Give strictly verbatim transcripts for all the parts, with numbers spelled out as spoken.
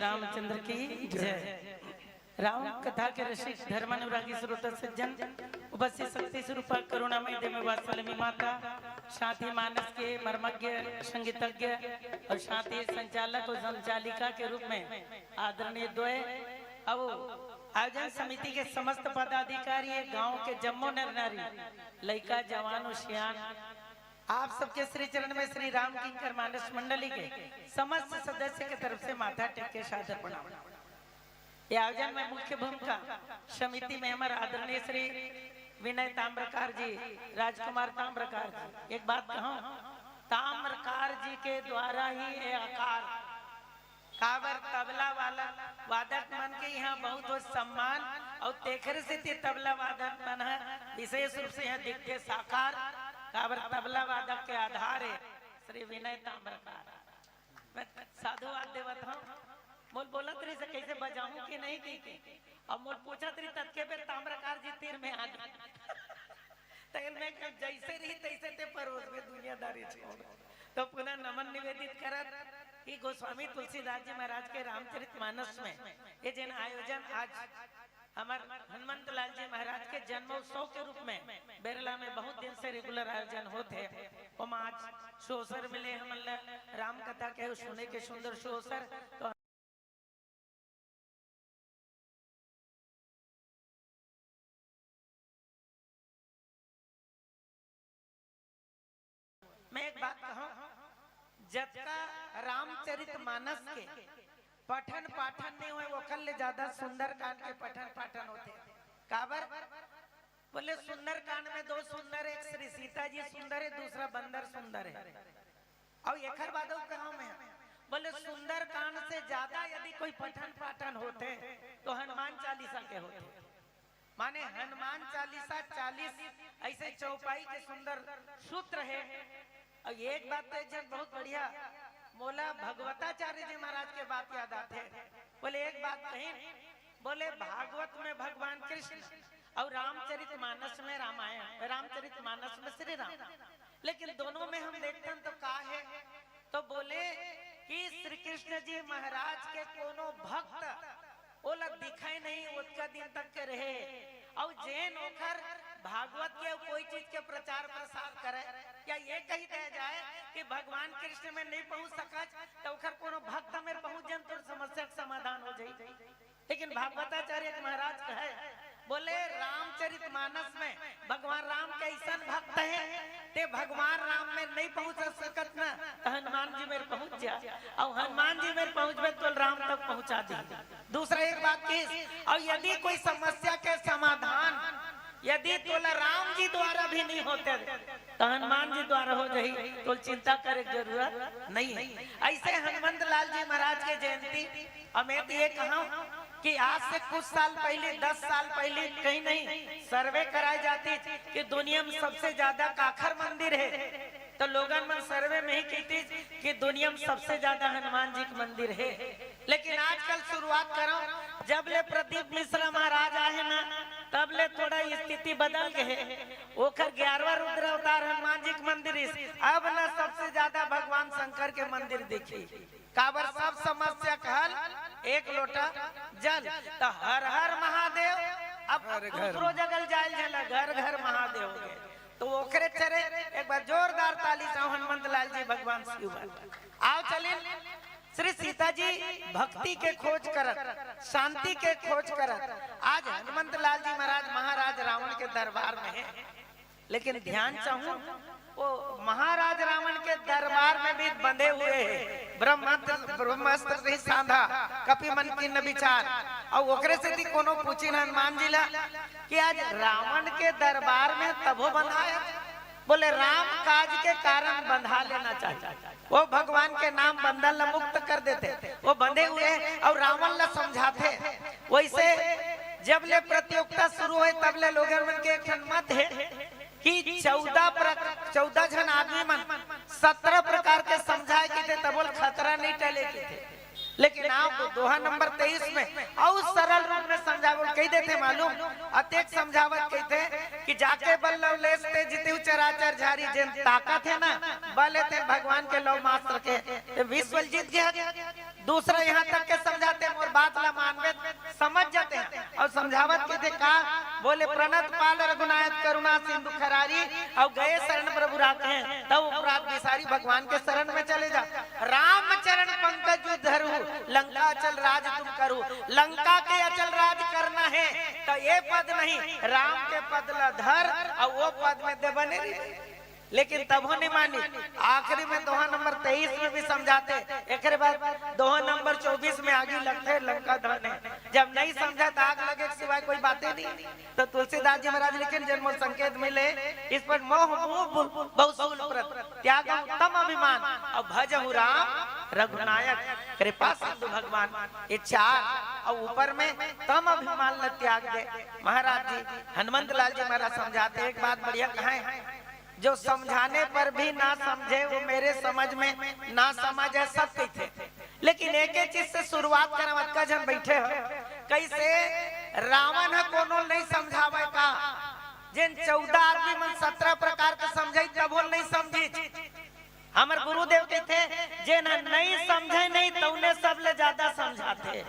रामचंद्र की जय। राम कथा के रसिक धर्मानुरागी श्रोता सज्जन, उपस्थित शक्ति स्वरूपा करुणामय देवी वात्सल्यमयी माता, साथ ही मानस के मर्मज्ञ, संगीतज्ञ और साथ ही संचालक और संचालिका के रूप में आदरणीय द्वय, अब आयोजन समिति के समस्त पदाधिकारी, ये गांव के जम्मो नर नारी, लइका, जवान और सियान, आप सबके श्री चरण में श्री राम किंकर मानस मंडली के समस्त सदस्य के तरफ से माथा टेक के सादर प्रणाम। ये आयोजन में मुख्य भूमिका समिति में हमारे आदरणीय श्री विनय ताम्रकार जी, राजकुमार ताम्रकार जी। एक बात कहूं, ताम्रकार जी के द्वारा ही ये आकार, काबर तबला वाला वादक मन के यहाँ बहुत, बहुत सम्मान, और तेखरे सेती तबला वादक मन ह विशेष रूप से यहाँ दिखथे साकार, काबर तबला वादक के आधार है श्री विनय ताम्रकार। मैं साधुवाद देवत हूँ। मोल बोलत रही से कैसे बजाऊं कि नहीं कही के, अब मोल पूछत रही ततके बेर ताम्रकार जी तीर में आ गए। तेल में कब जैसे रही तैसे ते परोस में दुनियादारी छोड़। तो पुनः नमन निवेदित करत कि गोस्वामी तुलसीदास जी महाराज के रामचरित मानस में ये जिन आयोजन आज हमार हनुमंत लाल जी महाराज के जन्मोत्सव के रूप में बेरला में बहुत दिन से रेगुलर आयोजन होत है, ओमा आज सुअवसर मिले हमन ला राम कथा के सुने के सुंदर सुअवसर। तो मैं एक बात कहूं, जतका रामचरित मानस के पठन पाठन नहीं होय, ओकर ले ज्यादा सुंदरकांड के पठन पाठन होथे। काबर? बोले सुंदरकांड में दो सुंदर, एक श्री सीता जी सुंदर है, दूसरा बंदर सुंदर है। अउ एखर बाद अउ कहूं मैं, बोले सुंदरकांड से ज्यादा यदि कोई पठन पाठन होथे तो हनुमान चालीसा के होथे। माने हनुमान चालीसा चालीस ऐसे चौपाई के सुंदर सूत्र है। अउ एक बात तो एक झन बहुत बढ़िया मोला भगवताचार्य जी महाराज के बात याद आथे। बोले एक बात कही, बोले भागवत में भगवान कृष्ण अउ रामचरित मानस में रामायण, रामचरित मानस में श्री राम, लेकिन दोनों में हम देखथन तो का है, तो बोले कि श्री कृष्ण जी महाराज के कोनो भक्त ओला दिखय नहीं, ओतका दिन तक के रहे। अउ जेन ओखर भागवत के अउ कोई चीज के प्रचार प्रसार करे, या ये कही दे जाए कि भगवान कृष्ण में नहीं पहुंच सकच, तो ओखर कोनो भक्त में पहुंच जन, तोर समस्या के समाधान हो जाई। लेकिन भागवताचार्य महाराज कहे, बोले रामचरित मानस में भगवान राम के ऐसन भक्त है, ते भगवान राम में नहीं पहुंच सकत ना, तो हनुमान जी मेर पहुंच जा। अउ हनुमान जी मेर पहुंचबे तो राम तक पहुंचा दी। दूसरा एक बात की, अउ यदि कोई समस्या के समाधान यदि तोला राम जी द्वारा भी नहीं होते, तो हनुमान जी द्वारा हो जाही, तो चिंता करे के जरूरत नहीं है। ऐसे हनुमंत लाल जी महाराज के जयंती, अउ मैं तो ये कहूं कि आज से कुछ साल पहले, दस साल पहले, कहीं नहीं, सर्वे कराए जाती कि दुनिया में सबसे ज्यादा काखर मंदिर है, तो लोगन मन सर्वे में ही कहती कि दुनिया में सबसे ज्यादा हनुमान जी के मंदिर है। लेकिन आजकल शुरुआत करो, जब ले प्रदीप मिश्रा महाराज आए ना, तब ले थोड़ा स्थिति बदल गए। ओखर ग्यारहवाँ रुद्र अवतार हनुमान जी के मंदिर इस, अब न सबसे ज्यादा भगवान शंकर के मंदिर देखी। काबर सब समस्या के हल एक लोटा जल। तो हर हर महादेव, अब हर घर दूसरो जगह जायल झला, घर घर महादेव हो गए। तो ओकरे चरे एक बार जोरदार ताली चाहो हनुमंत लाल जी भगवान शिव बर। आओ चलिन श्री सीता जी भक्ति के खोज करत, शांति के खोज करत, आज हनुमंत लाल जी महाराज महाराज रावण के दरबार में है। लेकिन ध्यान चाहूं, वो महाराज रावण के दरबार में भी बंधे हुए हैं, ब्रह्मास्त्र, ब्रह्मास्त्र से सांधा, कपि मन कीन विचार। अउ ओकरे सेती कोनो पूछिन हनुमान जी ला कि आज रावण के दरबार में तभो बंधाय, बोले राम काज के कारण बंधा लेना चाहिए। वो भगवान के नाम बंधन ला मुक्त कर देथे, वो बंधे हुए हैं अउ रावण ला समझाथे। वैसे जब ले प्रतियोगिता शुरू होय तब ले लोगन मन के एक ठन मत है कि चौदह प्र-, चौदह झन आदमी मन सत्रह प्रकार के समझाय कहिथे, तभो ले खतरा नहीं टले कहिथे। लेकिन आओ दोहा नंबर तेईस में अउ सरल रूप में समझावल कहि देथे मालूम, अतेक समझावत कहिथे कि जाके बल लवलेस ते जितेउ चराचर झारी, जेन ताकत है ना, बल है ते भगवान के लव मास्टर के, ते विश्व जीत गया। दूसरा यहाँ तक के समझाते, मोर बात ला मानबे, समझ जाते हैं। अउ समझावत कहिथे का, बोले, "प्रणत पाल रघुनायक करुणा सिंधु खरारी, अउ गए शरण प्रभु राखे, तब उपराध बिसारी भगवान के शरण में चले जा।" "राम चरण पंकज जो धरहु, लंका अचल राज तुम करहु।" लंका के अचल राज करना हे, त ए पद नहीं, राम के पद ला धर, अउ ओ पद में दे बने रही। लेकिन तभो नहीं मानी। आखिरी में दोहा नंबर तेईस में भी समझाते, एकरे बाद दोहा नंबर चौबीस में आगी लगथे लंका दहने। जब नहीं समझा त आग लगे के सिवाय कोई बातें नहीं। तो तुलसीदास जी महाराज लिखे, "जन मोर संकेत मिले, इस पर मोह मुँह बहु-, बहुसूल प्रत, त्याग उत्तम अभिमान, अउ भजहु राम रघुनायक, कृपा सिंधु भगवान।" ये चार, अउ ऊपर में तम अभिमान ल त्याग दे। महाराज जी, हनुमंत लाल जी महाराज समझाते, एक बात बढ़िया कहे, "जो समझाने पर भी ना समझे, वो मेरे समझ में ना समझ है", सब कहिथे। लेकिन एक एक चीज से शुरुआत करम, अतका झन बैठे हो, कइसे रावण ह कोनो नहीं समझावे का, जेन चौदह आदमी मन सत्रह प्रकार के समझाई, तभो नहीं समझी। हमर गुरुदेव कहिथे, "जेन ह नहीं समझे नहीं, तउने सबले ज्यादा समझाथे।"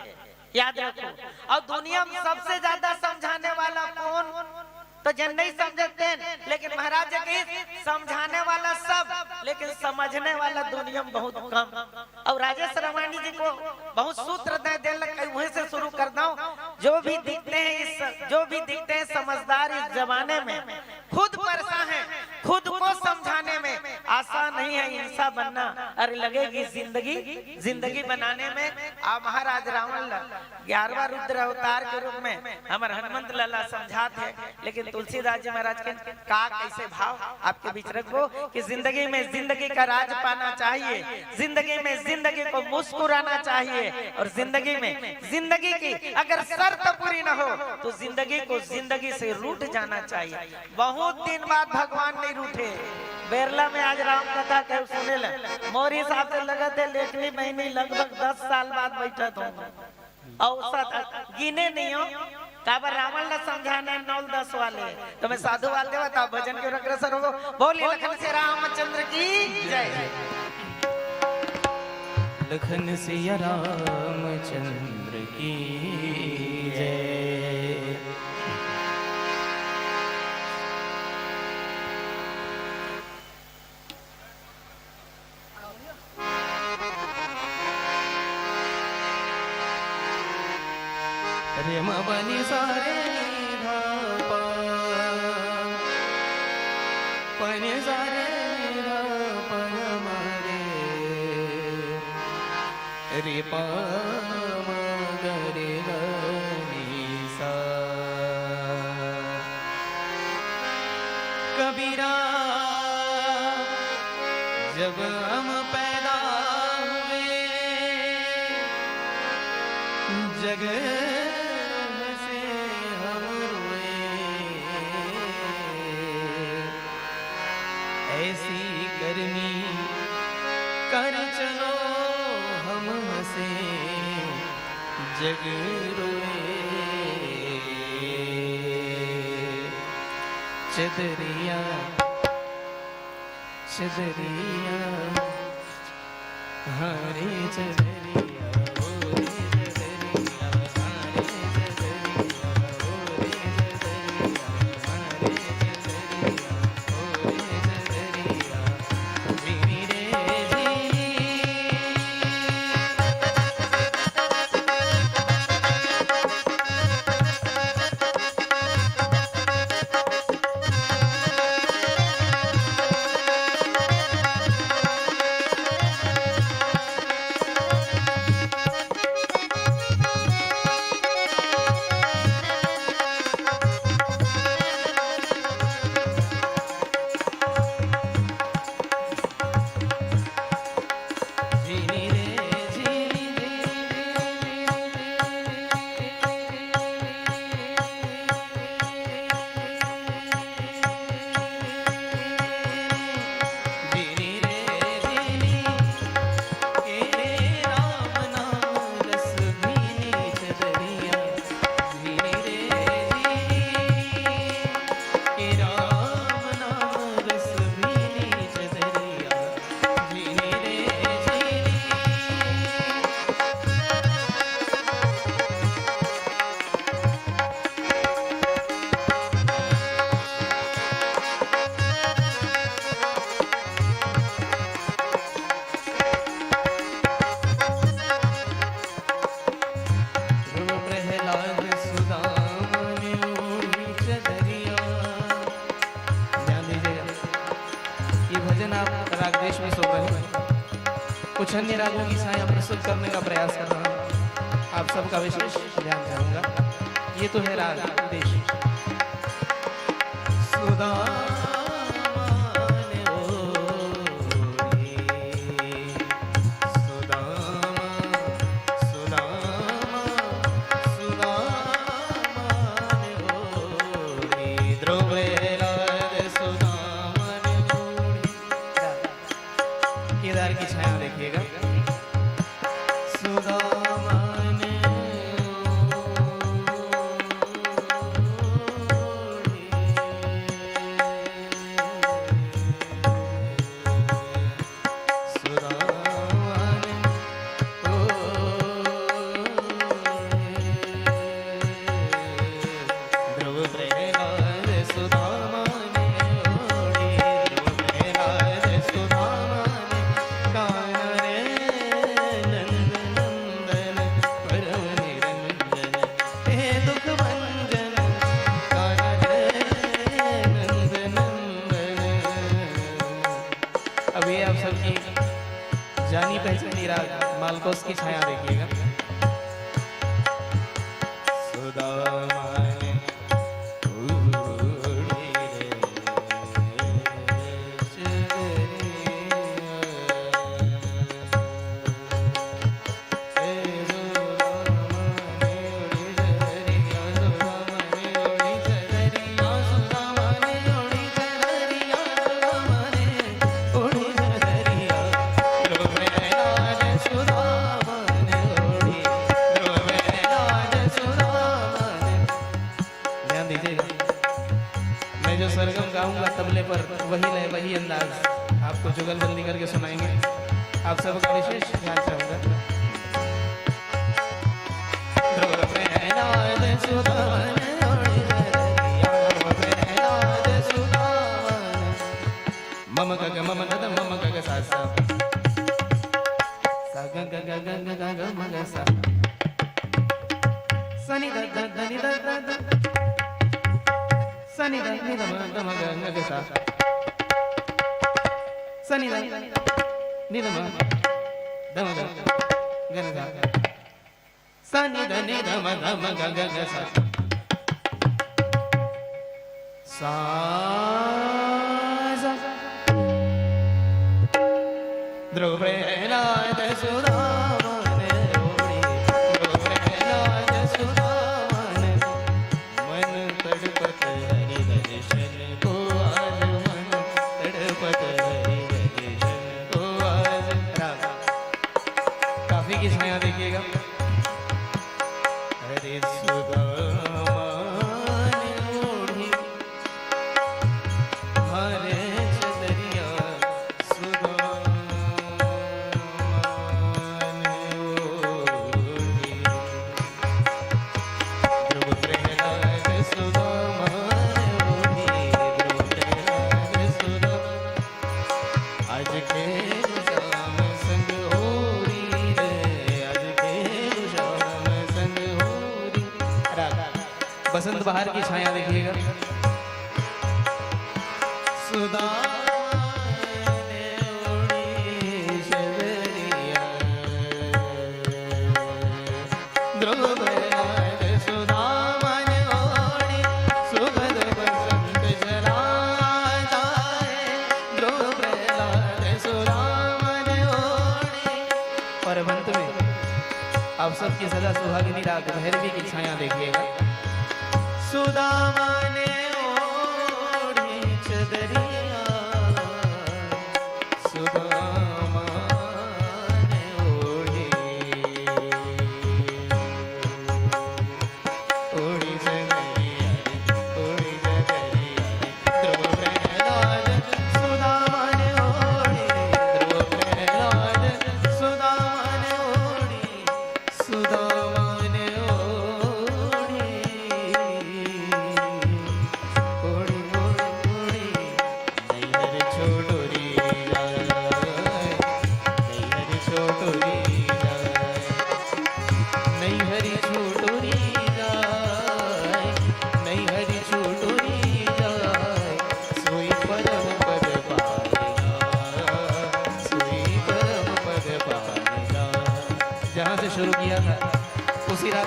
याद रखो। अउ दुनिया में सबसे ज्यादा समझाने वाला कौन? तो जेन नहीं समझते हैं, लेकिन महाराज जी कहिस, "समझाने वाला सब, लेकिन समझने वाला दुनिया में बहुत कम।" अउ राजेश रवानी जी को बहुत सूत्र दे दे लग, वहीं से शुरू कर दो। जो भी दिखते हैं इस, जो भी दिखते हैं समझदार इस जमाने में, खुद परेशान है, खुद को समझाने में आसान नहीं है इंसान बनना। अरे लगेगी जिंदगी, जिंदगी बनाने में। आ महाराज रावण ला ग्यारहवाँ रुद्र अवतार के रूप में हमर हनुमंत लाला समझात हे, लेकिन तुलसीदास जी महाराज के का कैसे भाव आपके बीच रखबो कि जिंदगी में जिंदगी का राज पाना चाहिए, जिंदगी में जिंदगी को मुस्कुराना चाहिए, और जिंदगी में जिंदगी की अगर शर्त पूरी न हो तो जिंदगी को जिंदगी से रूठ जाना चाहिए। बहुत दिन बाद भगवान नहीं रूठे। बेरला में आज राम कथा के सुने ले, मोर हिसाब से लगत हे लेखनी बहिनी लगभग दस साल बाद बैठत हों। औसत गिने नहीं हो, काबर रावण ला समझाना हे नौ दस वाले। तो मैं साधुवाद देवत हँव, भजन के ओर अग्रसर होवो। बोलिए लखन सिया रामचंद्र की जय। लखन सिया रामचंद्र की जय। रे म बनी सा रे नी धा पा, पनी सा रे नी धा पा म रे, रे पा म ग रे ध नी सा। कबीरा, जब हम पैदा हुए, जग हँसे हम रोए। ऐसी करनी कर चलो हम हँसे जग रोए। चदरिया, चदरिया, हाँ रे चदरिया। कुछ अन्य रागों की छाया प्रस्तुत करने का प्रयास कर रहा हूँ। आप सबका विशेष ध्यान चाहूंगा। ये तो है राग देश। सुदामा ने ओढ़ी, सुदामा, सुदामा, सुदामा ने ओढ़ी, ध्रुव प्रहलाद सुदामा ने ओढ़ी। केदार की छाया देखिएगा। सुदामा ने ओढ़ी। सुदामा ने ओढ़ी। ध्रुव प्रहलाद सुदामा ने ओढ़ी, ध्रुव प्रहलाद सुदामा ने काना रे नंद नंदन परम निरंजन, हे दुख भंजन काना रे नंद नंदन। अब ये आप सबकी जानी पहचानी राग मालकोस की छाया देखिएगा। सुदामा ने ओढ़ी रे चुनरिया। ध्यान दीजिएगा, मैं जो सरगम गाऊंगा तबले पर, वही लय, वही अंदाज, आपको जुगलबंदी करके सुनाएंगे। आप सबका विशेष ध्यान चाहूंगा। ध्रुव प्रहलाद सुदामा ने ओढ़ी चुनरिया, ध्रुव प्रहलाद सुदामा ने। मम ग ग मम द द मम ग ग सा सा। सा ग ग ग ग ग ग ग म ग सा। सा नि द द द नि द द द। सा नि द नि द म द म ग ग सा। सा नि द नि द म द म ग ग सा। सा नि ध नि ध म ध म ग ग ग सा। सा सा। ध्रुव प्रहलाद सुदामा ने ओढ़ी, ध्रुव प्रहलाद सुदामा ने। मन तड़पत हरि दर्शन को आज, मन तड़पत हरि दर्शन को आज। राग काफी की छाया देखिएगा। अरे सुदामा ने ओढ़ी हरे चदरिया, सुदामा ने ओढ़ी। ध्रुव प्रहलाद सुदामा ने ओढ़ी, ध्रुव प्रहलाद सुदामा। आज खेलूं श्याम संग होरी रे, आज खेलूं श्याम संग होरी। राग बसंत बहार की छाया देखिएगा। सुदामा ने ओढ़ी चदरिया। ध्रुव प्रहलाद सुदामा ने ओढ़ी, सुगंध बसंत चला जाए। ध्रुव प्रहलाद सुदामा ने ओढ़ी। और अब अंत में आप सबकी सदा सुहागिनी राग भैरवी की छाया देखिएगा। सुदामा ने ओढ़ी चदरिया, सुदामा ने ओढ़ी, ओढ़ी चदरिया, ओढ़ी चदरिया। ध्रुव प्रहलाद सुदामा ने ओढ़ी, ध्रुव प्रहलाद सुदामा ने ओढ़ी, सुदामा ने ओढ़ी।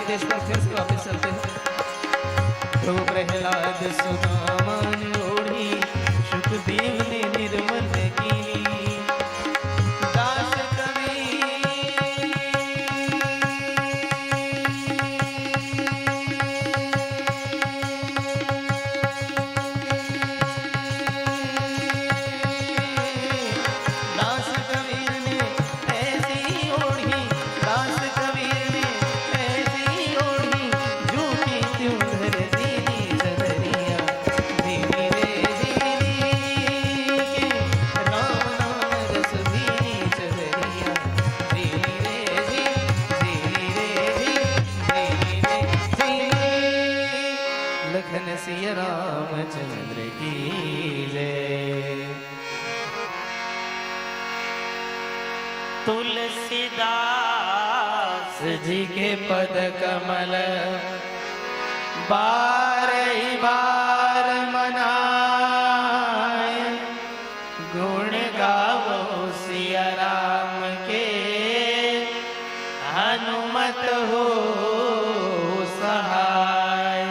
देश पर फिर से वापस चलते हैं। तो प्रहलाद सुदामा ने ओढ़ी, सुखदेव ने निर्मल की। दास कबीर दास कबीर ने ऐसी ओढ़ी, दास कबीर ने ऐसी ओढ़ी, झूठी त्यों धरती नी चदरिया। झीली रे झीली के राम नाम रस भीनी चदरिया। झीली रे झीली, झीली रे झीली, झीली रे झीली। लखन सिया रामचंद्र की जय। तुलसीदास जी के पद कमल बारहि बार मनाए, गुण गावो सिया राम के, हनुमत हो सहाय।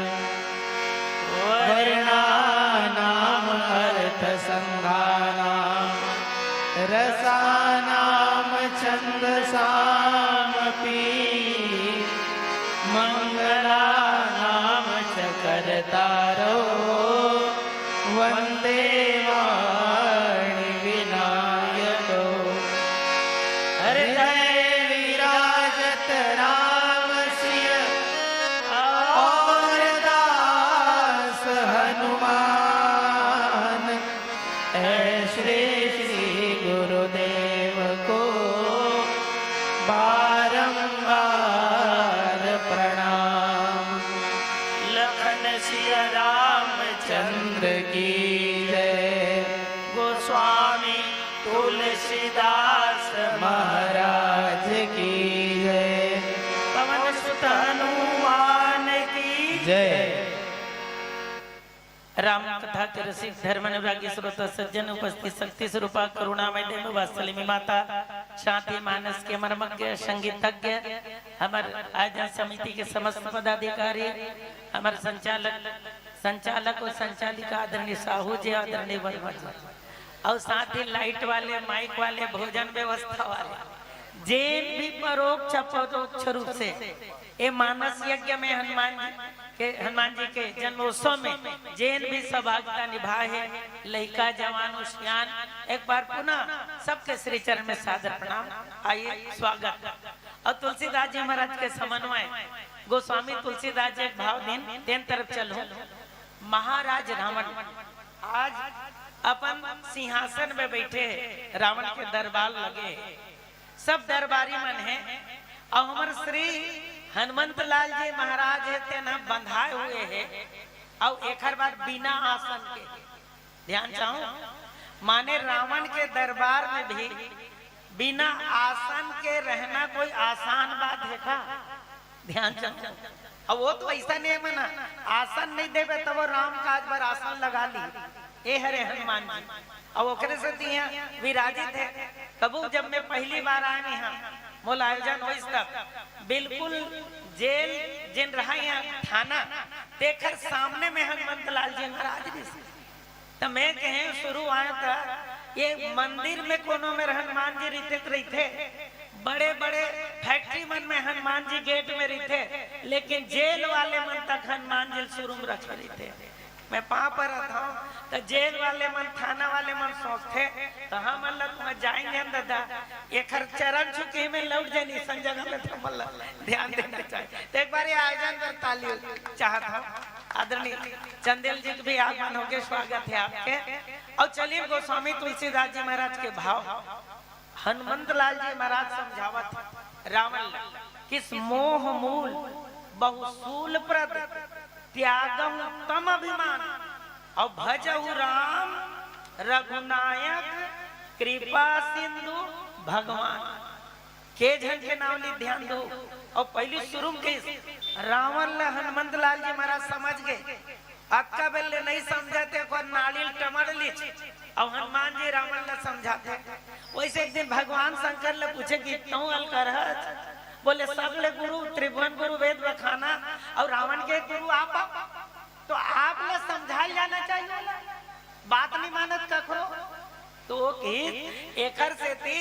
वर्णानाम अर्थ संघानाम, रसानाम छंदसामपि, मंगलानाम च कर्तारो, वंदे वाणी विनायको। हृदय विराजत राम सिय और दास हनुमान। ऐ श्री श्री गुरुदेव को बारंबार प्रणाम। लखन सिया रामचंद्र की जय। गोस्वामी तुलसीदास महाराज की जय। पवन सुत हनुमान की जय। राम कथा के रसिक, धर्म अनुरागी, श्रोता सज्जन, उपस्थित शक्ति स्वरूपा करुणामय देव वात्सल्य माता, साथी मानस के मर्मज्ञ, संगीतज्ञ, हमर आयोजन समिति के समस्त पदाधिकारी, हमर संचालक, संचालक और संचालिका आदरणीय साहू जी, आदरणीय वर्मा जी, और साथ ही लाइट वाले, माइक वाले, भोजन व्यवस्था वाले, जेन भी परोक्ष अपरोक्ष रूप से ए मानस यज्ञ में हनुमान जी के, हनुमान जी के जन्मोत्सव में जेन भी सौभाग्यता निभाए हे, लइका, जवान, उसियान, एक बार पुनः सबके श्री चरण में सादर प्रणाम। आइए, स्वागत। और तुलसीदास जी महाराज के समन्वय गोस्वामी तुलसीदास जी एक भाव दिन तेन तरफ चलहूं। महाराज रावण आज अपन सिंहासन में बैठे हे, रावण के दरबार लगे हे, सब दरबारी मन हे, और हमर श्री हनुमंत लाल जी महाराज हे, तेन ह बंधाए हुए हे, और एकर बाद बिना आसन के। ध्यान चाहूं, माने रावण के दरबार में भी बिना आसन के रहना कोई आसान बात हे का? ध्यान चाहूं, अब वो तो ऐसा नहीं है ना, आसन नहीं देवे तब वो राम काज बर आसन लगा ली। ए हरे हनुमान जी, अब ओकरे से तो यहाँ विराजित हे। कबू जब मैं पहली बार आए यहाँ, मोला आयोजन होइस तब बिल्कुल जेल जेन रहा यहाँ थाना, तेकर सामने में हनुमंत लाल जी महाराज जी से। त मैं कहे शुरू आए त ये मंदिर में कोनो में हनुमान जी रहिते त रहिथे, बड़े बड़े फैक्ट्री मन में हनुमान जी गेट में रहिथे, लेकिन जेल वाले मन तक हनुमान जी शुरू में रखे रहिथे। मैं पाँव परत हूँ, त जेल वाले मन, थाना वाले मन सोचथे, त हमन ल तुम जाएंगे न दादा, एकर चरण छुके में लौट जानी, सन जगह में तो हमन ल ध्यान देना चाहिए। तो एक बार ये आयोजन पर ताली चाहत हूँ। आदरणीय चंदेल जी के भी आगमन होगे, स्वागत है आपके। और चलिए गोस्वामी तुलसीदास जी महाराज के भाव, हनुमंत लाल जी महाराज समझावत रावण ल, किस मोह मूल बहुसूल प्रद त्यागहु तम अभिमान, और भजहु राम रघुनायक कृपा सिंधु भगवान। के झन के नाम ली ध्यान दो। और पहली शुरू में कहिस, रावण ल हनुमंत लाल जी महाराज समझ गए। अतका बेर ले नहीं समझाते, ओकर नाड़ी ल टमड़ लीच। और हनुमान जी रावण ल समझाते। वैसे एक दिन भगवान शंकर ल पूछे कि तू अलकरहच? बोले, "सब ले गुरु त्रिभुवन गुरु वेद बखाना, अउ रावण के गुरु आप, आप।" तो आप ला समझाए जाना चाहिए ना, बात नहीं मानत कखरो। तो वो कहिस, एकर सेती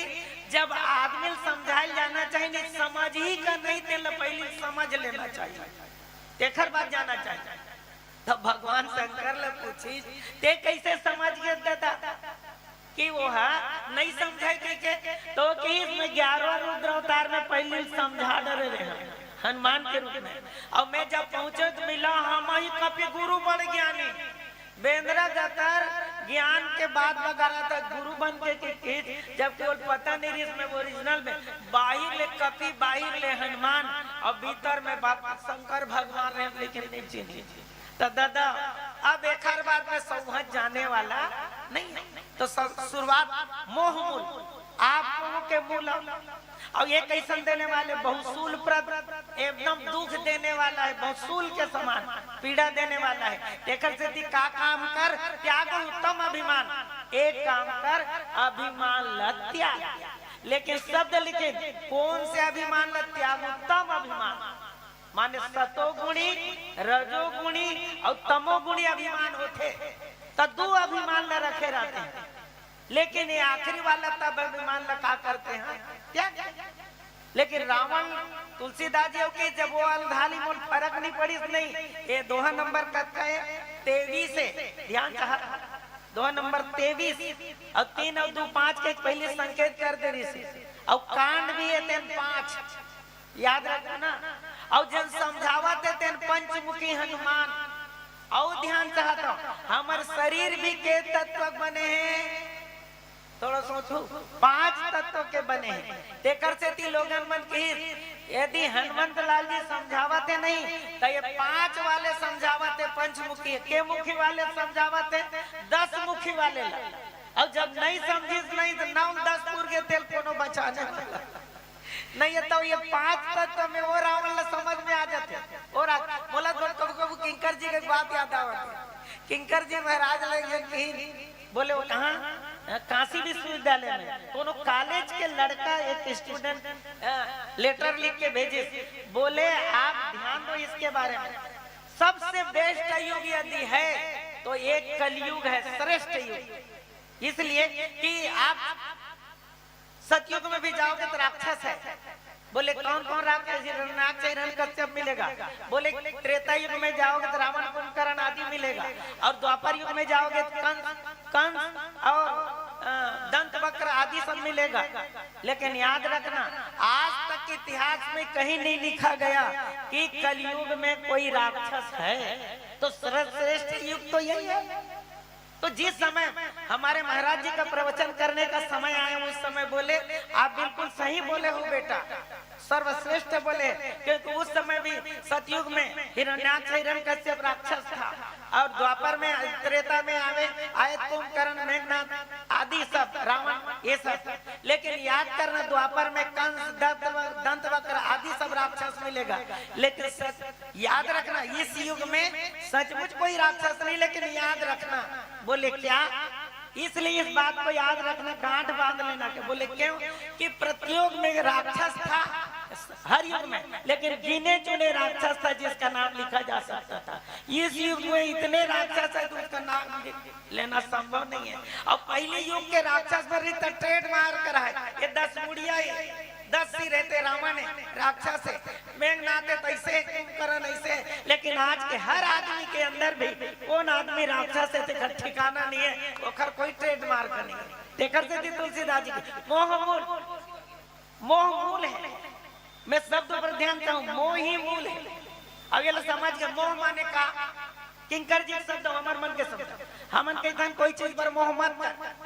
जब आदमी ल समझाए जाना चाहिए, नहीं समझ ही का नहीं, तेला पहले समझ लेना चाहिए, तेखर बाद जाना चाहिए। तब भगवान शंकर ला पूछिस, "ते कैसे समझ गे दादा कि वो हा नहीं समझे कहिके?" तो कहिस, "मैं ग्यारहवाँ रुद्र अवतार में पहले समझा डरे रहे हनुमान के रूप में, अउ मैं जब पहुंचे तो मिला हम ही कपि गुरु बड़ ज्ञानी।" बेंदरा जातर ज्ञान के बाद वगैरह तक गुरु बन के, के, के जब केवल पता नहीं रिहिस में ओरिजिनल में बाहिर ले कपि, बाहिर ले हनुमान, अउ भीतर में बाप शंकर भगवान रहे, लेकिन नहीं चिन्हे। तो दादा, अब एखर बाद में सौहत जाने वाला नहीं है। तो सब शुरुआत मोह मूल, आप लोगों के मूल। अउ ये कैसन देने वाले, बहुत शूलप्रद, एकदम दुख देने वाला है, बहुत शूल के समान पीड़ा देने वाला है। तेकर सेती का काम कर, त्याग उत्तम अभिमान। एक काम कर, अभिमान ल त्याग। लेकिन शब्द लिखे, कौन से अभिमान ल त्याग? उत्तम अभिमान, माने सतोगुणी, रजोगुणी अउ तमोगुणी अभिमान होथे, त दू अभिमान ल रखे रहते हैं। लेकिन ये आखिरी वाला तब अभिमान ल का करते हैं? त्याग। लेकिन रावण, तुलसीदास जी हो कि जब वो अलधाली मोल फरक नहीं पड़िस नहीं, ये दोहा नंबर कतका है? तेईस है, ध्यान चाहत, दोहा नंबर तेईस। अउ तीन अउ दू पांच के पहले संकेत कर दे रहिस हे। अउ कांड भी है तेन पांच, याद रखना। अउ जन समझावत हे तेन पंचमुखी हनुमान। अउ ध्यान चाहत हूं, हमर शरीर भी के तत्व बने हे? थोड़ा सोचू, पांच तत्व के बने हे। तेकर सेती लोगन मन कहिस, यदि हनुमंत लाल जी समझावत हे नहीं, त ये पांच वाले समझावत हे पंचमुखी, के मुखी वाले समझावत हे? दस मुखी वाले ला। अउ जब नहीं समझिस नहीं, त नौ दस पुर गे तेल कोनो बचाने वाला नहीं हे। तो ये पांच तत्व में वो रावण ला समझ में आ जाथे। और आज मोला तो कभू कभू किंकर जी के बात याद आवत हे। किंकर जी महाराज लग कहीं बोले, वो कहाँ? अ, काशी विश्वविद्यालय में कोनो कॉलेज के लड़का, एक स्टूडेंट, अ, लेटर लिख के भेजिस, बोले, "आप ध्यान दो इसके बारे में, सबसे बेस्ट युग यदि है तो एक कलयुग है, श्रेष्ठ युग, इसलिए कि आप सतयुग में भी जाओगे तो राक्षस है।" बोले, "कौन कौन राक्षस? हिरण्याक्ष, हिरण्यकश्यप मिलेगा।" बोले, "त्रेता युग में जाओगे तो रावण, कुंभकर्ण आदि मिलेगा, और द्वापर युग में जाओगे तो कंस, कंस और, अ, दंत वक्र आदि सब मिलेगा।" लेकिन याद रखना, आज तक के इतिहास में कहीं नहीं लिखा गया कि कलयुग में कोई राक्षस है। तो सर्वश्रेष्ठ युग तो यही है। तो जिस समय हमारे महाराज जी का प्रवचन करने का समय आया, उस समय बोले, "आप बिल्कुल सही बोले हो बेटा, सर्वश्रेष्ठ बोले," क्योंकि उस समय भी सतयुग में हिरण्याक्ष, हिरण्यकश्यप राक्षस था, और द्वापर में, त्रेता में आवे, आए कुंभकर्ण, मेघनाथ आदि सब, रावण, ये सब। लेकिन याद करना, द्वापर में कंस, दंत, दंत वक्र आदि सब राक्षस मिलेगा, लेकिन सत-, याद रखना, इस युग में सचमुच कोई राक्षस नहीं, लेकिन याद रखना, बोले, "क्या?" इसलिए इस बात को याद रखना, गांठ बांध लेना। के बोले, "क्यों?" कि प्रत्युग में राक्षस था हर युग में, लेकिन गिने चुने राक्षस था जिसका नाम लिखा जा सकता था। इस युग में इतने राक्षस है तो उसका नाम लेना संभव नहीं है। अब पहले युग के राक्षस पर भी तो ट्रेडमार्क रहा है, ये दस मुड़िया है, दस सिर रहते, रावण है, राक्षस है, मेघनाथ है, तो ऐसे है, कुंभकर्ण ऐसे है। लेकिन आज के हर आदमी के अंदर भी कौन आदमी राक्षस है, तेकर ठिकाना नहीं है, ओकर कोई ट्रेडमार्क नहीं है। तेकर सेती तुलसीदास जी के मोह मूल, मोह मूल है। मैं शब्द पर ध्यान चाहूं, मोह ही मूल है। अब ये लोग समझ गए, मोह माने का? किंकर जी के शब्द, हमर मन के शब्द। हमन कहिथन कोई चीज पर मोह मत कर,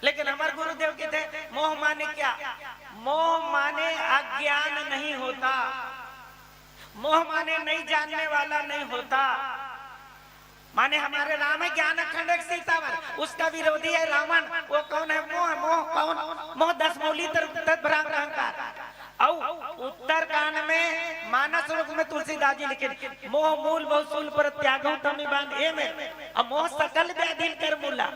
लेकिन हमर गुरुदेव कहिथे, मोह माने क्या? मोह माने अज्ञान नहीं होता, मोह माने नहीं जानने वाला नहीं होता। माने हमारे राम है ज्ञान अखंड एक सीतावर, उसका विरोधी है रावण। वो कौन है? मोह। मोह कौन? मोह दस मूली तर-, तद्भ्रांत अहंकार। अउ उत्तरकांड में मानस रूप में तुलसीदास जी लिखिन, "मोह मूल बहु सूल पर त्यागहु तम निबान ए में, अउ मोह सकल व्याधि कर मूला,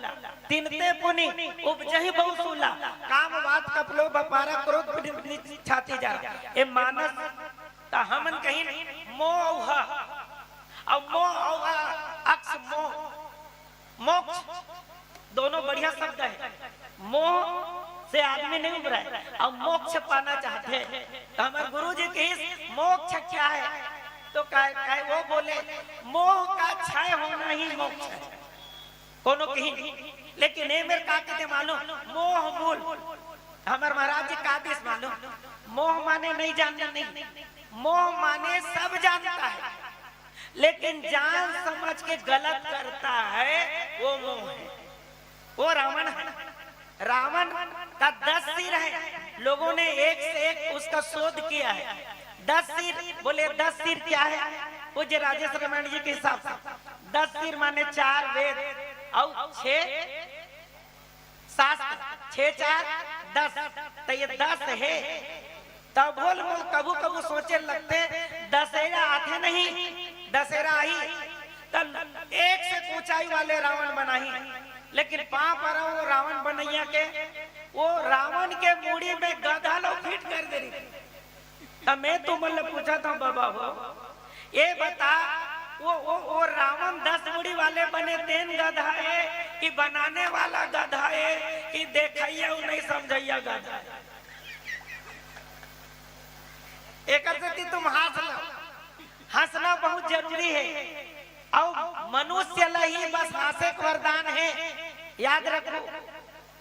तिनते पुनि उपजहि बहु सूला, काम वात कप लोभ अपारा, क्रोध पीठ निज छाती जारा।" ए मानस त हमन कहिन मोह अउ ह, अउ मोह अउ अ, अक्ष मोह, मोक्ष दोनों बढ़िया शब्द है। मोह से आदमी नहीं उबराय, अउ मोक्ष पाना चाहथे। त हमर गुरु जी कहिस, "मोक्ष क्या है?" त कहे, कहे वो बोले, "मोह का क्षय होना ही मोक्ष है।" कोनो कहिन, लेकिन ए मेर का कथे मालूम? मोह मूल। हमर महाराज जी का दिस मालूम? मोह माने नहीं जानना नहीं, मोह माने सब जानता है, लेकिन जान समझ के गलत करता है, वो मोह है, वो रावण है। रावण का दस सिर है, लोगों ने एक से एक उसका शोध किया है। दस सिर बोले, दस सिर क्या है? पूज्य राजेश रामायण जी के हिसाब से दस सिर माने चार वेद अउ छह शास्त्र, छह चार दस, त ये दस है। तब बोल मोल कभू कभू सोचे लगथे, दशहरा आथे नहीं, दशहरा आही, त एक से ऊंचाई वाले रावण बनाही, लेकिन पांव परव वो रावण बनैया के, वो रावण के मुड़ी में गधा लो फिट कर दे रही। त मैं तुमन ले पूछत हंव बाबा हो, ए बता, वो, वो, वो रावण दस मुड़ी वाले बने तेन गधा है कि बनाने वाला गधा है कि देखइया अउ नहीं समझइया गधा है? एकर सेती तुम हंस लो, हंसना बहुत जरूरी है। अउ मनुष्य ला ही बस हंसे के वरदान है, याद रखो।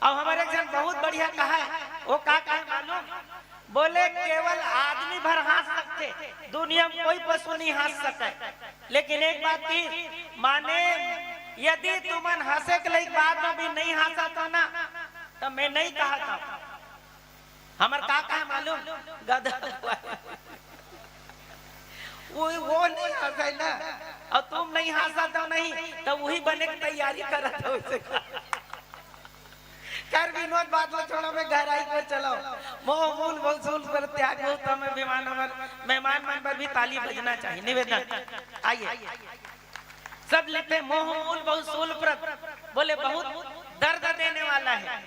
अउ हमर एक झन बहुत बढ़िया कहा है, वो का कहे मालूम? बोले, "केवल आदमी भर हंस सकथे, दुनिया में कोई पशु नहीं हंस सके।" लेकिन एक बात की, माने, यदि तुमन हंसे के लइक बाद में भी नहीं हंसत हो ना, त मैं नहीं कहत हंव। हमर का कहे मालूम? गधा। वो, वो नहीं हंसे ना, अउ तुम नहीं हंसत हो नहीं, त वही बने के तैयारी करत हो, वइसे का। कर विनोद, बात ला छोड़ो, मैं गहराई पर चलो। मोह मूल बहु सूल पर त्यागहु तम निबान, हमर मेहमान मन पर भी ताली बजना चाहिए। निवेदन, आइए। सब लिखथे मोह मूल बहु सूल पर, बोले बहुत दर्द देने वाला है।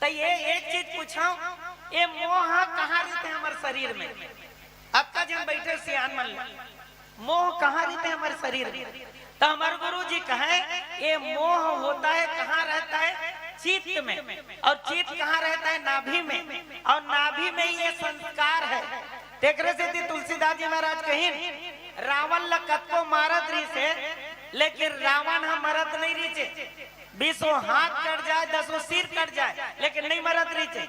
त ये एक चीज पूछंव, ये मोह कहाँ रहिथे हमर शरीर में? अतका झन बइठे सियान मन ला, मोह कहाँ रहिथे हमर शरीर में? त हमर गुरु जी कहे, ये मोह होता है, कहाँ रहता है? चित्त में। अउ चित्त कहाँ रहता है? नाभि में। अउ नाभि में ये संस्कार है। तेकरे सेती तुलसीदास जी महाराज कहिन, "रावण ला कतको मारत रहिसे, लेकिन रावण ह मरत नहीं रहिसे।" बीसों हाथ कट जाए, दसों सिर कट जाए, लेकिन नहीं मरत रहिसे।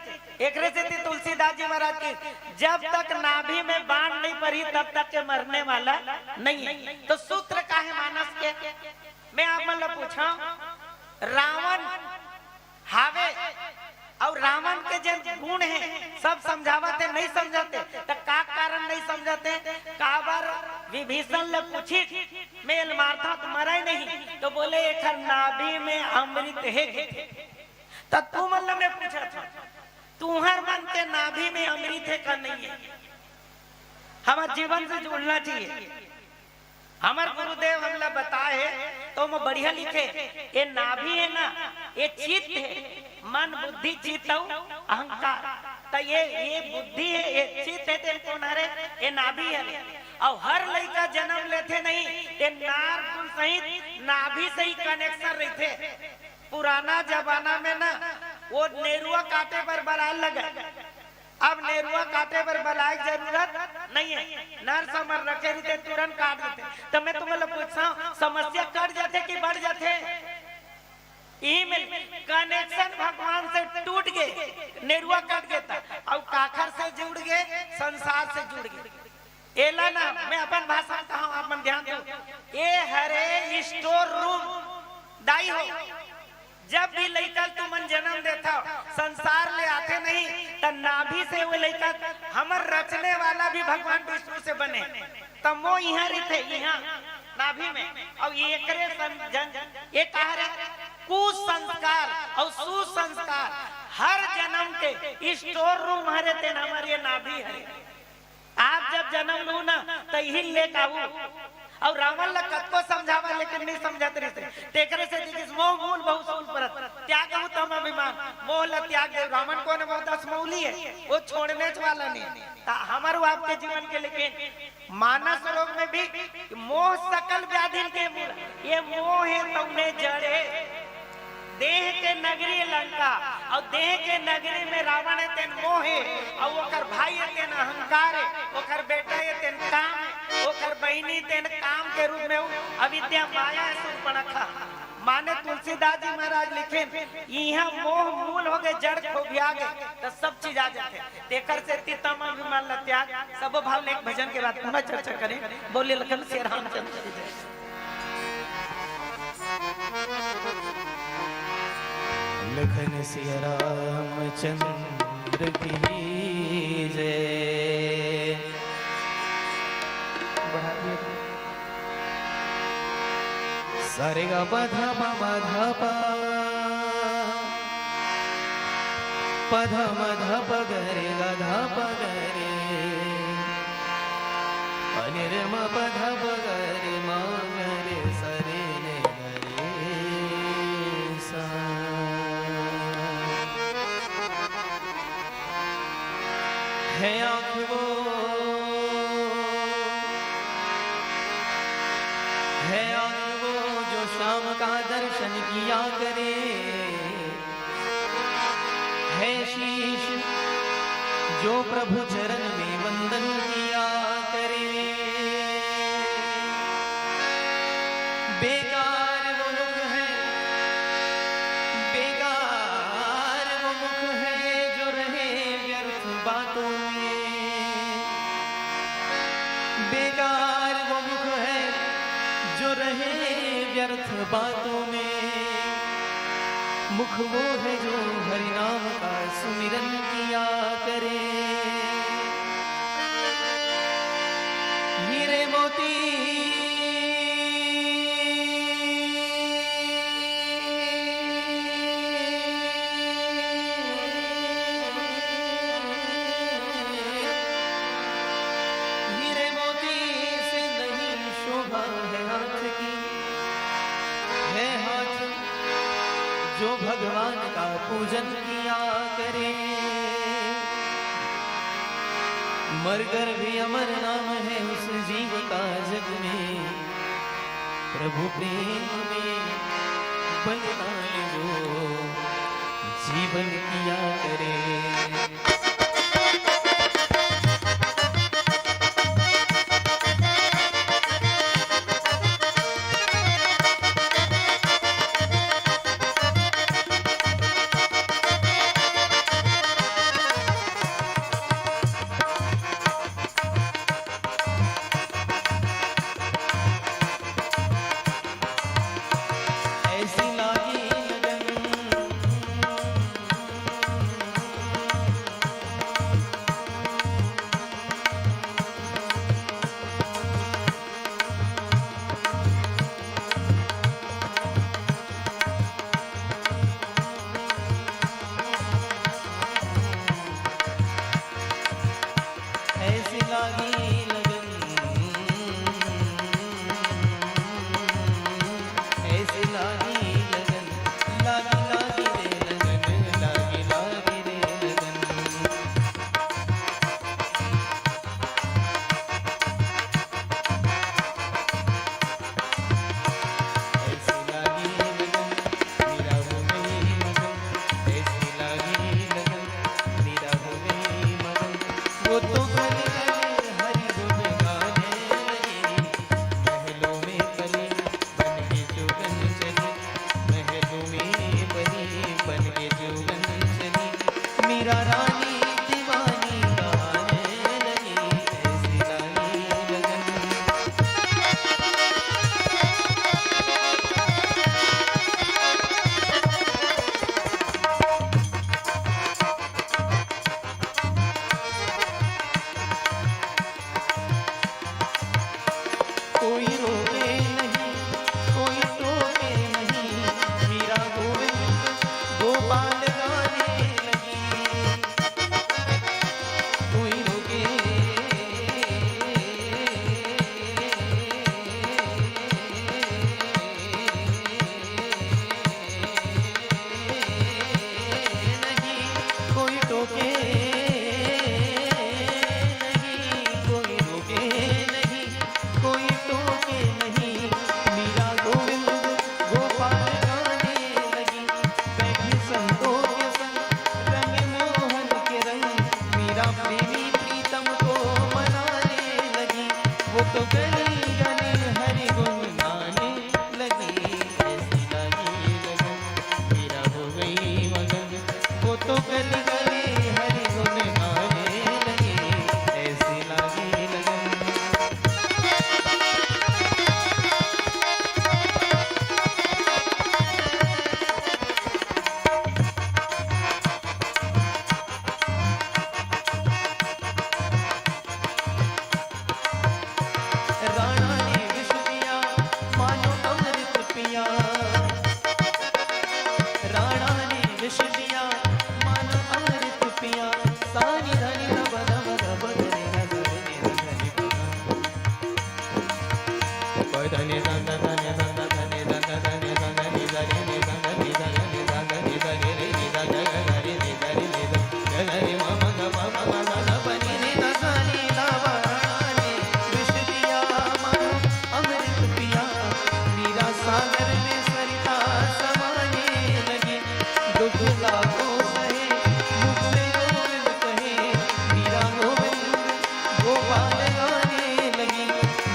एकरे सेती तुलसीदास जी महाराज की, "जब तक नाभि में बाण नहीं पड़ी, तब तक के मरने वाला नहीं है।" त सूत्र का है मानस के? मैं आप मन ला पूछंव, रावण हावे अउ रावण के जेन गुण हे, सब समझावत हे, नहीं समझत हे। त का कारण नहीं समझत हे? काबर विभीषण ले पूछिस, मैं एला मारथंव त मरय नहीं, त बोले, "एखर नाभि में अमृत हे।" त तुमन ला मैं पूछत हंव, तुंहर मन के नाभि में अमृत हे का नहीं हे? हमर जीवन से जुड़ना चाहिए। हमर गुरुदेव हमला बताए हे, त ओमा बढ़िया लिखे, ये नाभि हे ना, ये चित्त हे, मन, बुद्धि, चित्त अउ अहंकार। त ये, ये बुद्धि हे, ये चित्त हे, तेन कोन हरे? ये नाभि हरे। अउ हर लइका जनम लेथे नहीं, ते nerve सहित नाभि से ही connection रहिथे। पुराना जमाना में ना, वो नेरुआ काटे बर बलाए लगय, अब नेरुआ काटे बर बलाए के जरूरत नहीं है, नर्स हमर रखे रहिथे, तुरंत काट देथे। त मैं तुमन ला पूछथंव, समस्या कट जाथे कि बढ़ जाथे? इही में connection भगवान से टूट गे, नेरुआ कट गे त, अउ काखर से जुड़ गे? संसार से जुड़ गे। एला ना, मैं अपन भाषा में कहंव, आप मन ध्यान दो, ए हरे store room। दाई हो, जब भी लइका ल तुमन जनम देथव, संसार ले आथे नहीं, त नाभि से वो लइका, हमर रचने वाला भी भगवान विष्णु से बने, त वो इहां रहिथे, इहां नाभि में। अउ एकरे सं-, जन, ये कहा रे, कुसंस्कार अउ सुसंस्कार, हर जन्म के स्टोर रूम हरे तेन हमर ये नाभि हरे। आप जब जन्म लू ना, त इही लेके आऊ। अउ रावण ला कतको समझावा, लेकिन नहीं समझत रहिस। तेकरे से देखिस, मोह मूल बहु सूल परत, त्यागहु तम अभिमान। मोह ला त्याग दे। रावण कोन हे? बहुत असमौली हे, वो छोड़नेच वाला नहीं। त हमर आपके जीवन के, लेकिन मानस रोग में भी मोह सकल व्याधिन के मूल। ये मोह हे तउने जड़ हे। देह के नगरी लंका, अउ देह के नगरी में रावण हे तेन मोह हे, अउ ओकर भाई हे तेन अहंकार हे, ओकर बेटा हे तेन काम हे, ओकर बहिनी तेन काम के रूप में अविद्या माया हे, सूर्पणखा। माने तुलसीदास जी महाराज लिखेन, इहाँ मोह मूल हो गे, जड़ खोभिया गे, त सब चीज आ जाथे। तेकर से तितम अभिमान ल त्याग, सबो भाव ले एक भजन के बाद पुनः चर्चा करें। बोले लखन सिया रामचंद्र की जय। लखन सिया रामचंद्र की जय। बढ़ा दिए। सा रे गा पा धा पा मा धा पा, पा धा मा धा पा गा रे गा धा पा गा रे, पा नी रे मा पा धा पा गा रे मा गा रे सा रे ने गा रे सा। है आँख वो, है आँख वो जो श्याम का दर्शन किया करे, है शीश जो प्रभु चरण में वंदन किया करे। बेकार वो मुख है, बेकार वो मुख है जो रहे व्यर्थ बातों में। बेकार वो मुख है जो रहे व्यर्थ बातों में। मुख वो है जो हरि नाम का सुमिरन किया करे। हीरे मोती, हीरे मोती से नहीं शोभा है हाथ की, है हाथ जो भगवान का पूजन किया करे। मरकर भी अमर नाम है उस जीव का जग में, प्रभु प्रेम में बलिदान जो जीवन किया करे। ऐसी लागी लगन, में सरिता समाने लगी। दुख लाखों सहे, मुख से गोविंद कहे, मीरा गोविंद गोपाल गाने लगी।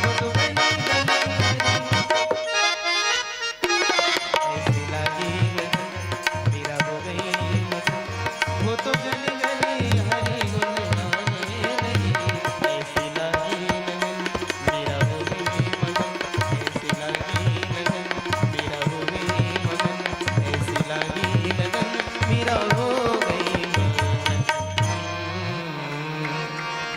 वो तो गली गली ऐसे लागी लगन, मीरा हो गई मगन। वो तो गली गली हरि गुण गाने लगी। ऐसे लागी लगन, मीरा हो गई मगन। ऐसे लागी लगन, मीरा हो गई मगन। ऐसे लागी लगन, मीरा हो गई मगन।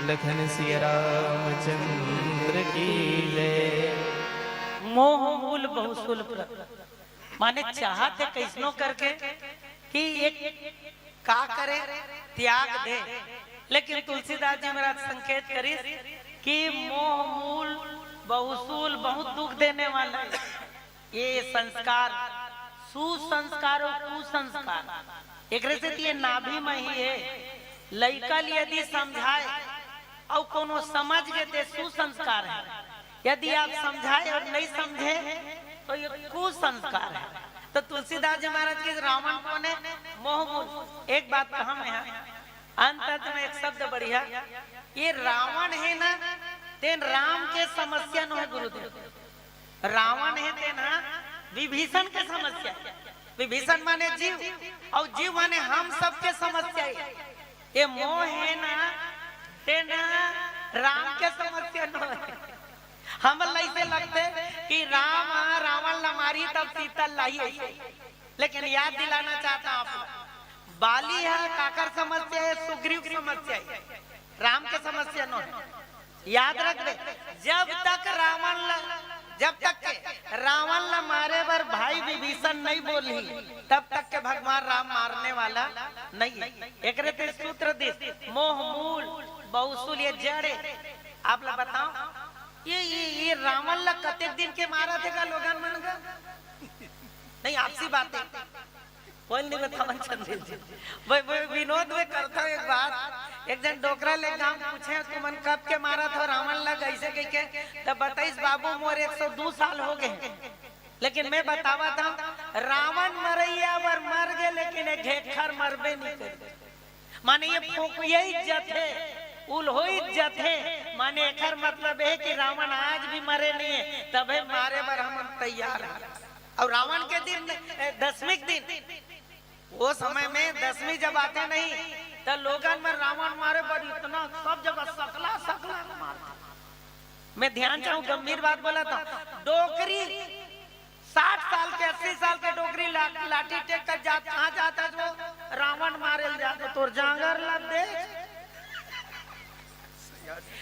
लखन सिया रामचंद्र की जय। मोह मूल बहुसूल प्रत, माने चाहत हे कइसनो करके कि एक का करे, त्याग दे। लेकिन तुलसीदास जी महाराज संकेत करिस कि मोह मूल बहुसूल बहुत दुख देने वाला हे। ये संस्कार, सुसंस्कार अउ कुसंस्कार, एकरे से तो ये नाभि में ही हे। लइका ल यदि समझाए अउ कोनो समझ गे ते सुसंस्कार हे, यदि आप समझाए अउ नहीं समझे तो ये कुसंस्कार हे। तो तुलसीदास जी महाराज के रावण कोन हे? मोह मूल। एक बात कहा मैं, अंत अंत में एक शब्द बढ़िया, ये रावण हे ना, तेन राम के समस्या नोहे गुरुदेव। रावण हे तेन ह विभीषण के समस्या हे। विभीषण माने जीव, अउ जीव माने हम सबके समस्या हे। ये मोह हे ना, तेन ह राम के समस्या नोहे। हमन ला अइसे लगथे कि राम ह रावण ला मारही तब सीता ल लाही अइसे। लेकिन याद दिलाना चाहता हूँ आप, बाली ह काकर समस्या हे? सुग्रीव के समस्या हे, राम के समस्या नोहे। याद रखबे, जब तक रावण ला, जब तक के रावण ला मारे बर भाई विभीषण नहीं बोलही, तब तक के भगवान राम मारने वाला नहीं हे। एकरे ते सूत्र दिस, मोह मूल बहुसूल ये जड़ हे। आप ला बताओ, ये, ये, ये रावण ला कतेक दिन के मारत हे गा लोगन मन गा? नहीं, आपसी बात हे। कोई नहीं बतावन चंदेल जी। वही, वही विनोद में करता हूँ एक बात। एक झन डोकरा ले गांव पूछे, "तुमन कब के मारत हो रावण ला?" अइसे कहिके, तब बताइस, "बाबू, मोर एक सौ दू साल हो गए, लेकिन मैं बतावत हूँ, रावण मरइया बर मर गए, लेकिन एक घेखर मरबे नहीं करे।" माने ये फोकइया ही जथे, उल्होई जथे। माने एकर मतलब हे कि रावण आज भी मरे नहीं हे, तभे मारे बर हमन तैयार हे। अउ रावण के दिन, ए, दसवीं के दिन, वो समय में दसवीं जब आते नहीं, त लोगन में रावण मारे बर इतना सब जगह सकला, सकला मारथे। मैं ध्यान चाहूँ, गंभीर बात बोलत हूँ, डोकरी साठ साल के, अस्सी साल के डोकरी ला-, लाठी टेक कर जात, कहाँ जात हे वो? रावण मारे ल जात हे, तोर जांगर ला देख।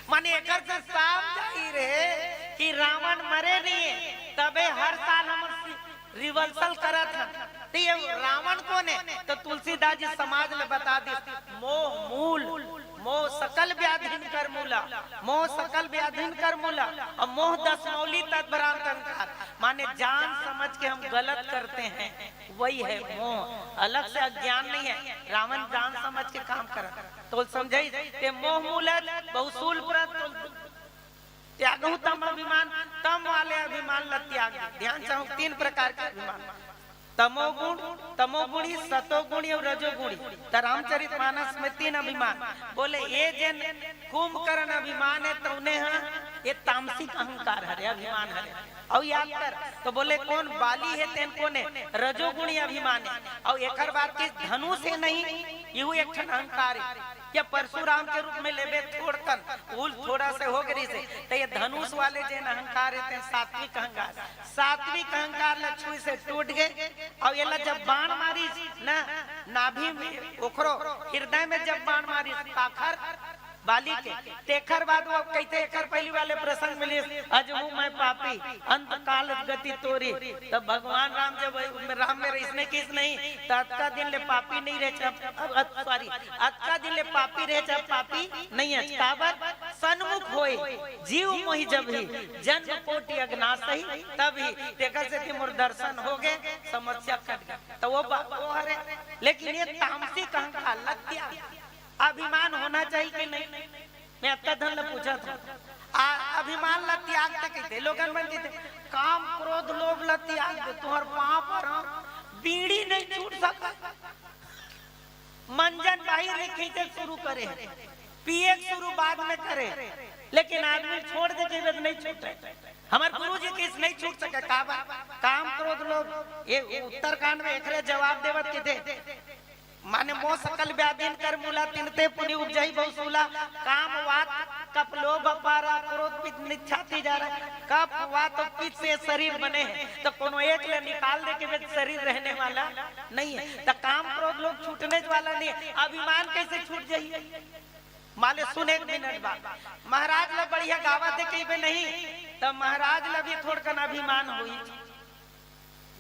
माने एकर से साफ जाहिर हे कि रावण मरे नहीं हे, तभे हर साल हम रि-, reversal करत हन। तो ये रावण कोन हे? तो तुलसीदास जी समाज ला बता दिस, मोह मूल, मोह सकल व्याधिन कर मूला, मोह सकल व्याधिन कर मूला, अउ मोह दस मौली तद्भ्रांत अहंकार। माने जान समझ के हम गलत करते हैं, वही है मोह, अलग से अज्ञान नहीं है। रावण जान समझ के काम करत, तो समझाइस, ते मोह मूलत बहुसूल प्रत, तो त्यागहु तम अभिमान, तम वाले अभिमान ला त्याग दे। ध्यान चाहूँ, तीन प्रकार के अभिमान, तमोगुण, तमोगुणी, सतोगुणी अउ रजोगुणी। त रामचरित मानस में तीन अभिमान बोले, ये जेन कुंभकर्ण अभिमान हे, तउने ह, ये तामसिक अहंकार हरे, अभिमान हरे। अउ याद कर, तो बोले, कोन बाली हे, तेन कोन हे? रजोगुणी अभिमान हे। अउ एकर बात कि धनुष हे नहीं, इहू एक ठन अहंकार हे। या परशुराम के रूप में लेबे थोड़कन, उल थोड़ा से हो गई से, तो ये धनुष वाले जेन अहंकार हे, तेन सात्विक अहंकार। सात्विक अहंकार ल छुई से टूट गए, अउ एला जब बाण मारिस ना, नाभि में ओखरो हृदय में जब बाण मारिस, काखर बाली के, तेखर बाद वो कहते, एकर पहली वाले प्रसंग मिलिस, अजहू मैं पापी, अंत काल गति तोरी। तब भगवान राम जब राम में रहिस नहीं किस नहीं, तो अतका दिन ले पापी नहीं रहे, अब, अब, सॉरी, अतका दिन ले पापी रहे, जब पापी नहीं है, काबर? सन्मुख होए जीव मोहि जब ही, जन्म कोटि अघनासही तब ही। तेकर से कि मोर दर्शन हो गए, समस्या कट गए, तो वो बा-, वो हरे। लेकिन ये तामसिक अहंकार लत्या अभिमान होना चाहिए कि नहीं? मैं अतका धन ला पूछत हूँ, आ, अभिमान ला त्याग दे कहिथे, लोगन मन कहिथे, "काम, क्रोध, लोभ ला त्याग दे, तुहर पाँव परंव, बीड़ी नहीं छूट सकय।" मंजन बाहिर ले खींचे शुरू करे, पिए के शुरू बाद में करे, लेकिन आदमी छोड़ दे कहिबे त नहीं छूटे। हमर गुरु जी कहिस नहीं छूट सके, काबर? काम, क्रोध, लोभ। ये उत्तरकांड में एकरे जवाब देवत कहिथे, माने मोह सकल व्याधिन कर मूला, तिनते पुनि उपजही बहु सूला, काम, वात, कफ, लोभ, अपारा, क्रोध, पित्त, निच्छाती जा रहा है। कफ, वात और पित्त से शरीर बने हैं, तो कोनो एक ले निकाल दे कहिबे त शरीर रहने वाला नहीं है। तो काम, क्रोध, लोभ छूटने वाला नहीं है। अभिमान कैसे छूट जाही? माले सुन एक मिनट बात, महाराज ला बढ़िया गावत हे कहिबे नहीं, त महाराज ला भी थोड़कन अभिमान होही।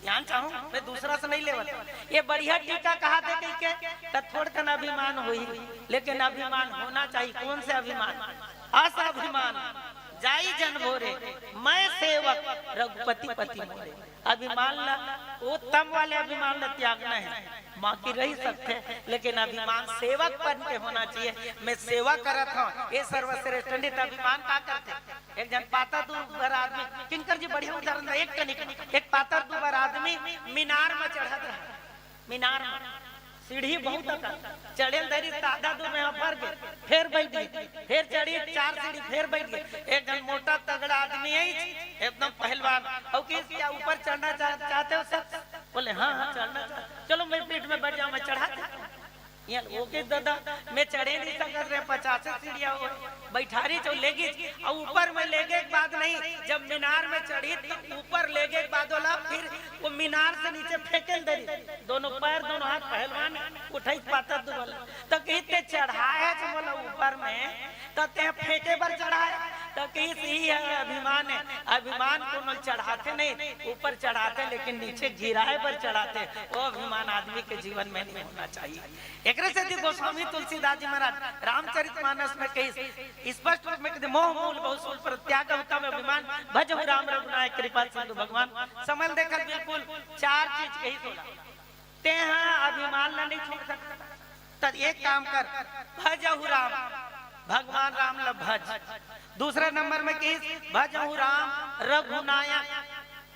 ध्यान चाहूं, मैं दूसरा से नहीं लेवत। ये बढ़िया टीका कहाथे कहिके, त थोड़कन अभिमान होही, लेकिन अभिमान होना चाहिए। कौन से अभिमान? अस अभिमान, जाई जन भोरे, मैं सेवक रघुपति पति मोरे। अभिमान ला, उत्तम वाले अभिमान ला त्यागना है, बाकी रही सकथे, लेकिन अभिमान सेवक बन के होना चाहिए। मैं सेवा करत हूँ, ये सर्वश्रेष्ठ। नहीं तो अभिमान का करथे? एक झन पातर दुबर आदमी, किंकर जी बढ़िया उदाहरण दे, एक कनिक, एक पातर दुबर आदमी मीनार में चढ़त रहा, मीनार में सीढ़ी बहुत अकन, चढ़े ल धरिस त आधा दूर में हफर गे, फेर बैठ गे, फेर चढ़िस चार सीढ़ी, फेर बैठ गे। एक झन मोटा तगड़ा आदमी है, एकदम पहलवान, अउ कहिस, "क्या ऊपर चढ़ना चाह-, चाहते हो सर?" बोले, "हाँ, हाँ, चढ़ना चाहते।" "चलो, मेरी पीठ में बैठ जाओ, मैं चढ़ा देता हूँ।" ये वो कहिस, "दादा, मैं चढ़े नहीं सकत रहे, पचासे सीढ़िया हो।" बैठारिस अउ लेगिस, अउ ऊपर में लेगे के बाद नहीं, जब मीनार में चढ़िस त ऊपर लेगे के बाद वाला फिर वो मीनार से नीचे फेंके ल धरिस, दोनों पैर, दोनों हाथ, पहलवान उठाइस पातर दुबर ला। त कहिस, "ते चढ़ाए हस मोला ऊपर में, त ते फेंके बर चढ़ाए?" त कहिस, "यही है अभिमान है, अभिमान कोनो ल चढ़ाथे नहीं, ऊपर चढ़ाथे, लेकिन नीचे गिराए बर चढ़ाथे, वो अभिमान आदमी के जीवन में नहीं होना चाहिए।" एकरे सेती गोस्वामी तुलसीदास जी महाराज रामचरित मानस में कहिस, स्पष्ट रूप में कहिथे, "मोह मूल बहु सूल पर त्यागहु तम अभिमान, भजहु राम रघुनायक कृपा सिंधु भगवान।" समय ल देखत बिल्कुल चार चीज कहिस ओला, तेहा अभिमान ला नहीं छोड़ सकता। त एक काम कर, भजहु राम, भगवान राम ला भज। दूसरा नंबर में कहिस, भजहु राम रघुनायक,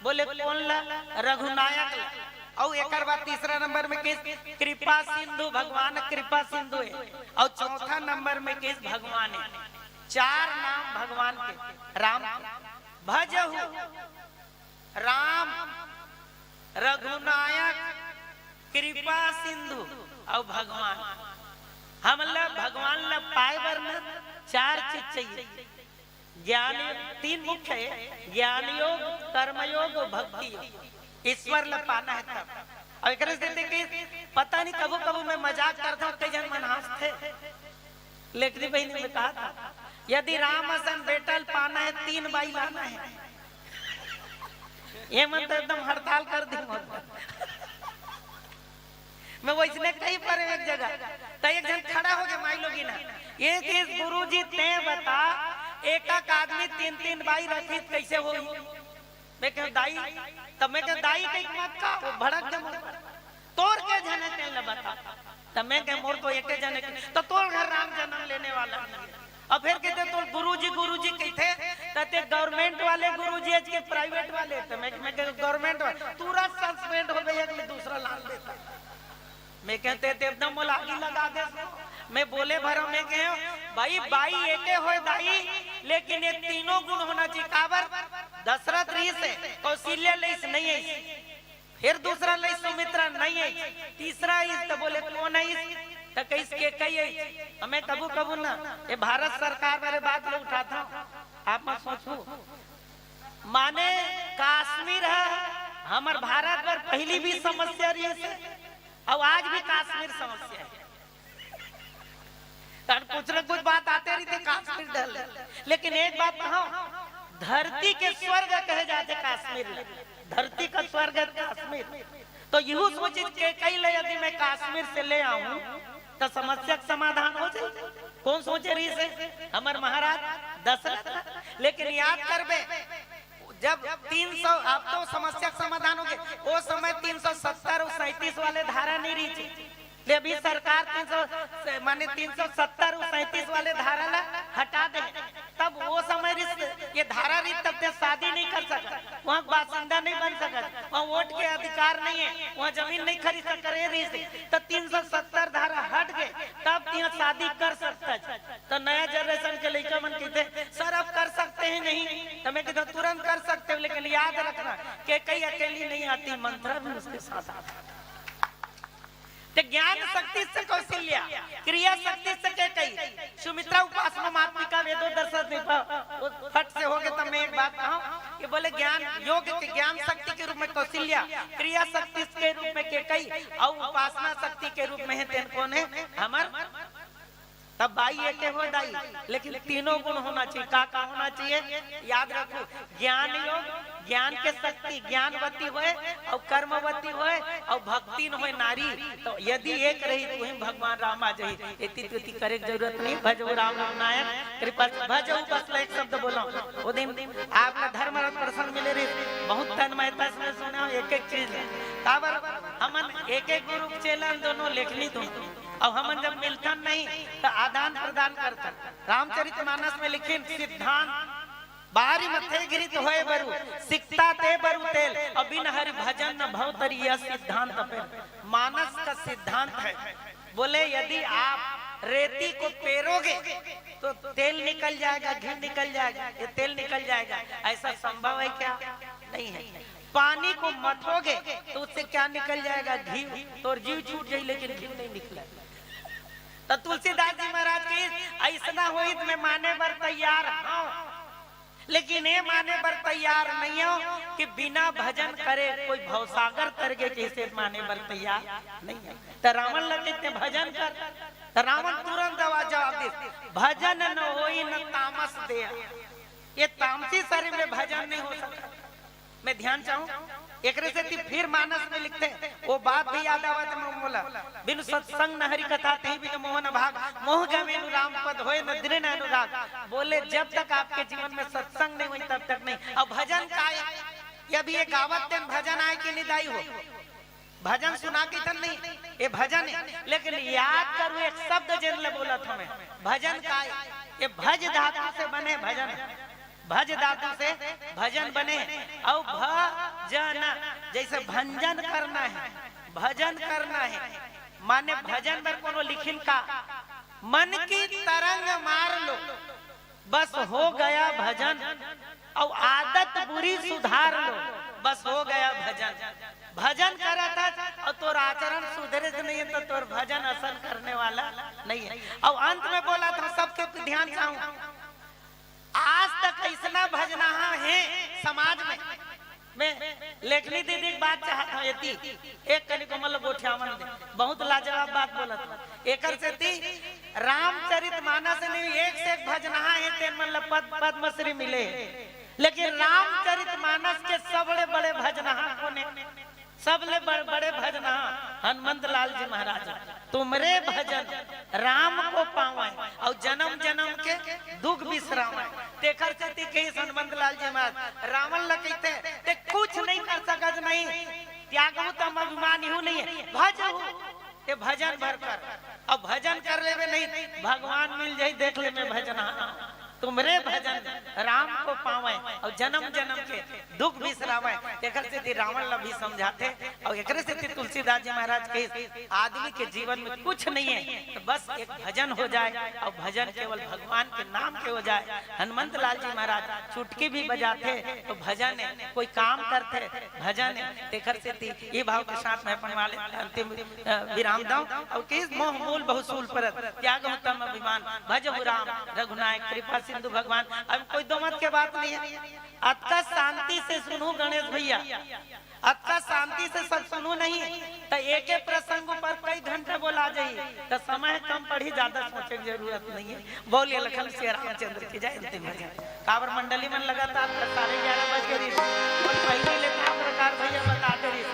बोले कोन ला? रघुनायक ला। अउ एकर बाद तीसरा नंबर में कहिस, कृपा सिंधु भगवान, कृपा सिंधु है। अउ चौथा नंबर में कहिस, भगवान है। चार नाम भगवान के, राम के। भजहु राम, रघुनायक, कृपा सिंधु अउ भगवान। हमला भगवान ला पाए बर न चार चीज चाहिए। ज्ञान, तीन मुख्य है, ज्ञान योग, कर्म योग अउ भक्ति योग। ईश्वर ला पाना है तब। अउ एकरे सेती कि पता नहीं, कभू कभू मैं मजाक करथंव, कई झन मन हंसथे। लेकरी बहिनी में कहा था, "यदि राम असन बेटा ल पाना है, तीन बाई लाना है।" ये मन तो एकदम हड़ताल कर दी मोर। मैं वइसने कहीं पर एक जगह, त एक झन खड़ा होगे, माईलोगिन, ये कहिस, "गुरुजी, तें बता, एक एक आदमी तीन तीन बाई रखही त कइसे होही?" मैं कहेंव, "दाई," त मैं कहेंव, "दाई कहिके मत कह, वो भड़क दे मोर ऊपर। तोर के झन हे तेन ल बता।" त मैं कहेंव, "मोर तो एके झन हे।" "त तोर घर राम जनम लेने वाला नहीं है।" अउ फेर कहिथे, "तोर गुरुजी, गुरुजी कहिथे, त तें government वाले गुरुजी हस के private वाले?" त मैं, मैं कहेंव, "Government वाले।" तुरंत suspend होगे, एक ले दूसरा लान देता। मैं कहेंव, "ते, ते एकदम मोला आगी लगा देस।" मैं बोले भर हंव, मैं कहेंव, "भाई, बाई एके होय दाई, लेकिन ये तीनों गुण होना चाहिए।" काबर? दशरथ रहिस हे, कौशल्या लइस, नहीं आइस। फेर दूसरा लइस, सुमित्रा, नहीं आइस। तीसरा आइस त बोले, "कोन आइस?" त कहिस, "केकई आइस।" हमें कभू कभू ना, ये भारत सरकार मेर बात ल उठाथंव, आप मत सोचहू। माने कश्मीर ह हमर भारत बर पहिली भी समस्या रहिस हे, अउ आज भी कश्मीर समस्या हे। कारण कुछ न कुछ बात आते रहिथे कश्मीर डहर ले। लेकिन एक बात कहंव, धरती के स्वर्ग कहे जाथे कश्मीर ल। धरती का स्वर्ग हे कश्मीर। त इहू सोचिस केकई ल यदि मैं कश्मीर से ले आहूं, त समस्या के समाधान हो जाही। कोन सोचे रहिस हे? हमर महाराज दशरथ। लेकिन याद करबे, जब तीन सौ, अब तो समस्या के समाधान होगे, ओ समय तीन सौ सत्तर अउ सैंतीस वाले धारा नहीं रहिस हे। ले अभी सरकार तीन सौ, माने तीन सौ सत्तर अउ सैंतीस वाले धारा ला हटा दे, त तब वो समय रिस, ये धारा रिस, तब ते शादी नहीं कर सकत, वहाँ बासिंदा नहीं बन सकत, वहाँ वोट के अधिकार नहीं है, वहाँ जमीन नहीं खरीद सकत, ये रिस। तो तीन सौ सत्तर धारा हट गए, तब तिहा शादी कर सकत। तो नया जनरेशन के लइका मन कहते, "सर, अब कर सकते हैं नहीं?" तो मैं कहता हूँ, "तुरंत कर सकते हो, लेकिन याद रखना, केकई अकेली नहीं आती, मंथरा भी उसके साथ आता।" ते ज्ञान शक्ति से कौशल्या, क्रिया शक्ति से केकई। सुमित्रा उपासना मात्मिका वेदो दर्शन निपा। वो फट से हो गए, तब मैं एक बात कहूँ कि बोले, ज्ञान योग के, ज्ञान शक्ति के रूप में कौशल्या, क्रिया शक्ति के रूप में केकई, और उपासना शक्ति के रूप में है तेन कोन है? हमर तब बाई एके हो दाई, लेकिन तीनों गुण होना चाहिए। का का होना चाहिए? याद रखो, ज्ञान योग, ज्ञान के शक्ति ज्ञानवती होए, और कर्मवती होए, और भक्तिन होए नारी। तो यदि एक रही, तो वही भगवान राम आ जाही। एती तेती करे के जरूरत नहीं। भजहु राम रघुनायक कृपा से, भजहु बस ला एक शब्द बोलो। वो दिन आप ला धर्मरथ प्रसंग मिले रही, बहुत तन्मयता से मैं सुना हूँ एक एक चीज। काबर हमन एक एक गुरु के चेला, दोनों लेखनी दोनों। अब हमन जब मिलथन नहीं, तो आदान प्रदान करथन। रामचरित मानस में लिखिन, सिद्धांत बारी मथे घृत होए बरु, सिकता ते बरु तेल, और बिन हरि भजन न भव तरी, यह सिद्धांत पे मानस का सिद्धांत है। बोले, यदि आप रेती को पेरोगे तो तेल निकल जाएगा, घी निकल जाएगा, ये तेल निकल जाएगा। ऐसा संभव है क्या? नहीं है। पानी को मथोगे तो उससे क्या निकल जाएगा? घी। तोर जीव छूट जाई, लेकिन घी नहीं निकले। तो तुलसीदास जी महाराज के, "ऐसना होई तो मैं माने बर तैयार हूँ, लेकिन ये माने बर तैयार नहीं हो कि बिना भजन करे कोई भवसागर तर गे, किसे माने बर तैयार नहीं है।" तो रावण लगे ते भजन कर, तो रावण तुरंत आवाज जवाब दे, "भजन न होई न तामस देह।" ये तामसी शरीर में भजन नहीं हो सकता। मैं ध्यान चाहूं, एकरे सेती फिर मानस में लिखते, वो बात भी याद आवत है मोला, "बिनु सत्संग न हरि कथा, तेहि बिनु मोह न भाग, मोह गमे नु राम पद, होए न दृढ़ अनुराग।" बोले, जब तक आपके जीवन में सत्संग नहीं हुई, तब तक नहीं। अब भजन का है? ये अभी ये गावत तेन भजन आए कि नहीं दाई हो? भजन सुना के थन नहीं, ये भजन है। लेकिन याद करू एक शब्द जेन ले बोलत हमें, भजन का है? ये भज धातु से बने भजन है। भज धातु से भजन बने, अउ भजन जैसे भंजन करना है, भजन करना है, माने भजन बर कोनो लिखिन का, "मन की तरंग मार लो, बस हो गया भजन, अउ आदत बुरी सुधार लो, बस हो गया भजन।" भजन करत हस अउ तोर आचरण सुधरे से नहीं है, तो तोर भजन असर करने वाला नहीं है। अउ अंत में बोलत हूँ, सबके ध्यान चाहूँ, आज तक ऐसना भजनहा हे समाज में। मैं लेखनी दीदी के बात चाहत हूँ, एती एक कनी को मतलब गोठियावन दे, बहुत लाजवाब बात बोलत हूँ। एकर सेती रामचरित मानस नहीं, एक से एक भजनहा हे, तेन मन ल पद, पद्मश्री मिले हे। लेकिन रामचरित मानस के सबले बड़े भजनहा कोन हे? सबले बड़-, बड़े भजनहा हनुमंत लाल जी महाराज। "तुमरे भजन राम को पावै, अउ जन्म जन्म के दुख बिसरावै।" तेखर सेती कहिस हनुमंत लाल जी महाराज, रावण ल कहिथे, "ते कुछ नहीं कर सकस नहीं, त्यागहु तम अभिमान इहू नहीं है, भजहु ते भजन भर कर, अब भजन कर लेबे नहीं, भगवान मिल जाई, देख ले मैं भजनहा।" "तुमरे भजन राम को पावै, अउ जन्म जन्म के दुख बिसरावै।" तेखर सेती रावण ला भी समझाथे, अउ एकरे सेती तुलसीदास जी महाराज के, आदमी के जीवन में कुछ नहीं है, तो बस एक भजन हो जाए, अउ भजन केवल भगवान के नाम के हो जाए। हनुमंत लाल जी महाराज चुटकी भी बजाथे, तो भजन है, कोई काम करथे, भजन है। तेखर सेती ये भाव के साथ मैं अपन वाले अंतिम, अ, विराम दऊं। अउ कहिस, "मोह मूल बहुसूल परत, त्यागहु तम अभिमान, भजहु राम रघुनायक कृपा सिंधु भगवान।" अब कोई दो मत के बात नहीं है, अतका शांति से सुनहु गणेश भैया, अतका शांति से सब सुनहु नहीं, त एके प्रसंग ऊपर कई घंटा बोला जाही, त समय कम पड़ही, ज्यादा सोचे के जरूरत नहीं है। बोलिए लखन सिया रामचंद्र की जय। अंतिम भजन। काबर मंडली मन लगातार साढ़े ग्यारह बज गए रहिस। और पहले ले का प्रकार भैया बताते रहिस।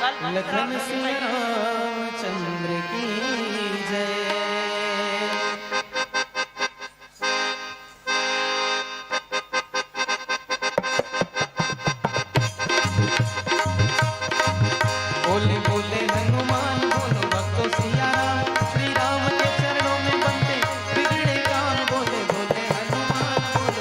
कल लखन सिया रामचंद्र की जय। बोले बोले हनुमान बोलो भक्तों सिया राम, श्री राम के चरणों में बनते बिगड़े काम। बोले बोले हनुमान बोलो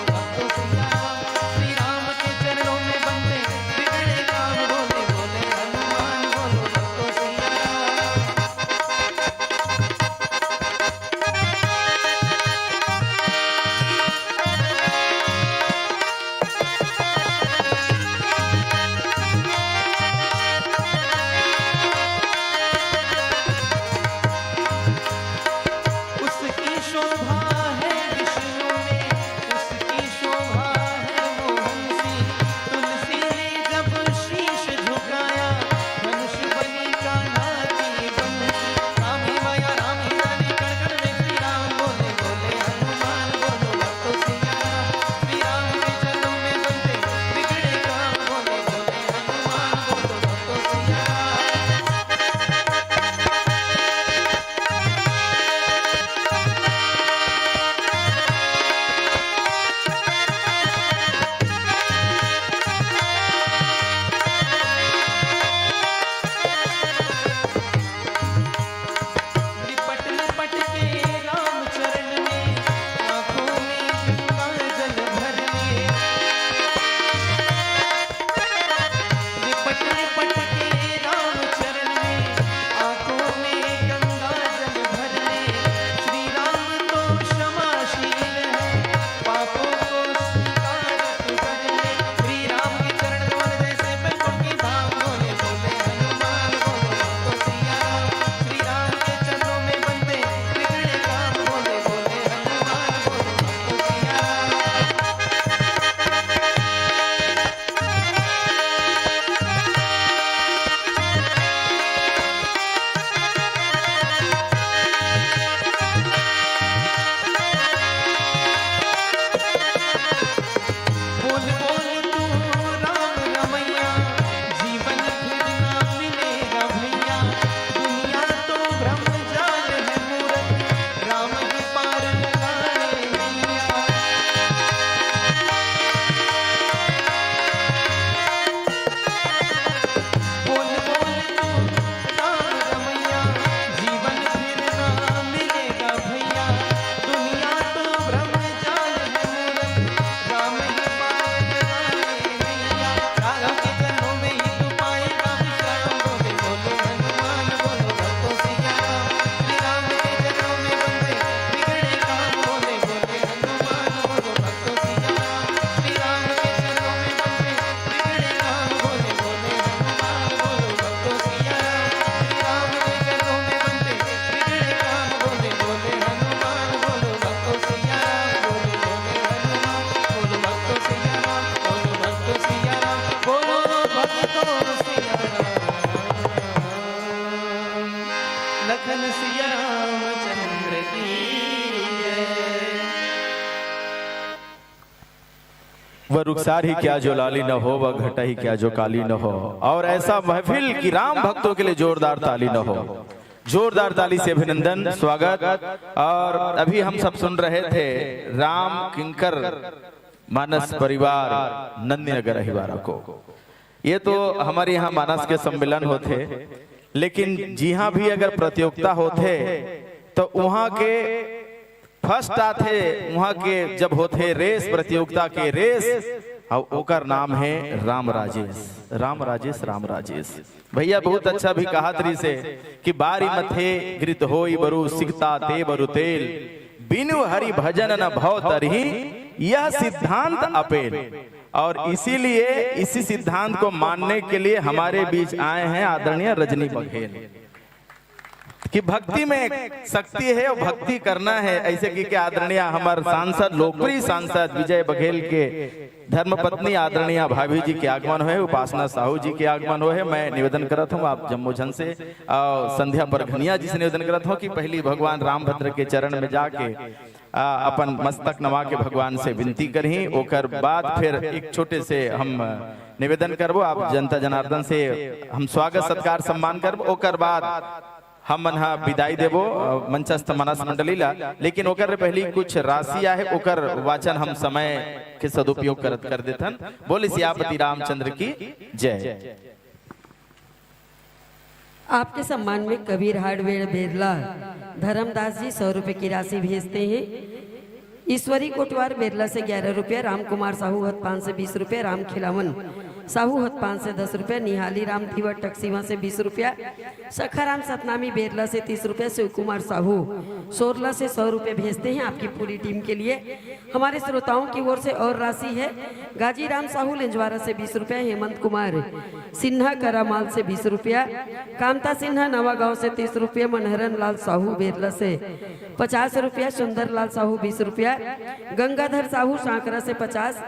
सिया रामचंद्र की जय। वह रुखसार ही क्या जो लाली न हो, वह घटा ही क्या जो काली न हो, और ऐसा महफिल कि राम भक्तों के लिए जोरदार ताली न हो। जोरदार ताली से अभिनंदन, स्वागत। और अभी हम सब सुन रहे थे राम किंकर मानस परिवार नंदीनगर अहिवारा को। ये तो हमारे यहाँ मानस के सम्मेलन होथे, लेकिन जिहाँ भी अगर प्रतियोगिता होथे, तो उहाँ के फर्स्ट आथे, उहाँ के जब होथे रेस, प्रतियोगिता के रेस, अउ ओकर नाम हे राम राजेश, राम राजेश, राम राजेश। भैया बहुत अच्छा भी कहत रहिसे कि बारी मथे गृत होई बरु सिकता ते बरु तेल, बिनु हरि भजन न भव तरही, यह सिद्धांत अपेल। और इसीलिए इसी सिद्धांत को मानने के लिए हमारे बीच आए हैं आदरणीय रजनी बघेल। कि भक्ति में शक्ति है और भक्ति करना है, ऐसे कि, कि आदरणीय हमारे सांसद, लोकप्रिय सांसद विजय बघेल के धर्मपत्नी आदरणीय भाभी जी के आगमन होए, उपासना साहू जी के आगमन होए। मैं निवेदन करत हूँ आप जम्मो झन से, और संध्या परघनिया जी से निवेदन करत हूँ कि पहली भगवान रामभद्र के चरण में जाके, आ, अपन मस्तक नवा के भगवान से विनती करही। ओकर बाद फिर एक छोटे से हम निवेदन करबो, आप जनता जनार्दन से हम स्वागत सत्कार सम्मान करबो। ओकर बाद हम मन ह विदाई देबो, अ, मंचस्थ मानस मंडली ला, लेकिन ओकर ले पहली कुछ राशि आहे, ओकर वाचन हम समय के सदुपयोग करत कर देथन। बोले सियापति रामचंद्र की जय। आपके सम्मान में कबीर हार्डवेयर बेरला धर्मदास जी सौ रुपए की राशि भेजते हैं। ईश्वरी कोटवार बेरला से ग्यारह रुपया, राम कुमार साहू हथपान से बीस रुपया, राम खिलावन साहू हथपान से दस रुपया, निहाली राम धीवर टकसीवा से बीस रुपया, सखाराम सतनामी बेरला से तीस रुपया, शिव कुमार साहू सोरला से सौ रुपये भेजते हैं आपकी पूरी टीम के लिए। हमारे श्रोताओं की ओर से और राशि है, गाजीराम साहू लेंजवारा से बीस रुपये, हेमंत कुमार सिन्हा करामाल से बीस रुपया, कामता सिन्हा नवागांव से तीस रुपया, मनहरन लाल साहू बेरला से पचास रुपया, सुंदर लाल साहू बीस रुपया, गंगाधर साहू सांकरा से पचास,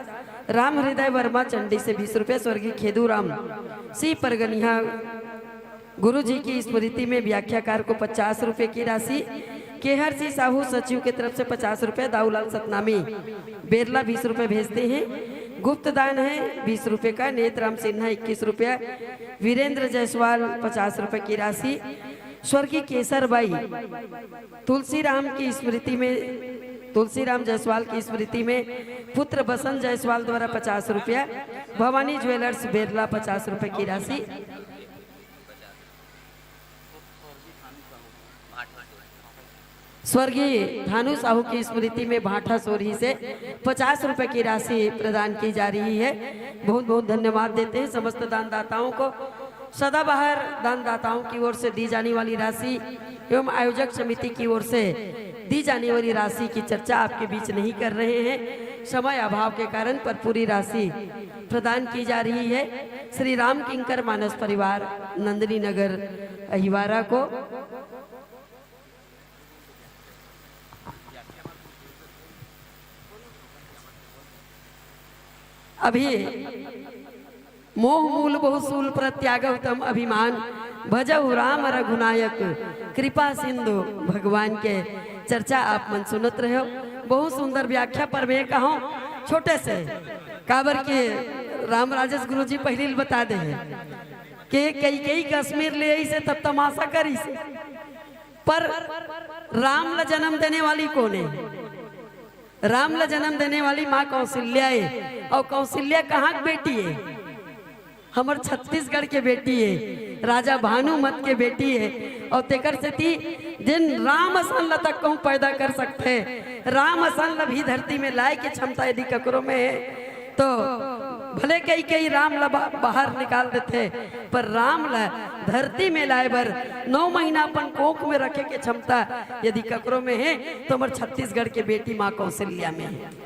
राम हृदय वर्मा चंडी से बीस रुपया, स्वर्गीय खेदू राम सिंह परगनिया गुरु जी की स्मृति में व्याख्याकार को पचास रुपए की राशि, केहर सिंह साहू सचिव की तरफ से पचास रुपए, दाऊलाल सतनामी बेरला बीस रुपए भेजते हैं, गुप्त दान है बीस रुपए का, नेतराम सिन्हा इक्कीस रुपया, वीरेंद्र जायसवाल पचास रुपए की राशि, स्वर्गीय केसर बाई तुलसीराम की स्मृति में, तुलसीराम जायसवाल की स्मृति में पुत्र बसंत जायसवाल द्वारा पचास रुपया, भवानी ज्वेलर्स बेरला पचास रुपए की राशि, स्वर्गीय भानु साहू की स्मृति में भाठा सोरही से पचास रुपए की राशि प्रदान की जा रही है। बहुत बहुत धन्यवाद देते हैं समस्त दानदाताओं को। सदाबहार दानदाताओं की ओर से दी जाने वाली राशि एवं आयोजक समिति की ओर से दी जाने वाली राशि की चर्चा आपके बीच नहीं कर रहे हैं, समय अभाव के कारण, पर पूरी राशि प्रदान की जा रही है श्री राम किंकर मानस परिवार नंदिनी नगर अहिवारा को। अभी मोह मूल बहु सूल परित्यागहु तम अभिमान, भजहु राम रघुनायक कृपा सिंधु भगवान के चर्चा आप मन सुनत रहे हो। बहुत सुंदर व्याख्या, पर मैं कहूँ छोटे से, काबर के राम राजेश गुरु जी पहले बता दे हैं कि कैकेयी कश्मीर ले आई से तब तमाशा करी से, पर राम ला जन्म देने वाली कौन है? राम ला जन्म देने वाली माँ कौशल्या है। और कौशल्या कहाँ की बेटी है? हमर छत्तीसगढ़ के बेटी है, राजा भानुमत के बेटी है। और तेकर सेती जिन राम असन ला तक कहूँ पैदा कर सकथे, राम असन ला भी धरती में लाए के क्षमता यदि ककरो में है, तो भले कैकेयी राम ला बा-, बाहर निकाल देथे, पर राम ला धरती में लाए बर, नौ महीना अपन कोख में रखे के क्षमता यदि ककरो में है, तो हमर छत्तीसगढ़ के बेटी माँ कौशल्या में है।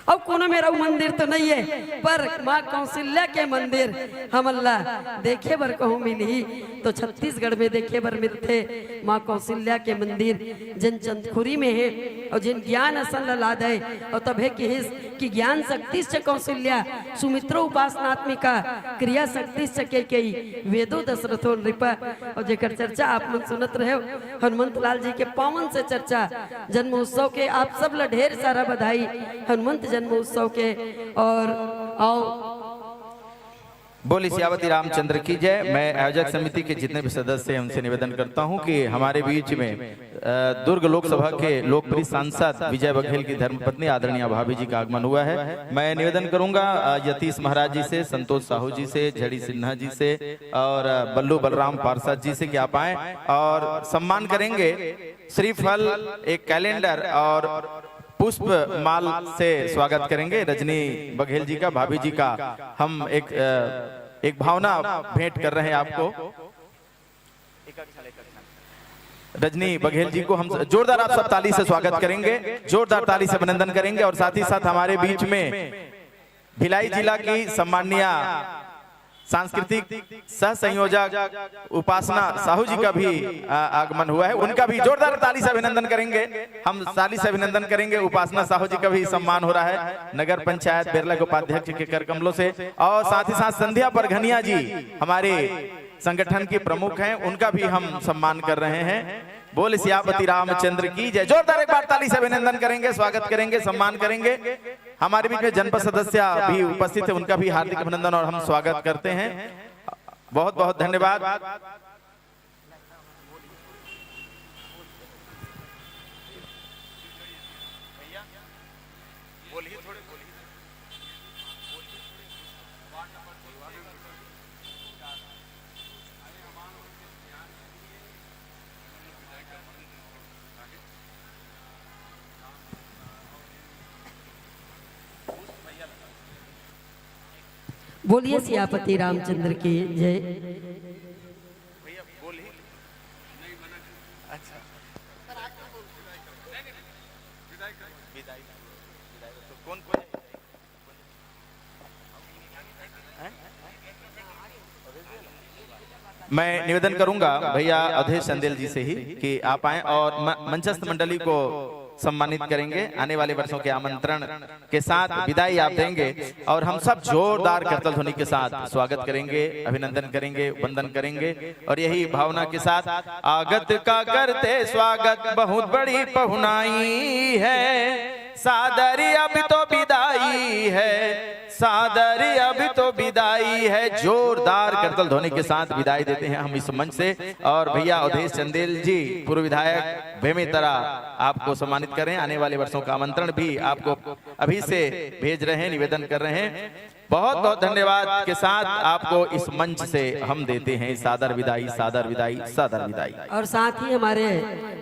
अउ कोनो मेर अउ मंदिर तो नइ हे, पर माँ कौशल्या के मंदिर हमन ला देखे बर कहूँ मिलही, तो छत्तीसगढ़ में देखे बर मिलथे माँ कौशल्या के मंदिर, जेन चंदखुरी में हे अउ जेन ज्ञान असन ला लादय, अउ तभे किहिस कि ज्ञान शक्तिश्च कौशल्या सुमित्रो उपासनात्मिका क्रिया शक्तिश्च केकेयी वेदो दशरथो नृप। अउ जेकर चर्चा आप मन सुनत रहेव, हनुमंत लाल जी के पावन से चर्चा जन्मोत्सव के, आप सब ला ढेर सारा बधाई हनुमंत जन्मोत्सव के। और आओ, बोलिए सियावती रामचंद्र की जय। मैं आयोजक समिति के जितने भी सदस्य हैं, उनसे निवेदन करता हूं कि हमारे बीच में, अ, दुर्ग लोकसभा के लोकप्रिय सांसद विजय बघेल की धर्मपत्नी आदरणीय भाभी जी का आगमन हुआ है। मैं निवेदन करूंगा, अ, यतीश महाराज जी से, संतोष साहू जी से, झड़ी सिन्हा जी से और, अ, बल्लू बलराम पार्षद जी से कि आप आएं और सम्मान करेंगे श्रीफल, एक कैलेंडर और पुष्प माल से स्वागत करेंगे रजनी बघेल जी का, भाभी जी का। हम एक, अ, एक भावना भेंट कर रहे हैं आपको। रजनी बघेल जी को हम जोरदार, आप सब ताली से स्वागत करेंगे, जोरदार ताली से अभिनंदन करेंगे। और साथ ही साथ हमारे बीच में भिलाई जिला की सम्माननीय सांस्कृतिक सह संयोजक उपासना साहू जी का भी, आ, आगमन हुआ है, उनका भी जोरदार ताली से अभिनंदन करेंगे। हम ताली से अभिनंदन करेंगे, उपासना साहू जी का भी सम्मान हो रहा है नगर पंचायत बेरला के उपाध्यक्ष के कर कमलों से। और साथ ही साथ संध्या परघनिया जी हमारे संगठन की प्रमुख हैं, उनका भी हम सम्मान कर रहे हैं। बोल सियापति रामचंद्र की जय। जोरदार एक बार ताली से अभिनंदन करेंगे, स्वागत करेंगे, सम्मान करेंगे। हमारे बीच में जनपद सदस्य भी उपस्थित है, उनका भी हार्दिक अभिनंदन और हम स्वागत करते हैं। बहुत बहुत धन्यवाद। बोलिए सियापति रामचंद्र की जय। मैं निवेदन करूंगा भैया अवधेश चंदेल जी से ही कि आप आएं और म-, मंचस्थ मंडली को सम्मानित करेंगे। आने वाले वर्षों के आमंत्रण के साथ विदाई आप देंगे और हम सब जोरदार करतल ध्वनि के साथ स्वागत करेंगे, अभिनंदन करेंगे, वंदन करेंगे। और यही भावना के साथ आगत का करते स्वागत, बहुत बड़ी पहुनाई है, सादर अब तो विदाई है, सादर अब तो विदाई है। जोरदार करतल ध्वनि के साथ विदाई देते हैं हम इस मंच से। और भैया अवधेश चंदेल जी, पूर्व विधायक बेमेतरा, आपको सम्मानित करें। आने वाले वर्षों का आमंत्रण भी आपको अभी से भेज रहे हैं, निवेदन कर रहे हैं। बहुत बहुत धन्यवाद के साथ आपको इस मंच से हम देते हैं सादर विदाई, सादर विदाई, सादर विदाई। और साथ ही हमारे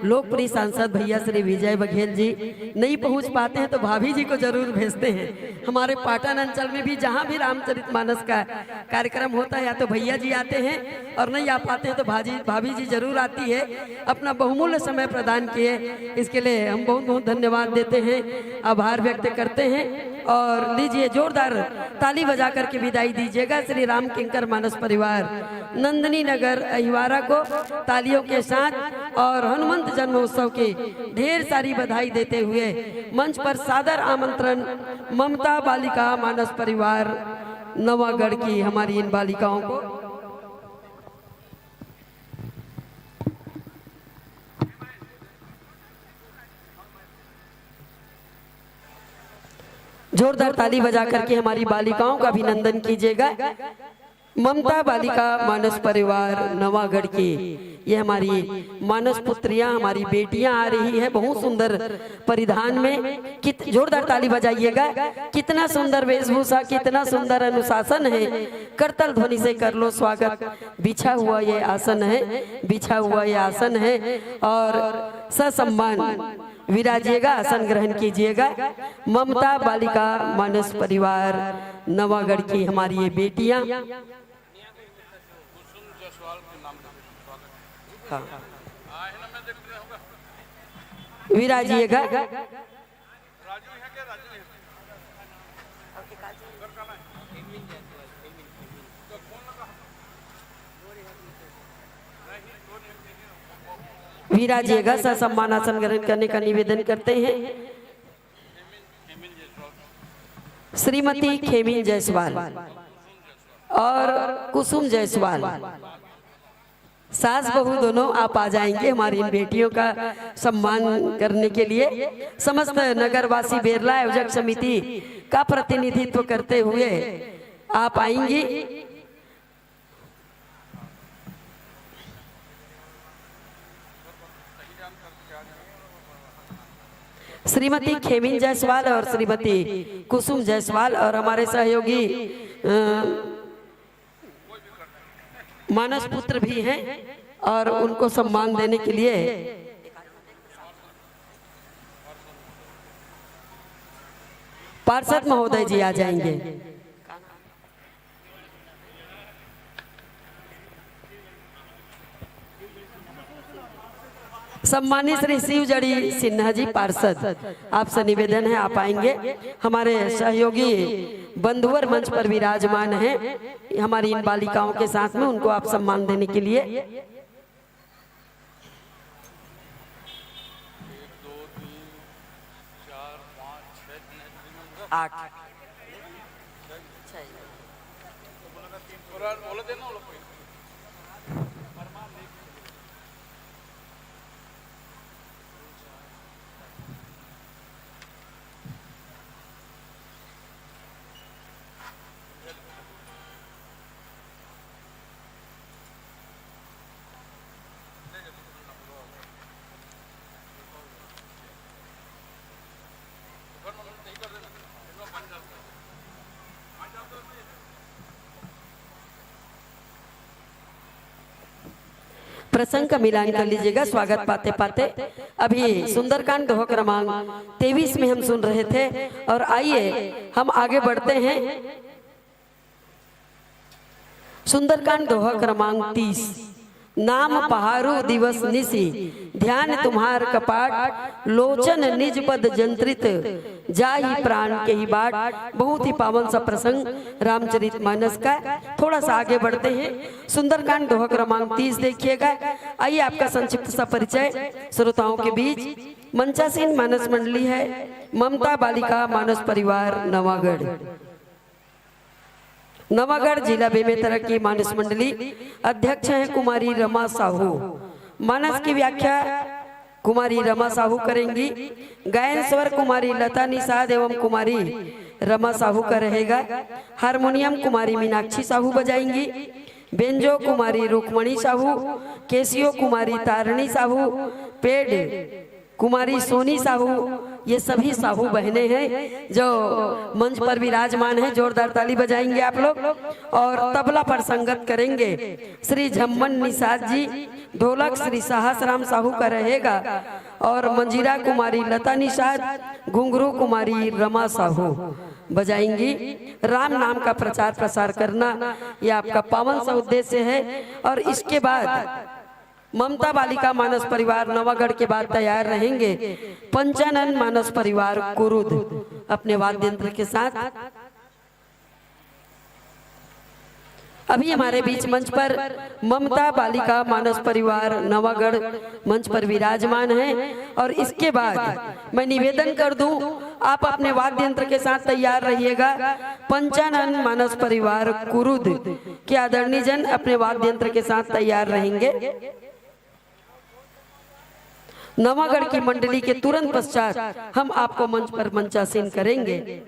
लोकप्रिय सांसद भैया श्री विजय बघेल जी नहीं पहुंच पाते हैं तो भाभी जी को जरूर भेजते हैं। हमारे पाटन अंचल में भी जहां भी रामचरितमानस का कार्यक्रम होता है या तो भैया जी आते हैं और नहीं आ पाते हैं तो भाजी, भाभी जी जरूर आती है, अपना बहुमूल्य समय प्रदान किए, इसके लिए हम बहुत बहुत धन्यवाद देते हैं, आभार व्यक्त करते हैं। और लीजिए, जोरदार ताली बजा करके विदाई दीजिएगा श्री राम किंकर मानस परिवार नंदिनी नगर अहिवारा को तालियों के साथ और हनुमंत जन्मोत्सव की ढेर सारी बधाई देते हुए मंच पर सादर आमंत्रण ममता बालिका मानस परिवार नवागढ़ की हमारी इन बालिकाओं को। जोरदार ताली बजा करके हमारी बालिकाओं का अभिनंदन कीजिएगा। ममता बालिका मानस परिवार नवागढ़ की ये हमारी मानस पुत्रियां, हमारी बेटियां आ रही है बहुत सुंदर परिधान में। कित-, जोरदार ताली बजाइएगा। कितना सुंदर वेशभूषा, कितना सुंदर अनुशासन है। करतल ध्वनि से कर लो स्वागत। बिछा हुआ ये आसन है, बिछा हुआ ये आसन है। और ससम्मान विराजिएगा, आसन ग्रहण कीजिएगा। ममता बालिका मानस परिवार नवागढ़ की हमारी ये बेटियां। हाँ। विराजिएगा। विराजिएगा, ससम्मान आसन ग्रहण करने का निवेदन करते हैं। श्रीमती खेमिन जायसवाल और कुसुम जायसवाल, सास बहू दोनों आप आ जाएंगे हमारी इन बेटियों का सम्मान करने के लिए। समस्त नगरवासी बेरला आयोजक समिति का प्रतिनिधित्व करते हुए आप आएंगी। श्रीमती खेमिन जायसवाल और श्रीमती कुसुम जायसवाल और हमारे सहयोगी, अ, मानस पुत्र भी हैं और उनको सम्मान देने के लिए पार्षद महोदय जी आ जाएंगे। सम्मानित श्री शिवजड़ी सिन्हा जी पार्षद, आपसे निवेदन है, आप आएंगे। हमारे सहयोगी बंधुवर मंच पर विराजमान हैं, हमारी इन बालिकाओं के साथ में, उनको आप सम्मान देने के लिए। आठ। प्रसंग का मिलान कर लीजिएगा। स्वागत पाते पाते अभी सुंदरकांड दोहा क्रमांक तेईस में हम सुन रहे थे, और आइए हम आगे बढ़ते हैं। सुंदरकांड दोहा क्रमांक तीस। नाम पहारो दिवस निशि, ध्यान तुम्हार कपाट, लोचन निज पद जंत्रित, जाहि प्राण केहि बाट। बहुत ही पावन सा प्रसंग रामचरित मानस का। थोड़ा सा आगे बढ़ते हैं, सुंदरकांड दोहा क्रमांक तीस देखिएगा। आइए, आपका संक्षिप्त सा परिचय श्रोताओं के बीच। मंचासीन मानस मंडली है ममता बालिका मानस परिवार नवागढ़। नवागढ़ जिला बेमेतरा की मानस मंडली अध्यक्ष हैं कुमारी रमा साहू। मानस की व्याख्या कुमारी रमा साहू करेंगी। गायन स्वर कुमारी लता निषाद एवं कुमारी रमा साहू का रहेगा। हारमोनियम कुमारी मीनाक्षी साहू बजाएंगी। बेंजो कुमारी रुक्मणी साहू, केसियो कुमारी तारिणी साहू, पेड कुमारी सोनी साहू, ये सभी साहू बहनें हैं जो मंच पर विराजमान हैं। जोरदार ताली बजाएंगे आप लोग। और तबला पर संगत करेंगे श्री झम्मन निषाद जी, ढोलक श्री साहसराम साहू का रहेगा और मंजीरा कुमारी लता निषाद, घुंघरू कुमारी रमा साहू बजाएंगी। राम नाम का प्रचार प्रसार करना, यह आपका पावन सा उद्देश्य है। और इसके बाद ममता बालिका मानस परिवार नवागढ़ के बाद तैयार रहेंगे पंचानन मानस परिवार कुरुद अपने वाद्य यंत्र के साथ। अभी हमारे बीच मंच पर ममता बालिका मानस परिवार नवागढ़ मंच पर विराजमान है, और इसके बाद मैं निवेदन कर दूं, आप अपने वाद्य यंत्र के साथ तैयार रहिएगा। पंचानन मानस परिवार कुरुद के आदरणीय जन अपने वाद्य यंत्र के साथ तैयार रहेंगे। नवागढ़ की मंडली के तुरंत पश्चात हम आपको मंच पर मंचासीन करेंगे।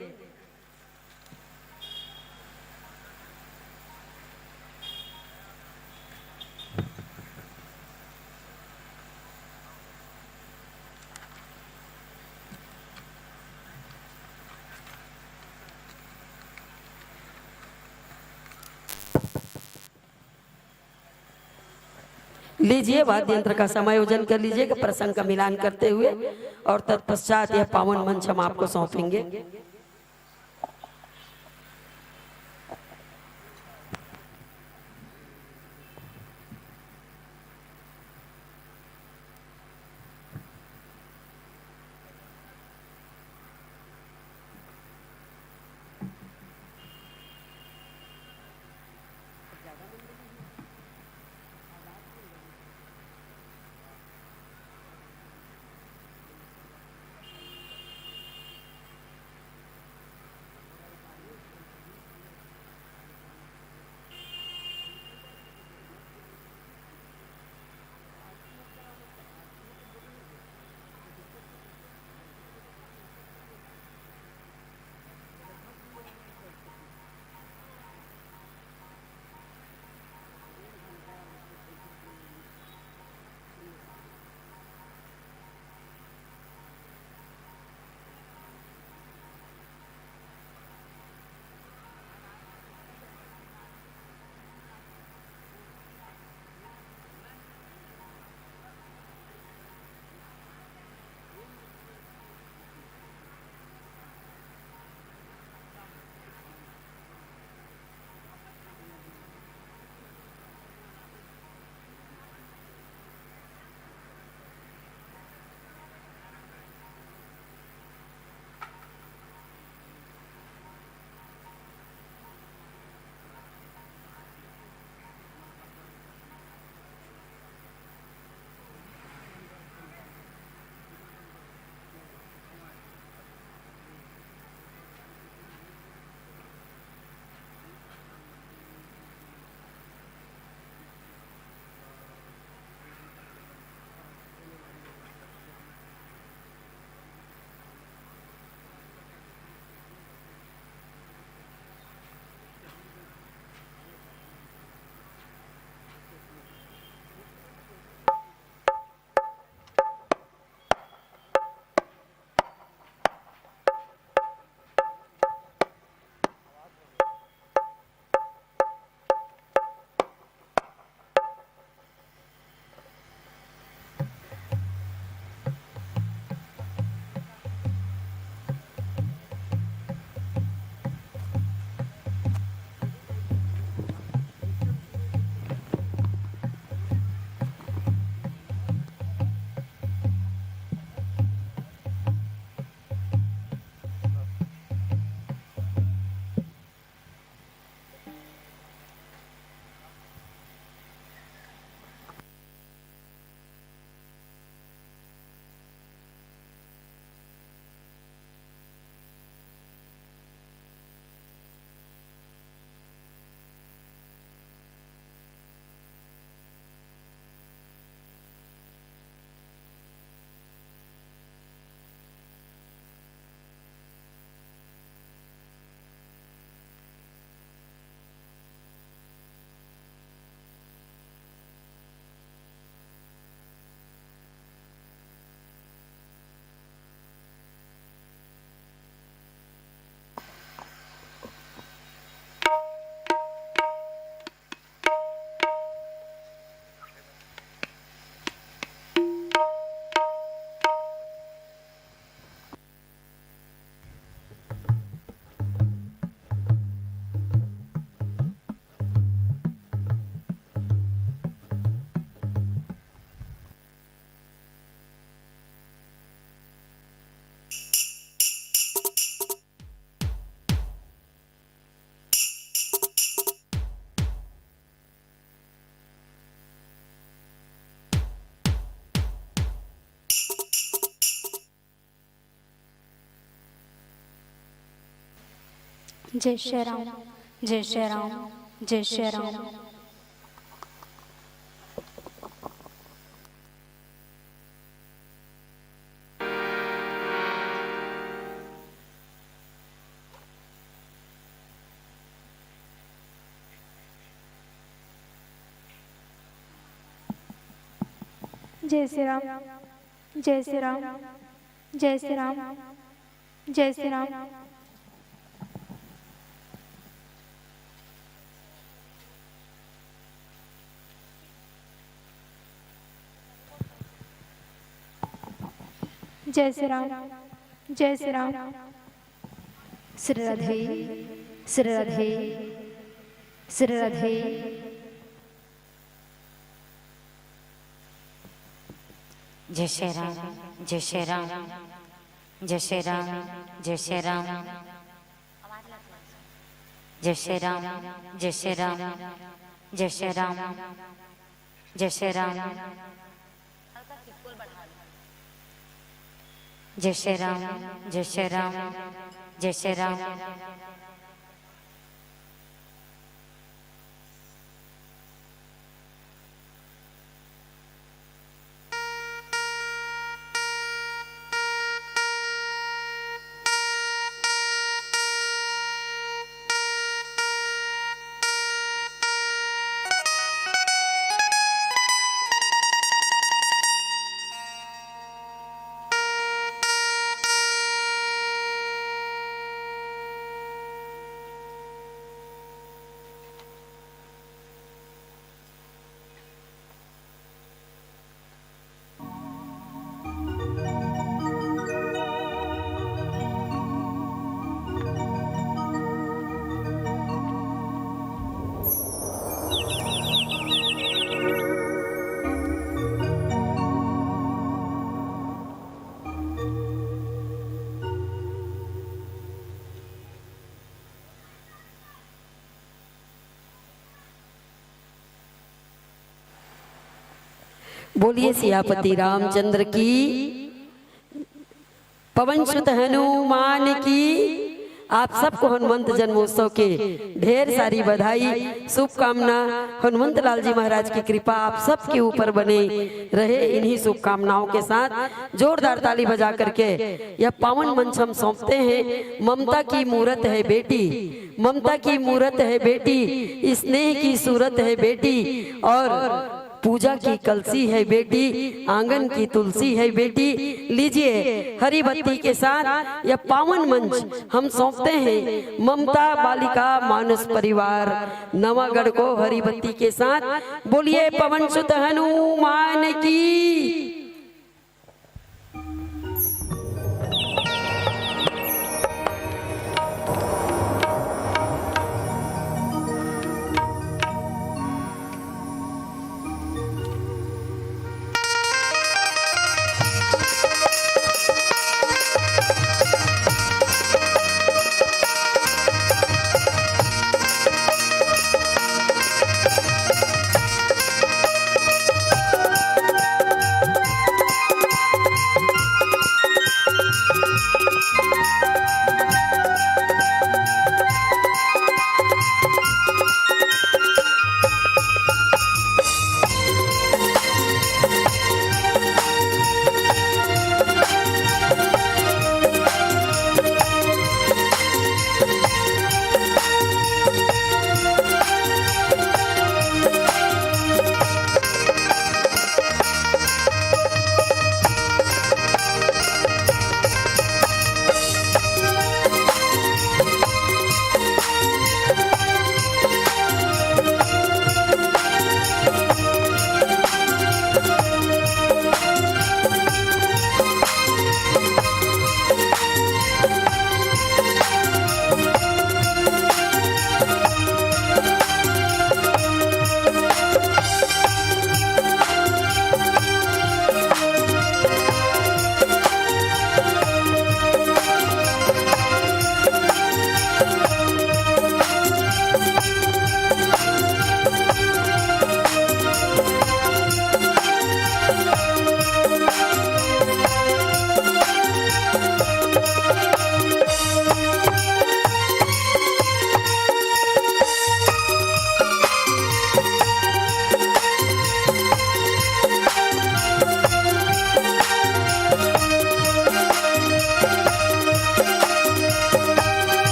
लीजिए, वाद्य यंत्र का समायोजन कर लीजिएगा प्रसंग का मिलान करते हुए, और तत्पश्चात यह पावन मंच हम आपको सौंपेंगे। जय श्री राम, जय श्री राम, जय श्री राम। जय श्री राम, जय श्री राम, जय श्री राम, जय श्री राम। जय श्री राम, जय श्री राम। श्री राधे, श्री राधे, श्री राधे। जय श्री राम, जय श्री राम, जय श्री राम, जय श्री राम। जय श्री राम, जय श्री राम, जय श्री राम, जय श्री राम। जय श्री राम, जय श्री राम, जय श्री राम। बोलिए सियापति रामचंद्र की, पवन सुत हनुमान की। आप सबको हनुमंत जन्मोत्सव के ढेर सारी बधाई, शुभकामना। हनुमंत लाल जी महाराज की कृपा आप सबके ऊपर बने रहे। इन्हीं शुभकामनाओं के साथ जोरदार ताली बजा करके यह पावन मंच हम सौंपते हैं। ममता की मूरत है बेटी, ममता की मूरत है बेटी, स्नेह की सूरत है बेटी, और पूजा की कलसी है बेटी, आंगन की तुलसी है बेटी। लीजिए, हरी बत्ती के साथ यह पावन मंच हम सौंपते हैं ममता बालिका मानस परिवार नवागढ़ को हरी बत्ती के साथ। बोलिए पवन सुत हनुमान की।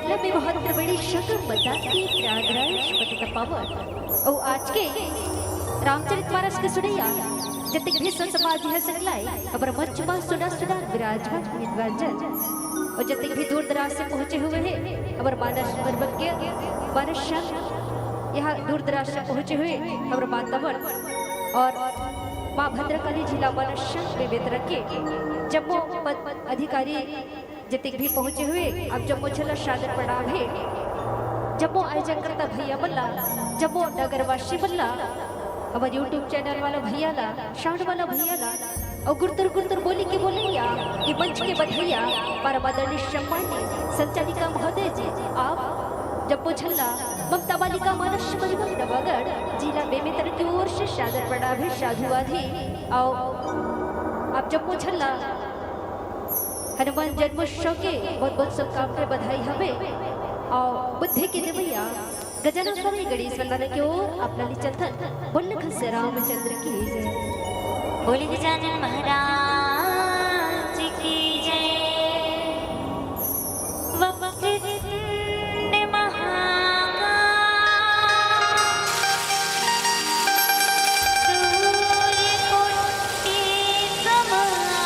में बहुत बड़ी शक बता के प्रयागराज पतित पावन। अउ आज के रामचरित मानस के सुनैया जतिक भी संत समाज हे सकलाय, हमर मंच मा सुना सुना विराजमान विराजन। अउ जतिक भी दूर दराज से पहुँचे हुए हे, हमर मानस पर्वत के मानस संग यहाँ दूर दराज से पहुँचे हुए हमर माता मन अउ माँ भद्रकाली जिला मानस संग में बेतरंग के जम्मो पद अधिकारी जतिक भी पहुँचे हुए, आप जम्मो झन ला सादर प्रणाम हे। जम्मो आयोजन करता भैया मन ला, जम्मो नगरवासी मन ला, हमर YouTube चैनल वाला भैया ला, साउंड वाला भैया ला, अउ गुरतुर गुरतुर बोली के बोलैया, ये मंच के बधैया, परम आदरणीय सम्माननीय संचालिका महोदय जी, आप जम्मो झन ला ममता बालिका मानस परिवार नवागढ़, जिला बेमेतरा की ओर से सादर प्रणाम हे, साधुवाद हे। अउ आप जम्मो झन ला हनुमान जन्मोत्सव के बहुत बहुत शुभकामना, बधाई हवे। अउ बुद्धि के देवैया गजानन स्वामी गणेश वंदना के ओर आप ला ले चलथन। बोल खसे रामचंद्र की जय। बोल गजानन महाराज की जय। वक्रतुंड महाकाय सूर्यकोटि समप्रभा।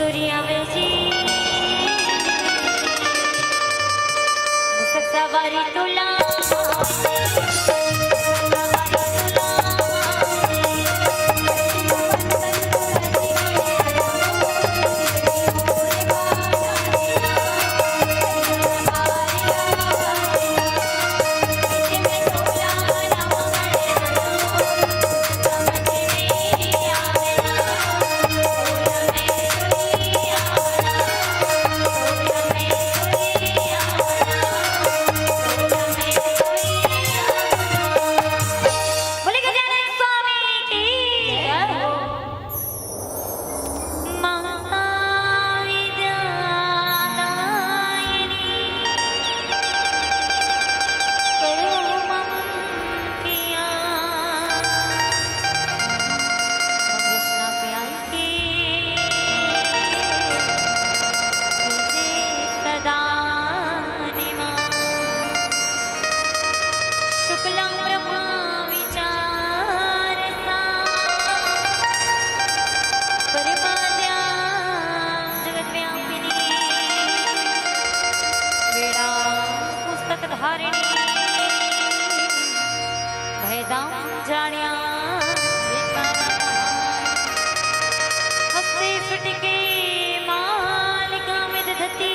सूर्या में जी, सवारी तुला। बोले गजानन स्वामी की जय हो। माता विद्यादायिनी करो मम पिया। कृष्णा प्यारी की तुझे सदा निमा। शुक्लां ब्रह्मा विचारसा परमाद्यां जगद्व्यापिनी वेणा पुस्तकधारिणी। भेदां जाड्या हस्ते स्फटिके मालिकामिव दधती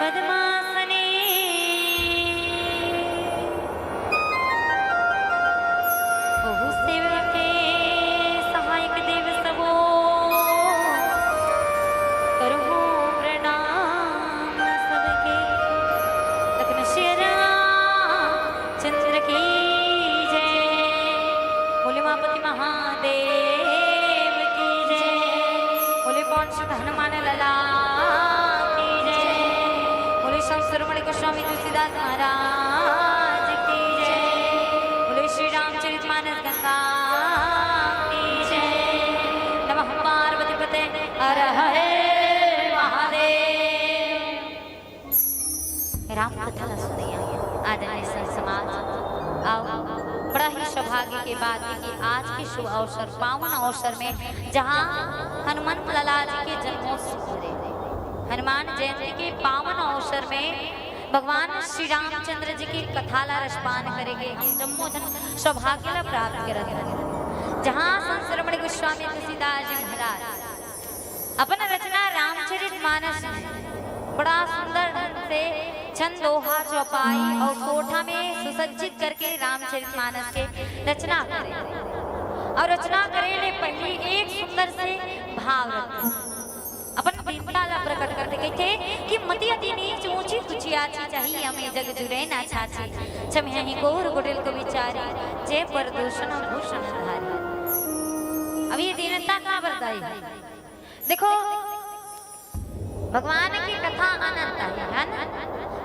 पद्मासने। बहु सेवके सहायक देव सबो करहूँ प्रणाम सबके। लखन श्री रामचंद्र की जय। बोले उमापति महादेव की जय। बोले पवन सुत हनुमान लला की जय। बोले संत शिरोमणि गोस्वामी तुलसीदास महाराज की जय। बोले श्री रामचरित मानस गंगा की जय। नमः पार्वती पते हर हर महादेव। राम कथा ला सुनइया आदरणीय संत समाज, अउ बड़ा ही सौभाग्य के बात हे कि आज के शुभ अवसर, पावन अवसर में जहाँ हनुमंत लाला जी के जन्मोत्सव हरे, हनुमान जयंती के पावन अवसर में भगवान श्री रामचंद्र जी के कथा ला रसपान करे के हम जम्मो झन सौभाग्य ला प्राप्त करत हन। जहाँ संत शिरोमणि गोस्वामी तुलसीदास जी महाराज अपन रचना रामचरित मानस में बड़ा सुंदर ढंग से छंद, दोहा, चौपाई अउ सोरठा में सुसज्जित करके रामचरित मानस के रचना करे। अउ रचना करे ले पहिली एक सुंदर से भाव रखथे, अपन दीनता ला प्रकट करथे, कहिथे कि मति अति नीच ऊंची तुच्छ आछी, चाही अमे जग जुरे ना छाछी, छमिहहि घोर कुटिल कु बिचारी, जे पर दूषण भूषण धारी। अब ये दीनता का बरदाई हे। देखो, भगवान की कथा अनंत हे, है ना?